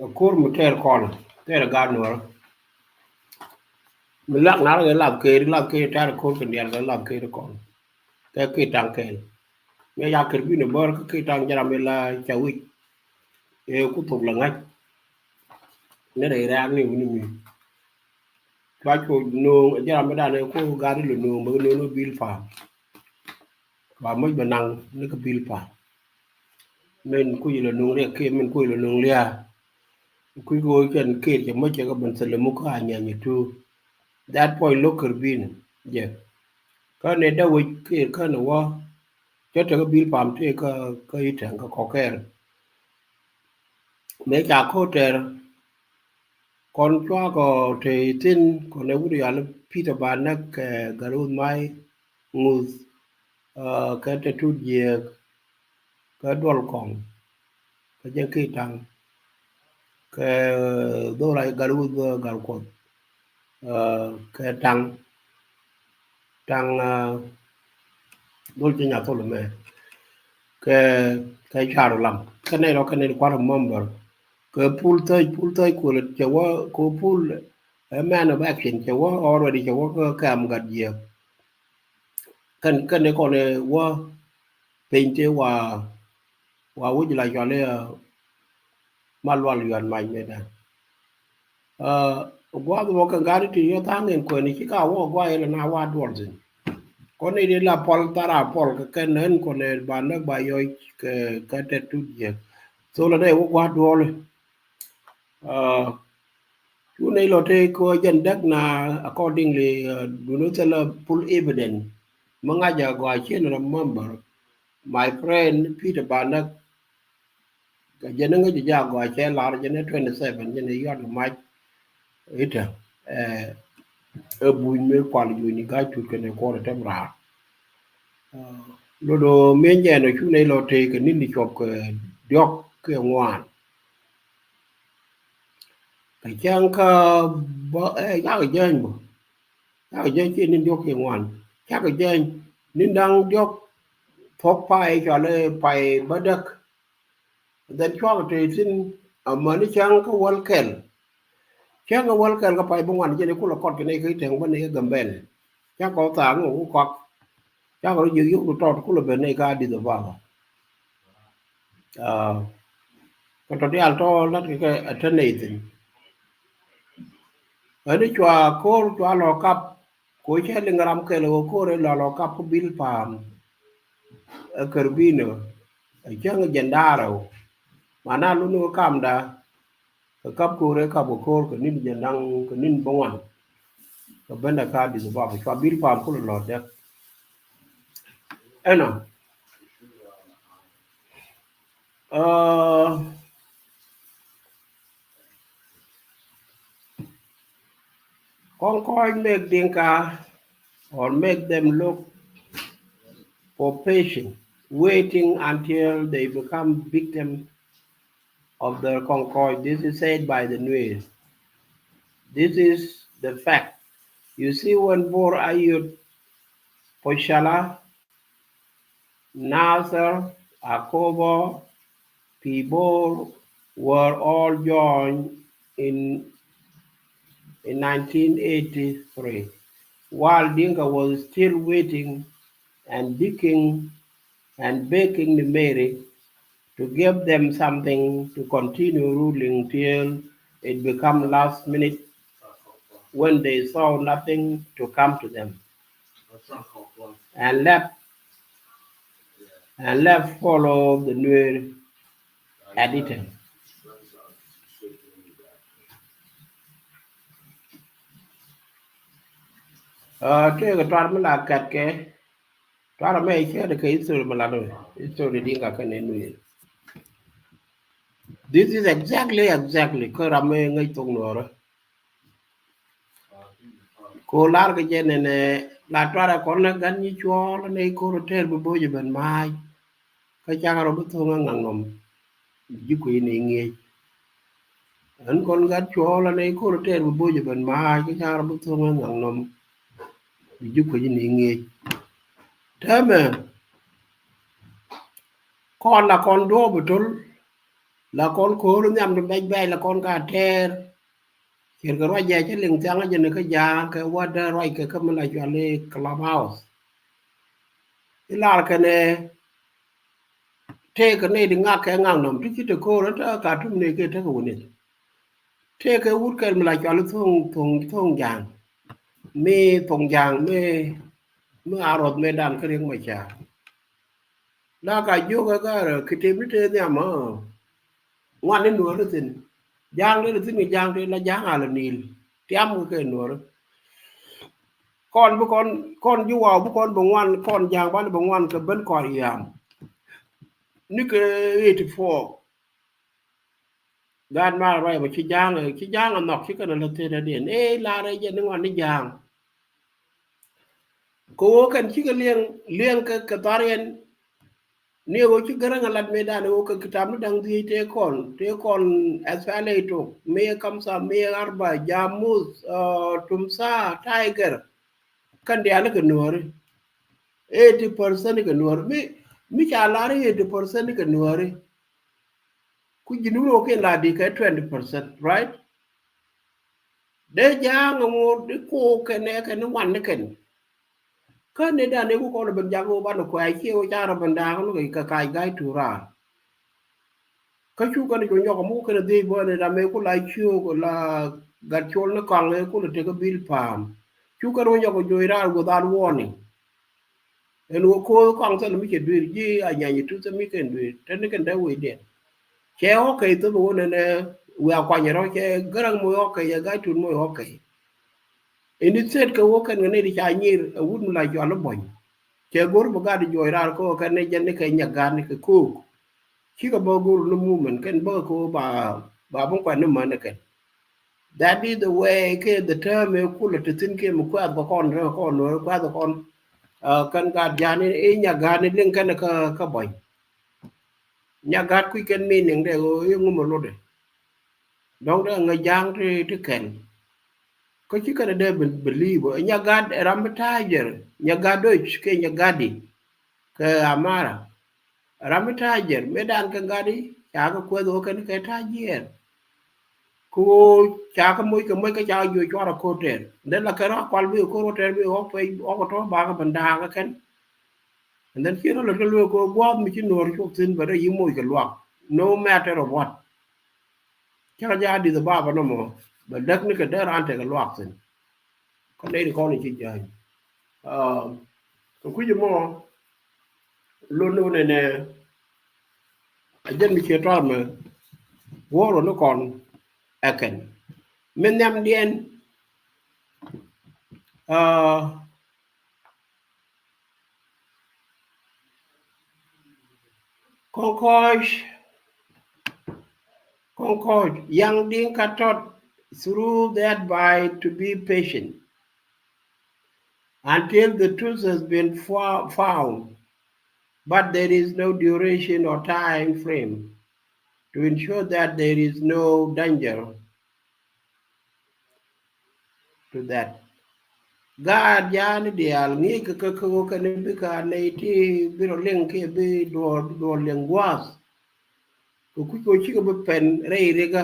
ɛ ko̱r mi tɛɛr kɔn, tɛɛr gaat Nuäärä. Mi lak nar kɛ lath ker, lath ker tɛɛr ko̱r kɛ diaal kɛ lath ker kɔn. Kɛ ker taŋ kɛɛl. Mi ya ker bi ni bär kä ker taŋ jɛ ram mi la ca wi̱c. Ɛ ku thok la ŋa̱c. Ni rɛy rɛ̈ɛ̈k ni wi̱ni mi. Cua cu no̱o̱ŋ, jɛ ram mi dan ɛ ku gaat ilɛ no̱o̱ŋ, bɛ no̱o̱ŋ ni bil pam. Ba moc bɛ naŋ ni kä bil pam. Min kui̱ ilɛ no̱o̱ŋ riɛk kiɛ min kui̱ ilɛ no̱o̱ŋ lia̱a̱. Kui̱ kɛ ɣöö kɛn ker cɛ moc cɛ kɛ ben thilɛ muk kä Anyanya Tuur. That point lo̱k ker bin jɛ. Kä ni dee wec ker kä ni wä. Cä tekɛ bil pam tëë kä, kä i̱ tɛŋ kä kɔkɛɛr. Mëë ca ko̱r tɛr. Kɔn cua kɔ te thi̱n kɔn ɛ wut yal Peter Banɛk kɛ Garuth May Ŋuth, ɛ, kɛ Tɛtut Jiɛk, kɛ Duɔl Kɔŋ, kɛ Jɛn Ki̱i̱taŋ, kɛ Dhol Ray Garuth, ɛ, Gal Kuɔth, ɛ, kɛ Taŋ, Taŋ, ɛ, Dhol Ci Nyathol mɛ, kɛ, kɛ Car Lam, kɛ nɛy rɔ kɛ nɛy kua̱r mɔmbɔr, kɛ Pul Thäc, Pul Thäc kuɔl cɛ wä, kɛ Pul, A man of action cɛ wä already, cɛ wä kä kɛm gat jiɛ. Kɛn, kɛn ni kɔn ɛ wä piny tëë wa, wa wi̱c la cɔl i̱, uh, Malual Yuan Mac mëëdan. Uh, gua̱a̱th wä kɛ gat ti yɔ tha̱a̱ŋ in kuɛn ci ka wä gua̱a̱th ilɛ na wa duɔl thin. Kɔn ni di la pɔl thara pɔl kɛ kɛn nɛn kɔn ɛ ba näk ba yɔc kɛ, kɛ tɛt tut jiɛ. So la dee wä gua̱a̱th duɔl. Uh, cu nɛy lɔ tëë kɔ jɛn däk na accordingly, uh, duno thilɛ full evidence. Mi ŋa̱c a gɔaa cien remember my friend Peter Bandak. Kɛ jɛn ŋäc a gɔaa cɛ lar jɛn twenty seven jɛn yɔt mac. Ita, eh, ɛ buny mi kual juny ni ga̱c tut kɛnɛ kuɔr tɛm raar. Uh, lodo mi jɛn cu nɛy lɔ tëë kɛ ni̱n di cuɔp kɛ diɔk kɛ ŋuan. Kɛ cäŋ kä bä, eh, cakɛ jäny bä. Cakɛ jäny ci ni̱n diɔk kiɛ ŋuan. Cakɛ jäny ni̱n da̱ŋ diɔk thuɔ̱k pay cɔal i̱ pay bädäk. Then cuakɛ te thi̱n amäni cäŋ kä wäl kɛl. Cäŋ kä wäl kɛl kä pay bä ŋuan jɛn i̱ kulɛ kɔt kɛ nɛy kä i̱ tɛŋ bä nɛy kä Gambɛl. Cakɔ thaak ŋɔ ku kɔak. Cakɔ rɔ jiök yio̱w ti tɔt kulɛ ben nɛy ka Addis Ababa. Ah, kɛ tɔ diaal tɔ lat kɛ kɛ a te nɛy thi̱n. Ɣän i̱ cua ko̱r cua lɔ kap, ko̱ cɛ liŋ ram kɛl ɣöö ko̱r i̱ lɔ lɔ kap kä bil pa̱a̱m. Ɛ kär bi̱i̱n ɛ cäŋ jɛn da̱a̱r ɛ ɣöö mana luni ɣöö kamda. Kɛ kap ko̱r ɛ kap kɛ ko̱r kɛ ni̱n jɛn da̱ŋ kɛ ni̱n bä ŋuan. Kɛ ben dɛ ka Addis Ababa cua bil pa̱a̱m kulɛ lɔ dɛk. Ɛnɔ. Uh, Concord make Dinka or make them look for patient, waiting until they become victim of the Concord. This is said by the Nuer. This is the fact. You see, when Bor Ayod Poshala, Nasser, Akobo, Pibor were all joined in, in nineteen eighty-three, while Dinka was still waiting and digging and begging the Mary to give them something to continue ruling till it become last minute when they saw nothing to come to them and left, and left follow the Nuer at Eton. Uh, tuɛ kɛ tuar mi la kat kɛ tuar mɛ cɛ de kɛ history mi la do history Dinka kɛ nɛ Nuer. This is exactly, exactly kä ram mi ŋäc thok Nuɔrä. Ko lar kɛ jɛ nɛnɛ la tuarɛ kɔn nɛ gan nyi cuɔl nɛ ikor tɛr bi boc ben mac. Kä cakɛ rɔ bi thoŋ ɛ ŋaŋ nɔm. Ji̱ kui̱ ni ŋiec. Ɛn kɔn gat cuɔl nɛ ikor tɛr bi boc ben mac kä cakɛ rɔ bi thoŋ ɛ ŋaŋ nɔm. Ji̱ kui̱ ni ŋiec. Täämɛ kɔn la kɔn duɔɔp bi tol la kɔn ko̱o̱l nhiam ti bɛc bɛc la kɔn ka tɛɛr. Ciɛr kɛ ruac jɛ cä liŋ thiaŋä jɛ ni kä ja̱a̱ŋ kɛ wa̱dä ruac kɛ kä mi la cual i̱ Clubhouse. I̱ lar kɛnɛ tëëkɛ nɛy di ŋak kɛ ŋak nɔm ti ci te ko̱o̱r ɛ te Katum nɛy kɛ tekɛ wä nith. Tëëkɛ wut kɛl mi la cual i̱ thoŋ, thoŋ, thoŋ ja̱a̱ŋ. Mi thoŋ ja̱a̱ŋ mi, mi a ruɔth mëëdan kä Riek Machar. La ka jiök ɛ garɛ kɛ tëë mi tëë nhiam ɛ. Ŋuan ni Nuɔ̱ɔ̱ri thi̱n. Ja̱a̱ŋ dee thi̱n kɛ ja̱a̱ŋ tëë la ja̱a̱ŋ a la ni̱i̱l. Tiam kɛ kɛ Nuɔ̱ɔ̱ri. Kɔn bi kɔn, kɔn ji̱ waw bi kɔn bi ŋuan kɔn ja̱a̱ŋ bal bi ŋuan kɛ ben kɔn yam. Ni kɛ eighty four. Gaat ma ruac mɔ ci ja̱a̱ŋ, ci ja̱a̱ŋ a nhɔk ci kɛn a la thil adiɛn. Ëë lar ɛ jɛ ni ŋuan ni ja̱a̱ŋ. Kɛ ɣöö kɛn cikɛ liɛŋ, liɛŋ kɛ, kɛ thar yɛn. Ni ɣöö ci Gäräŋ a lat mëëdan ɣöö kɛ kitap ni da̱ŋ dhieec tëë kɔn, tëë kɔn S P L A tok, mëë kamsa, mëë arba, jamuth, uh, tumsa, tiger. Kɛn diaal kɛ Nuɔ̱ɔ̱ri. Eighty percent kɛ Nuɔ̱ɔ̱ri. Mi, mi ca lar eighty percent kɛ Nuɔ̱ɔ̱ri. Ku ji̱ ni wä kɛn la di kɛ twenty percent, right? Dee ja̱a̱ŋ ŋot i̱ ko̱o̱k kɛn ɛ kɛn i̱ wan ni kɛn. Kä ni dan i̱ ku kɔn i̱ ben ja̱a̱ŋ ŋot banɛ kuɛ ciɛ wä ca rɔ ben da̱a̱ŋ ni kɛ kac ga̱a̱c tuur raar. Kä cu kɛn cu nyɔk muk kɛn dhiec bä ni ram ëë ku la ciök la gat col ni kɔaŋ ëë ku la tek bil pa̱a̱m. Cu kɛn wä nyɔk joc raar without warning. Ɛn wä ko̱o̱th kɔaŋ thil mi cɛ dui̱r ji̱ a nyany tuth mi kɛn dui̱r te ni kɛn dee wecdiɛn. Cɛ ɣɔ̱k kɛc thop wä nɛnɛ wiaa kuany rɔ cɛ gäräŋ moc ɣɔ̱k kɛc ɛ ga̱c tut moc ɣɔ̱k kɛc. Ini thiet kɛ wä kɛn kɛ nɛy ti ca nyir ɛ wut mi la cɔal i̱ buɔ̱ny. Cɛ go̱r bi gat i̱ juɔc raar kä wä kɛn ni jɛn ni kɛ nyak gat ni kɛ ko̱o̱k. Cikɛ bä go̱r ni movement kɛn bä kɛ wä ba ba bi kuɛn ni män ni kɛn. That is the way kɛ the term ɛ kulɛ ti thi̱n kɛ mi kuath kɛ kɔn rɛ kɔn nuɔr kuath kɛ kɔn. Kɛn gat ja̱a̱n i̱ nyak gat ni liŋ kɛn kä kä buɔ̱ny. Nyak gat kui̱ kɛn meaning dɛ ɣöö i̱ ŋumɛ lotdɛ. Dɔ̱ŋ dee ŋäc ja̱a̱ŋ ti ti kɛn. Kä ci kɛn dee believe ɛ nyak gat ɛ ram mi ta̱a̱ jɛr nyak gat doc kɛ nyak gat di. Kɛ amara ram mi ta̱a̱ jɛr mëë dan kɛ gat di ca kɛ kuɛth ɣöö kɛn kɛ ta̱a̱ jiɛɛr. Kɛ ɣöö ca kɛ moc kɛ moc kɛ ca kɛ juɔc cuarɛ ko̱r tɛɛr dee la kɛn rɔ kual bi kɛ ko̱r wä tɛɛr bi ɣɔk pɛc ɣɔk kɛ tɔ̱ bakɛ ben da̱a̱k kɛ kɛn. And then ci rɔ lät kɛ lueek kɛ ɣöö gua̱a̱th mi ci nuɔ̱ɔ̱r cuk thi̱n bɛ rɛ yi moc kɛ luak no matter of what. Cä kɛ jɛ a di̱th ɛ bapä nɔmɔ bɛ däk ni kɛ dee raan tekɛ luaak thi̱n. Kä nɛy ti kɔn in ci jäny kɛ kui̱c ɛmɔ. Lot ni wä nɛnɛ a jɛn mi ciɛ tɔ̱ mɛ guɔ̱ɔ̱r wä ni kɔn ɛ kɛn min nhiamdiɛn. Kɔnkɔc, Kɔnkɔc, young Dinka taught through the advice to be patient until the truth has been fo- found, but there is no duration or time frame to ensure that there is no danger to that. Gaat ja̱a̱ni diaal ŋi̱i̱c kɛ kɛ kɛ ɣöö kɛn bikɛ a nɛy ti bi rɔ liŋ kiɛ bi duɔɔr duɔɔr liŋ gua̱a̱th. Kɛ kui̱c kɛ ɣöö cikɛ bi pɛn rɛy rikä.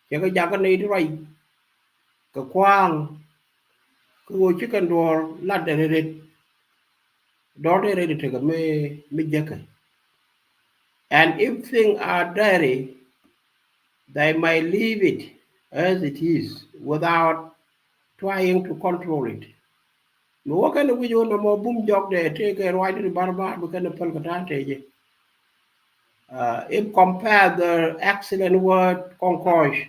Cɛ kɛ jakä nɛy ti ruac kɛ kua̱a̱ŋ kɛ ɣöö cikɛ duɔɔr lat rɛt rɛt. Dɔ̱r dee rɛy tekɛ mi mi jäkä. And if things are dirty, they might leave it as it is without trying to control it. Mi wä kɛn wi̱c wä nɔmɔ bum jɔk dee tëëkɛ ruacdɛ ri barbar bi kɛn päl kɛ ta̱a̱ tëë jɛ. If compare the excellent word Kɔnkɔc,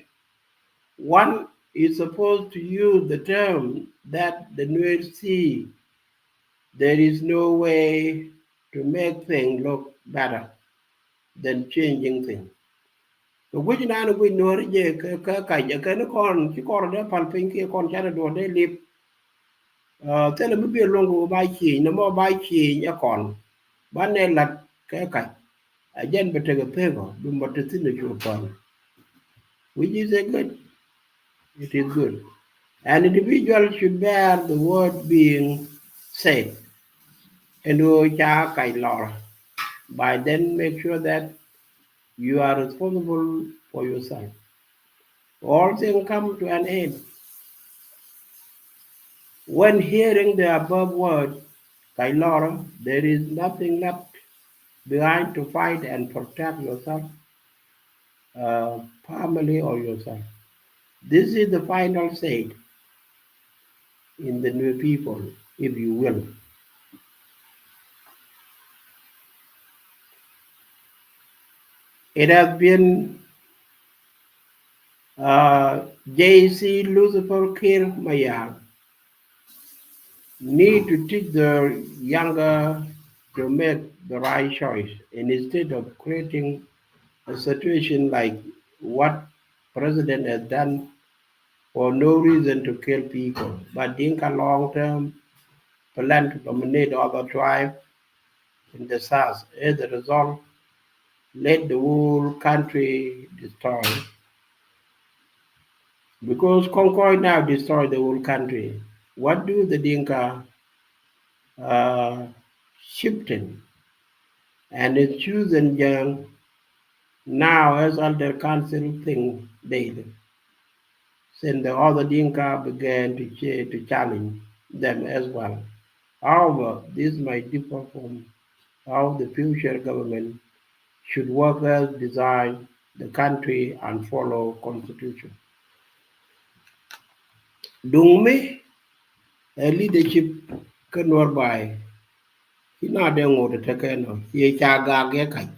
one is supposed to use the term that the Nuer see there is no way to make things look better than changing things. Kɛ guic nan guic nuɔ̱ɔ̱ri jɛ kɛ kac ɛ kɛn kɔn ci kɔn dee pal piny kiɛ kɔn canɛ duɔ̱ɔ̱r dee lip. Thilɛ mi biɛ luɔ̱ŋ kɛ wä ba cieny nɛ mɔ ba cieny ɛ kɔn ba nɛ lat kɛ kac. A jɛn bɛ tekɛ pekɔ bi mɔ te thi̱n ɛ cu pal. Which is a good. It is good. An individual should bear the word being said. Ɛn ɣöö ca kac lɔr. By then make sure that you are responsible for yourself. All things come to an end. When hearing the above word, kac lɔr, there is nothing left behind to fight and protect yourself, family or yourself. This is the final say in the Nuer people, if you will. It has been J C Lucifer Kiir Mayar need to teach the younger to make the right choice instead of creating a situation like what president has done for no reason to kill people, but Dinka long-term plan to dominate other tribe in the south. As a result, let the whole country destroy. Because Kɔnkɔc now destroy the whole country. What do the Dinka uh, chieftain and his chosen young now as elder council thing daily. since the other Dinka began to, cha- to challenge them as well. However, this might differ from how the future government should work as design the country and follow constitution. Duŋ mi ɛ leadership kä Nuɔr Bay, ci na dee ŋot ɛ tekɛ nɔ, ci ca gak yɛ kac.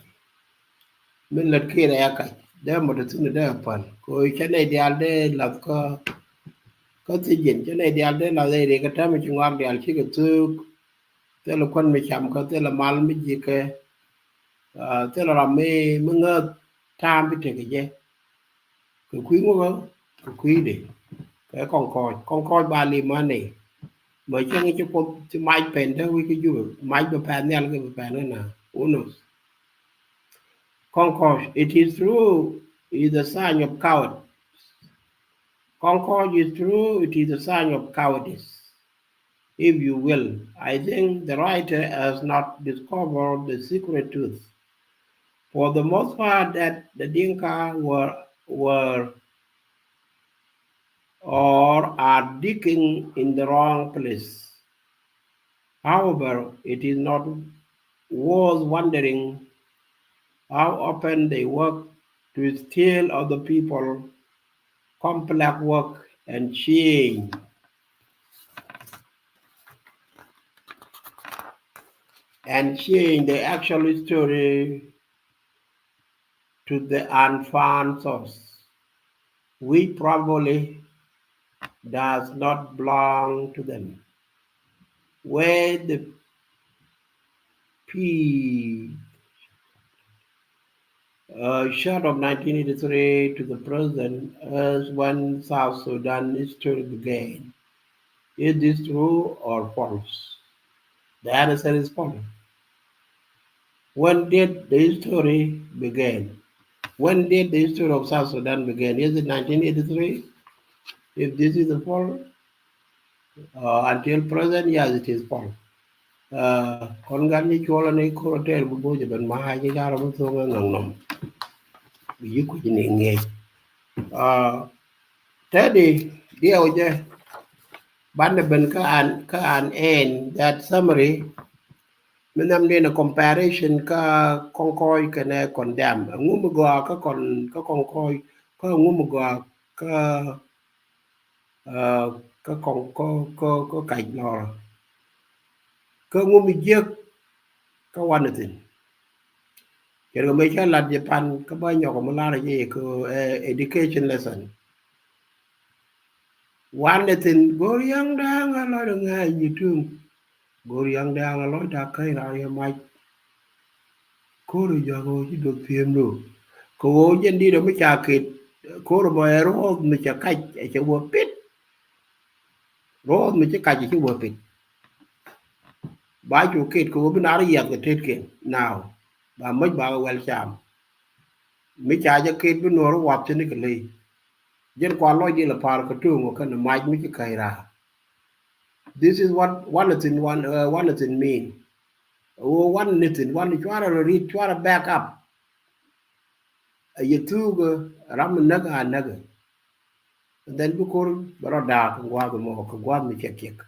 Min lät kiɛ rɛ ya kac dee mɔ te thi̱n dee a päl kɛ ɣöö cä nɛy diaal dee lath kä kä thiec jiɛn, cä nɛy diaal dee lath ɛ ri kɛ täämɛ ci ŋɔak diaal cikɛ thöök. Thilɛ kuän mi cam kä, thilɛ mal mi ji̱ kɛ, ah, thilɛ ram mi mi ŋääth ta̱a̱m bi tekɛ jɛ. Kɛ kui̱ ŋukä kɛ kui̱dɛ kɛ Kɔŋ Kɔɔc, Kɔŋ Kɔɔc ba lim mani. Mɛ cäŋ ci Kuoth ci mac pɛn te wi̱c kä Jubɛ, mac bɛ pɛn nhial kɛ bɛ pɛn kä na. Who knows? Kɔŋ Kɔɔc, it is true, is a sign of coward. Kɔŋ Kɔɔc, is true, it is a sign of cowardice, if you will. I think the writer has not discovered the secret truth. For the most part, that the Dinka were were or are digging in the wrong place. However, it is not worth wondering how often they work to steal other people complex work and change and change the actual story to the unfound source, which probably does not belong to them. Where the P uh, short of nineteen eighty-three to the present, as when South Sudan history began. Is this true or false? The answer is false. When did the history begin? When did the history of South Sudan begin? Is it nineteen eighty-three? If this is the false, uh, until present, yes, it is false. Uh, kɔn gat ni cuɔlɔ ni koro tɛɛr bi go̱o̱c ben ma hac ni carɔ mi thoŋ ŋäŋ nɔm. Bi yi kuc ni ŋiɛc. Uh, tɛdi diɛw jɛ banɛ ben kä an, kä an end that summary. Mi nam ni na comparison kä Kɔŋ Kɔɔc kɛnɛ Kɔn Dɛm. Ɛŋu mi gɔaa kä Kɔn, kä Kɔŋ Kɔɔc, kä ɛŋu mi gɔaa kä, uh, kä Kɔŋ, kä, kä, kä Kac Lɔrä. Kä ɛŋu mi jiäk kä wanɛ thi̱n. Cɛ rɛ kɛ mëë cä lat jɛ pan kä bä nyɔk mi lar jɛ kɛ, uh, education lesson. Wanɛ thi̱n go̱o̱r yaŋ da̱a̱ŋ a lɔc ŋa̱a̱c nyi tuŋ. Go̱o̱r yaŋ da̱a̱ŋ a lɔc da̱a̱k käc raar yɛ mac. Ko̱r jɔak ɣöö ci duɔth pi̱eemdu. Kɛ ɣöö jɛn di̱t ɔ mi ca ket ko̱r mɔ ɛ ruɔ̱ɔ̱th mi cɛ kac ɛ cɛ wä pit. Ruɔ̱ɔ̱th mi ci kac ɛ ci wä pit. Ba cu ket kɛ ɣöö bi naar yiath kɛ tetkiɛn naaw. Ba mäc ba kɛ wɛl cam. Mi ca jɛ ket bi nuɔ̱ɔ̱r wath ci ni kɛ ley. Jɛn kua lɔcdiɛn la pa̱a̱r kɛ tuŋ ɔ kɛnɛ mac mi ci käc raar. This is what one thing, one, uh, one thing mean. Ɣöö one thing, one cuarɛ rɔ rit, cuarɛ back up. A yɛ thuukɛ ram mi näk a näk. And then bi ko̱r bɛ rɔ daak kɛ gua̱a̱th mɔ kɛ gua̱a̱th mi cɛ kiɛk.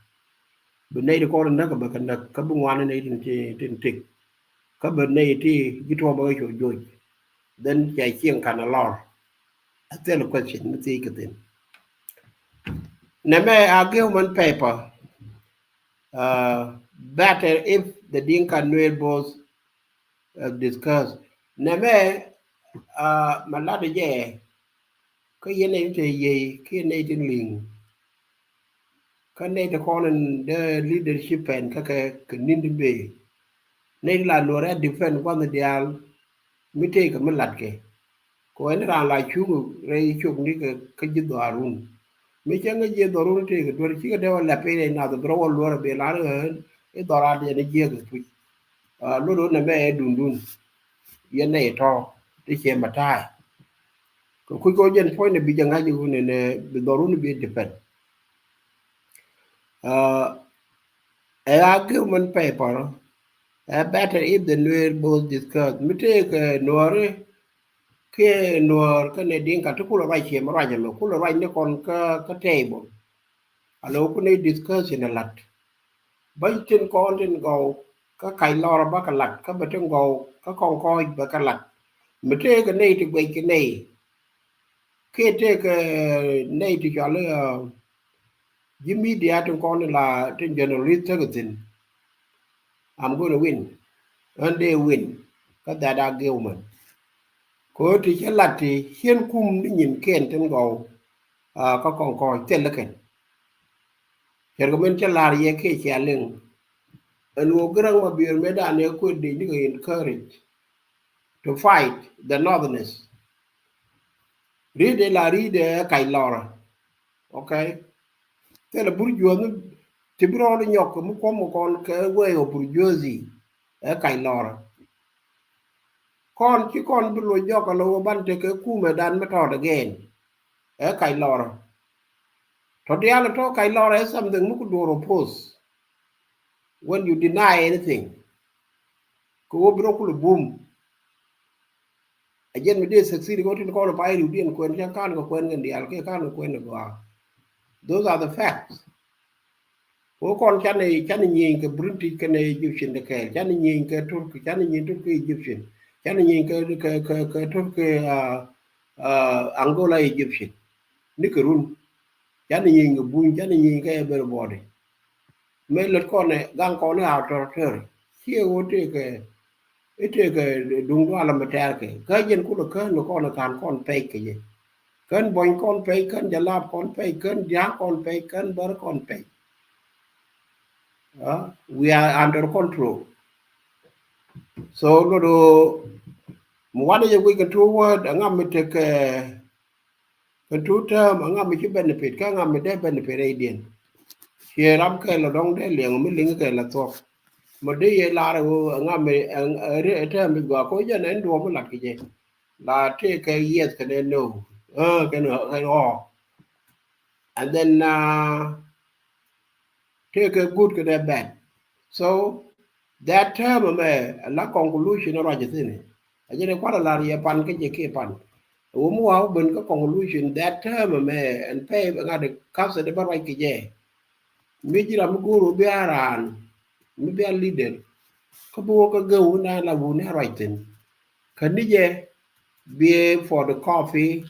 Bi nɛy ti kɔn näk bɛ kɛ näk kä bi ŋuan nɛy tin ti, tin tik. Kä bi nɛy ti ji̱ tuɔɔk bɛ kɛ cu joc. Then cɛ cieŋ kan a lɔr. A thil question mi thiec kɛ thin. Nɛmɛ argument paper, uh, better if the Dinka Nuer both, uh, discuss. Nɛmɛ, uh, ma lat jɛ kä yɛn nɛy tin te yiey kä yɛn nɛy tin li̱ŋ. Kä nɛy ti kɔn in dee leadership pɛn kä kɛ, kɛ ni̱n ti bëë. Nɛy ti la luɔr ɛ defend gua̱th diaal mi tëëkɛ mi latkɛ. Kɛ ɣöö ɛn raan la cuŋ rɛy cok ni kɛ kä ji̱ dhɔaarun. Mi cäŋ kä ji̱ dhɔaarun tëëkɛ duer cikɛ dee wä lɛp i̱ rɛy nath bi rɔ wä luɔr ɛ bi lar ɣän i̱ dhɔaar a diɛn i̱ jiɛk i̱ puc. Ah, luɔt ɣän ɛmɛ ɛ dundun. Yɛn nɛy tɔ̱ ti ciɛ mɛ ta̱a̱. Kɛ kuc kɛ ɣöö jɛn puɔ̱nydɛ bi jɛ ŋa̱c i̱ ɣöö nɛnɛ bi dhɔaarun bi defend. Uh, ɛ argument paper, ɛ better if the Nuer both discuss. Mi tëëkɛ, uh, Nuɔri kiɛ Nuäär kɛnɛ Diŋka ti kulɛ ruac ciɛ mi ruac ɛmɛ, kulɛ ruac ni kɔn kä, kä table. Alɔ kunɛ discussion ɛ lat. Bäny tin kɔn tin gɔw kä Kac Lɔr bä kɛ lat, kä bɛ tin gɔw kä Kɔŋkɔc bɛ kɛ lat. Mi tëëkɛ nɛy ti guɛc kɛ nɛy. Kiɛ tëëkɛ nɛy ti cɔal i̱, uh, ji̱ media tin kɔn tin la tin journalist tekɛ thi̱n. I'm gonna win. Ɣän dee win kä that argument. Kɛ ɣöö ti cä lat ti cien kum ni nyin kiɛn tin gɔw, ah, kä Kɔŋkɔc thil kɛn. Cɛ rɛ kɛ min cä la̱r yɛ kiɛ cia liŋ. Ɛn ɣöö Garaŋ Mabior mëë dan ɛ kuet dee ni kɛ encourage to fight the northerners. Ri̱t ɛ la ri̱t ɛ Kac Lɔr. Okay. Thilɛ burjuoth ni ti bi rɔɔd nyɔk kɛ mi kuɔm kɔn kɛ way of burjuothi ɛ Kac Lɔr. Kɔn ci kɔn bi luɔc jɔk alɔ ban tekɛ kumɛ dan mi tɔt again. Ɛ Kac Lɔr. Tɔ diaal tɔ Kac Lɔr ɛ something mi ku duɔr oppose. When you deny anything. Kɛ wä bi rɔ kulɛ bum. A jɛn mi dee succeed kɛ wä tin kɔn pay riw diɛn kuɛn cɛ kan kɛ kuɛn kɛ diaal kɛ kan kɛ kuɛn kɛ gɔaa. Those are the facts. Wä kɔn canɛ, canɛ nyieny kɛ British kɛnɛ Egyptian de kɛɛl, canɛ nyieny kɛ Turkey, canɛ nyieny Turkey Egyptian, canɛ nyieny kɛ, kɛ, kɛ, kɛ Turkey, uh, uh, Angola Egyptian. Ni kɛ run. Canɛ nyieny kɛ buny, canɛ nyieny kɛ everybody. Mëë lät kɔn ɛ gaŋ kɔn ɛ authoritarian. Ciɛ ɣöö tëëkɛ, i̱ tëëkɛ duŋ dualä mi tɛ̈rkɛ. Kä jɛn kulɛ kään ni kɔn ɛ ka̱n kɔn pɛc kɛ jɛ. Kään buɔ̱ny kɔn pɛc, kään jalap kɔn pɛc, kään dia̱a̱k kɔn pɛc, kään bär kɔn pɛc. Ah, we are under control. So, luɔt ɣöö mi wanɛ jɛ guic kɛ two word, ɛŋa mi tekɛ Kɛ two term, ɛŋa mi ci benefit, kä ɛŋa mi dee benefit rɛydiɛn. Ciɛ ram kɛl ɔ dɔ̱ŋ dee liɛŋ mi liŋ kɛl ɔ thuɔ̱k. Mi dee yɛ lar ɛ ɣöö ɛŋa mi, ɛ, ɛ, ɛ term mi gɔaa, ko jɛn ɛn duɔ̱ɔ̱p mi lat kɛ jɛ. La tëëkɛ yes kɛnɛ no. Ɛ, kɛnɛ, kɛnɛ ɔ. And then, uh, tëëkɛ good kɛnɛ bad. So, that term ɛmɛ, la conclusion ruac thi̱n. A jɛn ɛ kua̱r a lar yɛ pan kä jɛ kiɛ pan. Ɛ wä mi wa wä ben kä conclusion, that term ɛmɛ, ɛn pɛy ŋa̱t ɛ ka̱th ɛ dee bä ruac kɛ jɛ. Mi ji̱ ram mi go̱o̱r wä bia raan, mi bia leader. Kä bi wä kä gɛw wä na la wun ɛ ruac thi̱n. Kä ni jɛ, bi for the coffee,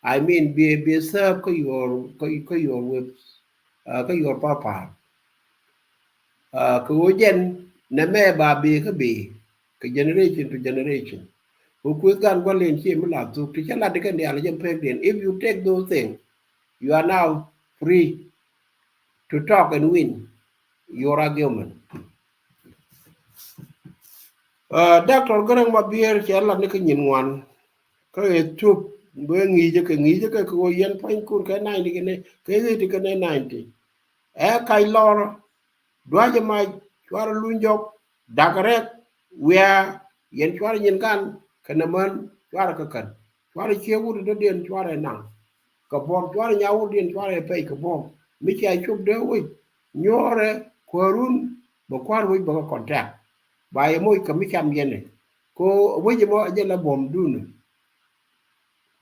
I mean, bi, bi serve kä your, kä, kä your whip, uh, kä your papa. Uh, kɛ ɣöö jɛn nɛmɛ ba bëë kä bëë, kɛ generation to generation. Kɛ kueth gan gua̱l in cie mi la thuk, ti cä lat di kɛn diaal jɛ pek diɛn. If you take those things, you are now free to talk and win your argument. Uh, Doctor Garang Mabior cɛ lat ni kä nyin ŋuan. Kä ɛ thup, bɛ ŋi̱i̱cä kɛ, ŋi̱i̱cä kɛ kɛ ɣöö yɛn pua̱nykun kɛ ninety kɛnɛ, kɛ eighty kɛnɛ ninety. Ɛ kac lɔr, duacä mac, cuarɛ luny jɔk, dakä rɛk, wiaa, yɛn cuarɛ nyin kan, kɛnɛ män, cuarɛ kɛ kän. Cuarɛ ciek wut dɔ̱diɛn, cuarɛ naŋ. Kɛ buɔ̱m, cuarɛ nyaw wut diɛn, cuarɛ pɛc kɛ buɔ̱m. Mi cia cop dee wec, nyuɔrɛ, kuäärun, bɛ kua̱r wec bɛ kɛ contact. Ba yɛ moc kɛ mi cam yɛn ɛ. Ko wec ɛmɔ a jɛ la buɔ̱m dun.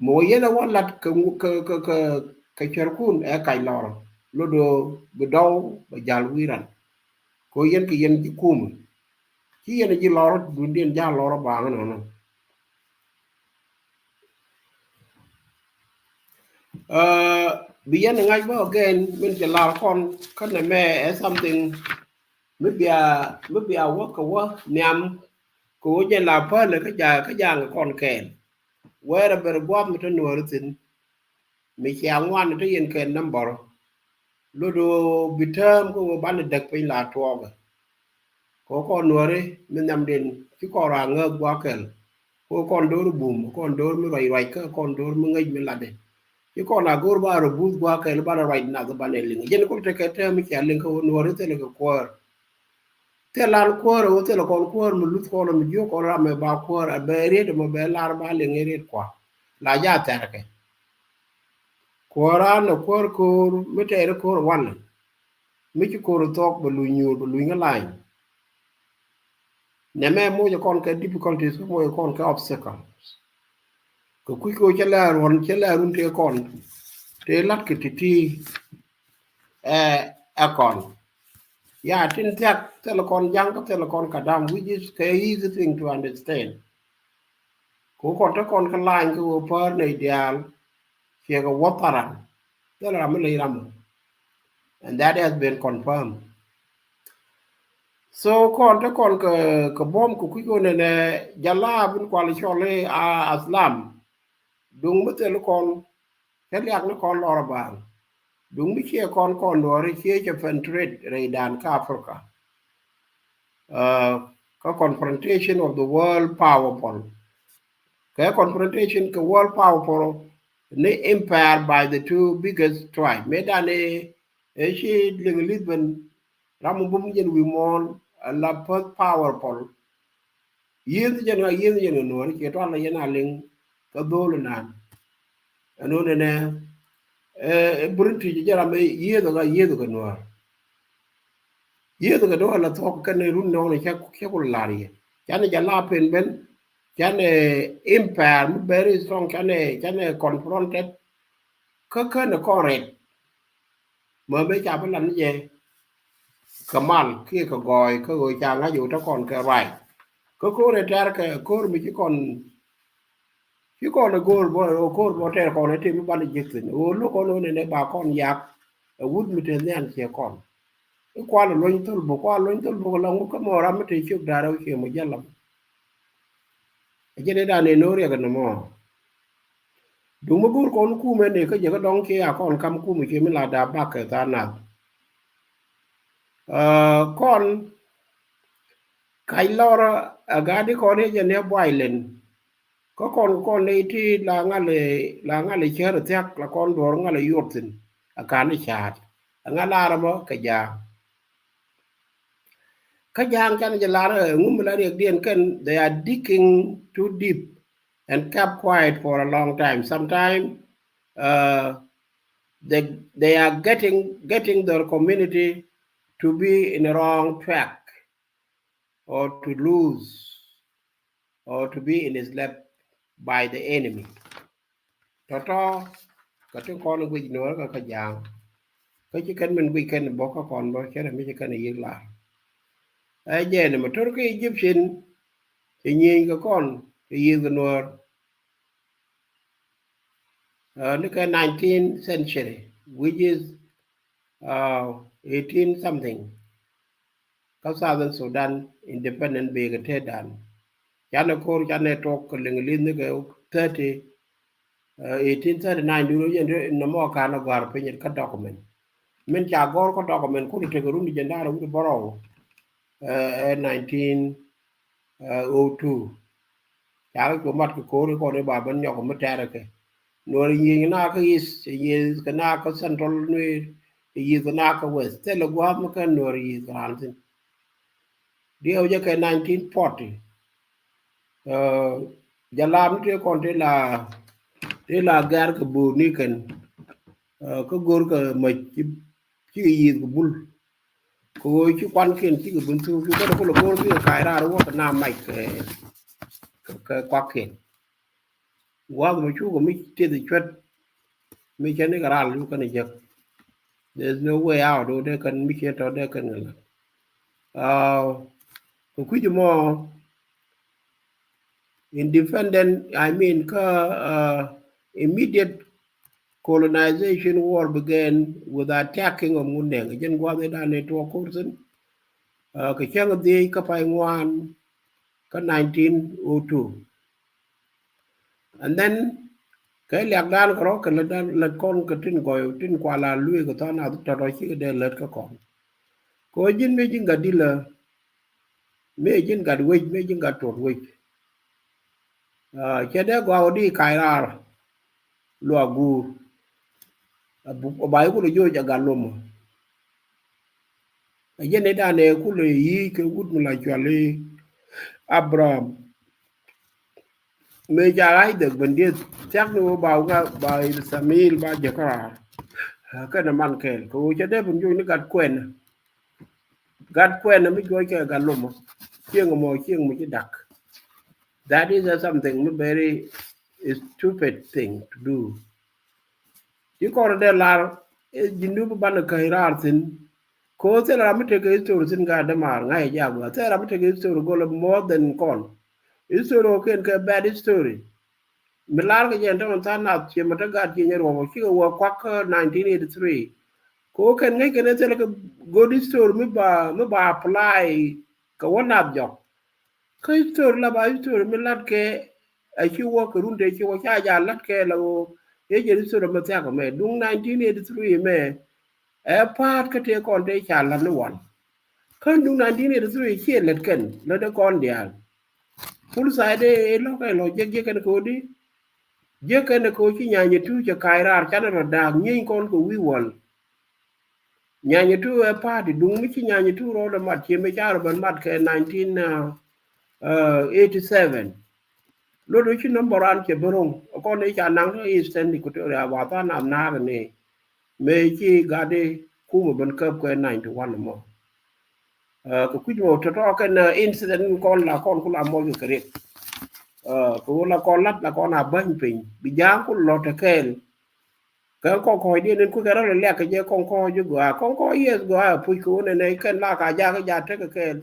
Mɔ yɛn a wä lat kɛ, kɛ, kɛ, kɛ, kɛ cärkun ɛ kac lɔr. Lot ɣöö bi dɔw bɛ jal wi̱i̱ ran. Ko yɛn kɛ yɛn ji̱ kumɛ. Ci yɛn ji̱ lɔr dundiɛn jal lɔr baŋ nɔnɔ. Uh, bi yɛn ŋa̱c bä again, min cɛ lar kɔn, kä nɛmɛ ɛ something mi bia, mi bia wä kɛ wä nhiam, kɛ wä jɛ la päl kä ja, kä jaŋ kɔn kɛɛl. Wɛɛrɛ ber gua̱a̱th mi te nuɔɔri thi̱n. Mi cia ŋuan te yen kɛ number. Lot ɣöö bi tääm kä ɣöö banɛ däk piny la tuɔɔkɛ. Kɛ kɔn nuɔri mi nhiamdiɛn ci kɔn raa ŋääk gua̱a̱th kɛl. Kɛ kɔn do̱r bum, kɔn do̱r mi ruac ruac kä kɔn do̱r mi ŋäc mi latdɛ. Ci kɔn a go̱r ba rɔ buth gua̱a̱th kɛl banɛ ruac nath banɛ liŋ. Jɛn kɔn tekɛ tääm mi cia liŋ kä ɣöö nuɔri thilɛ kɛ kuäär. Thil an kuäär ɛ wä thil kɔn kuäär mi luth kɔn mi jiök kɔn ram mɛ ba kuäär a bɛ riet mɛ bɛ lar ba liŋ riet kua. La ja thɛrkɛ. Kuäär an ɛ kuäär ko̱o̱r mi tɛɛr ko̱o̱r walɛ. Mi ci ko̱o̱r thuɔk bɛ luny nyuur bɛ luny ŋä lany. Nɛmɛ moc kɔn kɛ difficulties, moc kɔn kɛ obstacles. Kɛ kui̱ kɛ cɛ lɛ ruɔ̱n, cɛ lɛ run tëë kɔn tëë la̱t kɛ ti̱ti̱. Ɛ, ɛ kɔn ya tin thiak thilɛ kɔn ja̱ŋ kä thilɛ kɔn ka dam, which is kɛ easy thing to understand. Kɛ kɔn te kɔn kä lany kɛ wä pär nɛy diaal ciɛ kɛ wä tharan thilɛ ram mi ley ram. And that has been confirmed. So kɔn te kɔn kɛ, kɛ buɔ̱m kɛ kui̱ kɔn nɛnɛ jala bin kual cɔl i̱ a Aslam. Duŋ mi thil kɔn cä liak ni kɔn lɔr a baaŋ. Duŋ mi ciɛ kɔn kɔn duɔri ciɛ cɛ penetrate rɛydan kä Africa. Uh, kä confrontation of the world powerful. Kɛ confrontation kɛ world powerful ni empire by the two biggest tribe. Mëë dan ɛ ci liŋ Lisbon ram mi bum jɛn wi̱i̱ muɔ̱ɔ̱n a la perth powerful. Yieth jɛn ŋa, yieth jɛn ŋa nuɔ̱ɔ̱ri ciɛ tual la yɛn a liŋ kä dho̱o̱l inan. Ɛn ɣöö nɛnɛ ɛ British jɛ ram ɛ yieth ŋa, yieth kɛ nuɔ̱ɔ̱r. Yieth kɛ nuɔ̱ɔ̱r la thuɔ̱k kɛn run nɔɔn cɛ, cɛ kul lar yɛ. Canɛ jɛ la pen ben, canɛ empire mi very strong, canɛ, canɛ confronted. Kä känɛ kɔn rɛt. Mä mëë ca bi lan jɛ kɛ mal kiɛ kɛ gɔɔy kä ɣöö ca ŋa̱c ɣöö te kɔn kɛ ruac. Kä ko̱r ɛ tɛr kɛ ko̱r mi ci kɔn, ci kɔn ɛ go̱o̱r bɔ, ɣöö ko̱r bɔ tɛr kɔn ɛ tëë mi bal ɛ ji̱k thi̱n ɣöö lo̱k kɔn ɣöö nɛnɛ ba kɔn yak. Ɛ wut mi te nhian ciɛ kɔn i̱ kual ɛ luɔ̱ny thol bok, kual ɛ luɔ̱ny thol bok ɛ la ŋut kä mɔ ram mi te ciök da̱rɛ wä ciɛ mɔ jɛ lam. Ɛ jɛn i̱ dan ɛ no̱o̱r yɛ kɛ nɔmɔ. Duŋ mi go̱o̱r kɔn kumɛ ni kä jɛ kä dɔŋ ci a kɔn kam kumɛ ci mi la da bak kɛ tha nath. Ɛ, kɔn kac lɔr a gadi kɔn i̱ jɛ ni a buay len. Kä kɔn kɔn ni ti la ŋal, la ŋal cär thiak la kɔn duɔr ŋal yuɔp thin a kan i̱ caat. A ŋal lar mɔ kɛ ja̱a̱ŋ. Kä ja̱a̱ŋ canɛ jɛ lar ɛ ŋum la riɛk diɛn kɛn, they are digging too deep and kept quiet for a long time. Sometimes, uh, they, they are getting, getting their community to be in a wrong track or to lose or to be enslaved by the enemy. Tɔ̱tɔ̱ kä tin kɔn guic nuɔ̱ɔ̱r kä kä ja̱a̱ŋ. Kä ci kɛn min guic kɛn bä kä kɔn bä cɛ rɛ mi ci kɛn yiëk lar. Ɛ jɛn mɛ tör kä Egyptian ci nyieny kä kɔn ci yiëk nuɔ̱ɔ̱r. Uh, ni kɛ nineteenth century, which is, uh, eighteen something. Kä Southern Sudan independent bek ɛ tëë dan. Canɛ ko̱r canɛ tuɔk kɛ liŋ li̱th ni kɛ thirty, uh, eighteen thirty-nine dun jɛn nɔmɔ kan a gɔ̱a̱r piny kä document. Min ca gɔ̱r kä document kun tekɛ run jɛn da̱a̱r wut bärɔw, uh, ɛ nineteen oh two. Ca kɛ cu mat kɛ ko̱r kɔn i̱ ba ben nyɔk mi tɛɛrɛ kɛ. Nuɔr nyieny na kä East, nyieny kɛ na kä Central Nuer, nyieny kɛ na kä West. Thilɛ gua̱a̱th mi kɛn nuɔr nyieny kɛ raan thin. Diɛw jɛ kɛ nineteen forty. Ɛ, jɛ lam ni tëë kɔn tëë la, tëë la gɛr kɛ bo̱o̱r ni kɛn. Ɛ, kä go̱o̱r kɛ mac ci, ci kɛ yiëth kɛ bul. Kɛ ɣöö ci kuankiɛn cikɛ bin thuk, ci kɛn kulɛ go̱o̱r bikɛ kac raar wä kɛ na mac kɛ, kɛ, kɛ kuakiɛn. Gua̱a̱th mi cukɛ mi tieth cuɛt mi cɛ ni kɛ ral cukɛ ni jek. There is no way out, dee kɛn mi cɛ tɔ dee kɛn kɛ la. Aa, kɛ kui̱c mɔ, independent, I mean, kä, uh, immediate colonization war began with attacking of Ŋundɛŋ. Jɛn gua̱th i̱ dan ni tuɔɔk ko̱r thin. Uh, kɛ cäŋ dhiec kä pay ŋuan kä nineteen oh two. And then kɛ liak dan kɛ rɔ kɛ lät dan, lät kɔn kɛ tin gɔy tin kuala luëë kɛ than a tɔtɔ cikɛ dee lät kä kɔn. Kɛ ɣöö ji̱n mëë ji̱n gat dilä, mëë ji̱n gat wec, mëë ji̱n gat tuɔt wec. Ah, cɛ dee gɔaa wä di kac raar luak guur. A buk, a ba i̱ kulɛ joc a gat lomä. A jɛn i̱ danɛ kulɛ yi̱i̱c kɛ wut mi la cual i̱ Abraham. Mëë ca Isaac ben dieth thiak ni wä ba wä ba Ismail ba jɛ kä raar. Kɛnɛ man kɛɛl kɛ wä cɛ dee ben joc ni gat kuɛn. Gat kuɛn mi juɔc kɛ gat lomä. Cieŋ mɔ, cieŋ mɔ ci dak. That is a something mi very a stupid thing to do. Ci kɔn dee lar, eh, Junub banɛ käc raar thi̱n. Ko thil ram mi tekɛ history thi̱n ka dämaar ŋa̱c jak gua. Thil ram mi tekɛ history go̱lɛ more than kɔn. History ɔ ken kɛ bad history. Mi lar kɛ jɛn tämɛ tha̱a̱ŋ nath ciɛ mi te gat ciɛ nyɛ ruɔm ɔ cikɛ wä kuak kä nineteen eighty-three. Ko kɛn ŋäc kɛn ɛ thil kɛ good history mi ba, mi ba apply kɛ wä nath jɔk. Kä history la ba history mi lat kɛ a ci wä kɛ run te ci wä ca ja lat kɛ la ɣöö ɛ jɛn history mi thiak mɛ duŋ nineteen eighty-three mɛ. Ɛ pa̱a̱t kä tëë kɔn tëë ca la̱t ni wan. Kä duŋ nineteen eighty-three ciɛ lät kɛn lät ɛ kɔn diaal. Pul tha̱a̱c dee ɛ lɔ̱k ɛ lɔ̱k jiäk jiäk kɛn kɛ ɣöö di. Jiäk kɛn kɛ ɣöö ci Nyanyɛ Tuut cɛ ka̱c raar canɛ rɔ da̱a̱k nyieeny kɔn kɛ wi̱i̱ wäl. Nyanyɛ Tuut ɛ pa̱a̱t i̱ duŋ mi ci Nyanyɛ Tuut rɔɔdɛ mat ciɛ mi ca rɔ ben mat kɛ nineteen eighty-seven. Lot ɣöö ci number an cɛ bi ro̱ŋ ɛ kɔn i̱ ca naŋ tɔ Eastern Equatoria wa tha̱a̱ŋ nath na̱a̱k ni. Mëë ci gat i̱ kumɛ ben käp kɛ ninety-one mɔ. Kɛ kui̱c mɔ tɔ̱tɔ̱ kɛn incident kɔn la kɔn ku la mɔc kɛ riɛk. Kɛ ɣöö la kɔn la̱t la kɔn a bäny piny bi ja̱a̱ŋ ku lɔ̱t ɛ kɛɛl. Kɛ kɔn kɔ̱ɔ̱cdiɛn in kui̱ kɛ rɔ̱ lɛ liak kɛ jɛ kɔn kɔ̱ɔ̱c ji̱ gɔaa kɔn kɔ̱ɔ̱c yes gɔaa puc kɛ ɣöö nɛnɛ kɛn la ka ja̱a̱k ja̱a̱k tekɛ kɛɛl.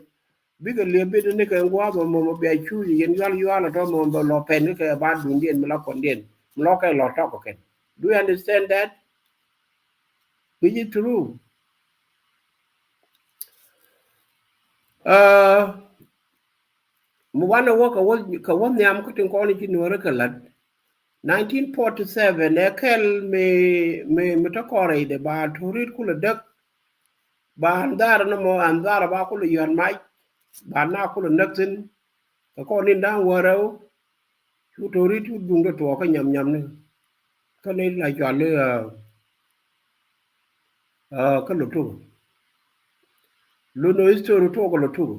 Bikɛ liep bit ni kɛ gua̱a̱th mɔ mɔ bia cuuc yɛn yual yual atɔ mɔ bɛ lɔ pɛn ni kɛ ba dundiɛn mi la kɔndiɛn mi lɔ kɛ lɔ tɔk kɛn. Do you understand that? Which is true. Mi wanɛ wä kɛ wä kɛ wä nhiam kä tin kɔn ci nuɔrä kɛ la̱t. Nineteen forty-seven ɛ kɛl mi mi mi tɔ kɔrɛ idɛ ba torit kulɛ däk. Ba an dhar nɔmɔ an dhar ba kulɛ yɔn mac ba na kulɛ näk thin. Kɛ kɔn in da̱ŋ wärɛw cu to̱ri cu duŋdɛ tuɔɔk kä nyam nyam ni. Kä ni la cual i̱ kä lɔ tuk. Lun ɔ history tuɔɔk kɛ lɔ tuk.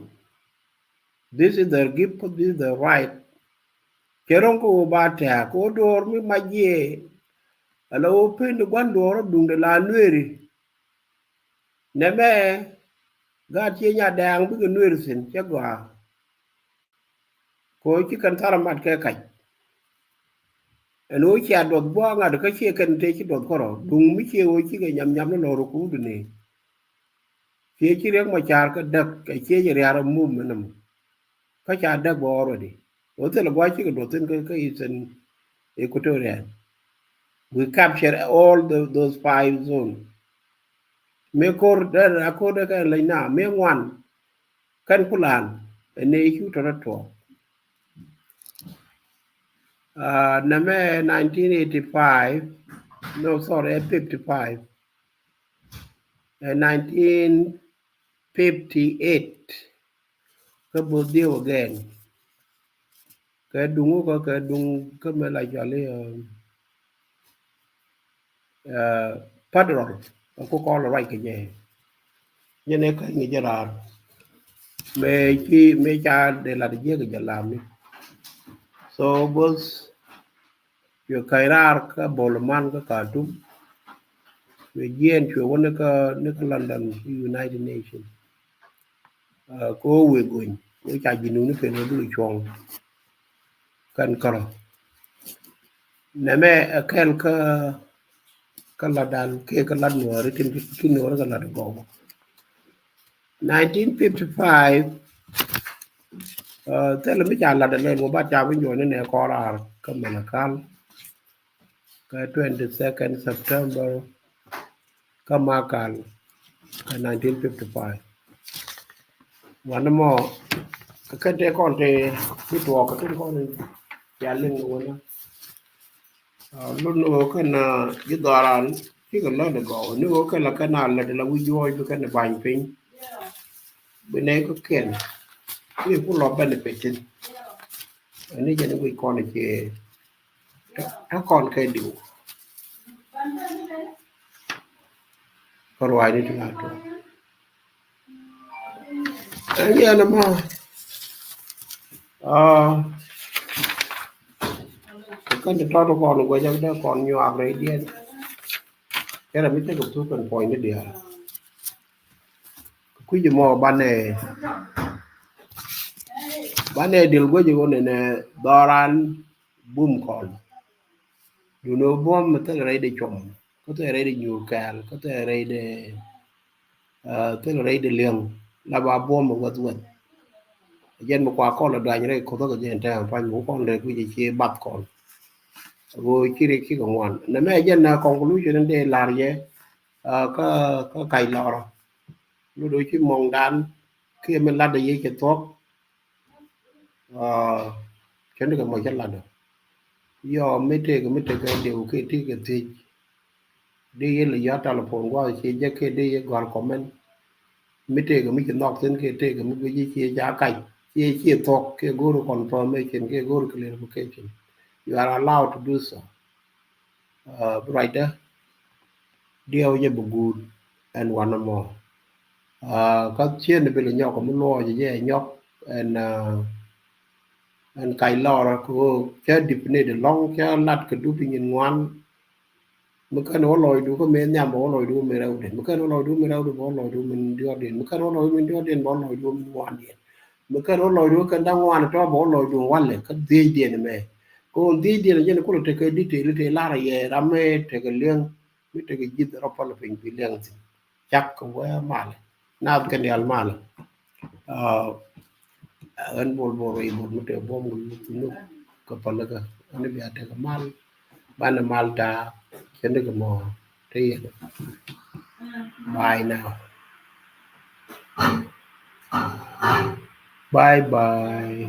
This is the gift, this is the right. Cɛ ro̱ŋ kä wä ba tɛ̈ɛ̈k kɛ wä duɔɔr mi mac jiɛ. Ala wä pen di gua̱n duɔɔr ɔ duŋdɛ la nueeri. Nɛmɛ gaat ciɛ nya dɛɛŋ bikɛ nueeri thi̱n cɛ gɔaa. Ko ci kɛn thar mat kɛ kac. Ɛn ɣöö cia duɔth buaak ŋa̱t kä ciɛ kɛn tëë ci duɔth kärɔ duŋ mi ciɛ ɣöö cikɛ nyam nyam ni lɔr ɔ kuut ni. Ciɛ ci riɛk mɔ ca̱r kä däk kɛ ciɛ ci riar ɔ mum mi nɛmɔ. Kä ca däk bä already. Ɣöö thilɛ gua̱c cikɛ duɔth thin kä Eastern Equatoria. We capture all the, those five zones. Mëë ko̱r dee a ko̱r dee kɛ leny na mëë ŋuan. Kɛn kulan ɛ nɛ cu tɔtɔ tuɔɔk. Nɛmɛ nineteen eighty-five, no, sorry, fifty-five. Nineteen fifty-eight. Kä both deal again. Kɛ duŋ wä kä kɛ duŋ kä mɛ la cɔal i̱ federal ku kɔn ruac kɛ jɛ. Jɛn ɛ käny kɛ jɛ raar mëë ci mëë ca dee lat jiäk kɛ jɛ lam ni. So both cuɛ käny raar kä Bol man kä Khartoum. Cuɛ jiɛɛn cuɛ wä ni kä ni kä London, United Nations. Kä wek gony wek ca ji̱ nuuni pen wä dul cuɔ̱ŋ. Kɛn kärɔ nɛmɛ ɛ kɛl kä kä lat dan kiɛ kä lat nuɔɔri tin ti nuɔɔri kä lat gɔw. Nineteen fifty-five. Thilɛ mi ca lat alɛl wä bat ca bi nyuɔni nɛ kɔn raar kä Malakal. Kä twenty-second September kä Makal kä nineteen fifty-five. Wanɛ mɔ kä kɛn tëë kɔn tëë mi tuɔɔk kä tin kɔn. Ca liŋ wanɛ. Lun ni ɣöö kɛn ji̱ dhɔran cikɛ lät agɔw ni ɣöö kɛn la kɛn a lät la wi̱c juɔ̱ɔ̱c bi kɛn ba̱ny piny. Bi nɛy kä kɛn ni ku lɔ benefit tin. Ani jɛn wi̱c kɔn cie ta kɔn kɛ diw. Kä ruaacni ti la tuɔɔk. Ɛn yɛn ɛmɔ. Aa, kɛn ti tɔt kɔn guɛcä dee kɔn nyuak rɛydiɛn. Cɛ rɛ mi cɛ kɛ thuk kɛn puɔ̱ny ni diaal. Kui̱c mɔ banɛ banɛ dil guɛcä wä nɛnɛ dhɔran bum kɔn. Duundɛ buɔ̱m mi thilɛ rɛy dee cuɔm, kä thilɛ rɛy dee nyuur kɛɛl, kä thilɛ rɛy dee, ah, thilɛ rɛy dee li̱eŋ, la ba buɔ̱m mi wäth wäth. Jɛn mi kua kɔn lɛ duany rɛy Kuoth kä jɛn tɛm pa̱ny mi kɔn lɛ kui̱c cie bath kɔn. Ɣöö ci riɛk ci kɛ ŋuan. Nɛmɛ jɛn na conclusion in dee la̱r yɛ, ah, kä, kä kac lɔrä. Lot ɣöö ci muɔ̱ŋdan kiɛ mi latdä yɛ cɛ thuɔ̱k. Ah, cändɛ kɛ mɔ cä latdä. Yɔ mi tëëkɛ mi tëëkɛ diw kiɛ tëëkɛ thiec. Dee yɛ lɛ yɔ̱a̱t telephone gua̱a̱th cie jek kiɛ dee yɛ gɔ̱a̱r comment. Mi tëëkɛ mi ci nhɔk thi̱n kiɛ tëëkɛ mi guic cie ca kac cie cie thuɔ̱k kiɛ go̱o̱r confirmation kiɛ go̱o̱r clarification. You are allowed to do so. Ah, bi ruacdä diɛw jɛ bi guut ɛn wanɛ mɔ. Ah, kä cieen bi lɛ nyɔk mi luɔc jɛ nyɔk ɛn, ah, ɛn kac lɔrä kɛ ɣöö cä dipinit lɔ̱ŋ cä lat kɛ dup nyin ŋuan. Mi kɛn wä lɔcdu kä mëë nhiam bɛ wä lɔcdu kä mëë rɛwdɛ. Mi kɛn wä lɔcdu kä mëë rɛwdɛ bɛ wä lɔcdu kä mëë diɔ̱ɔ̱rdiɛn. Mi kɛn wä lɔcdu kä mëë diɔ̱ɔ̱rdiɛn bɛ wä lɔcdu kä mëë ŋuandiɛn. Mi kɛn wä lɔcdu kä kɛn da̱ŋ ŋuan tɔ̱ bɛ wä lɔcdu walɛ kä dhiecdiɛn mɛ. Kɛ ɣöö dhiecdiɛn jɛn kulɛ tekɛ detail tëë lar yɛ ram mi tekɛ li̱eŋ mi tekɛ ji̱th rɔ pal piny bi li̱eŋ thi̱n. Cak kɛ wee mal. Naath kɛ diaal mal. Ah, ɣän bol bol rɛy bol mi te buɔ̱m kɛ luth nuk kɛ pälikä. Ɣän bia tekɛ mal. Banɛ mal ta̱a̱. Cändɛ kɛ mɔ te yɛn. Bye now. Bye bye.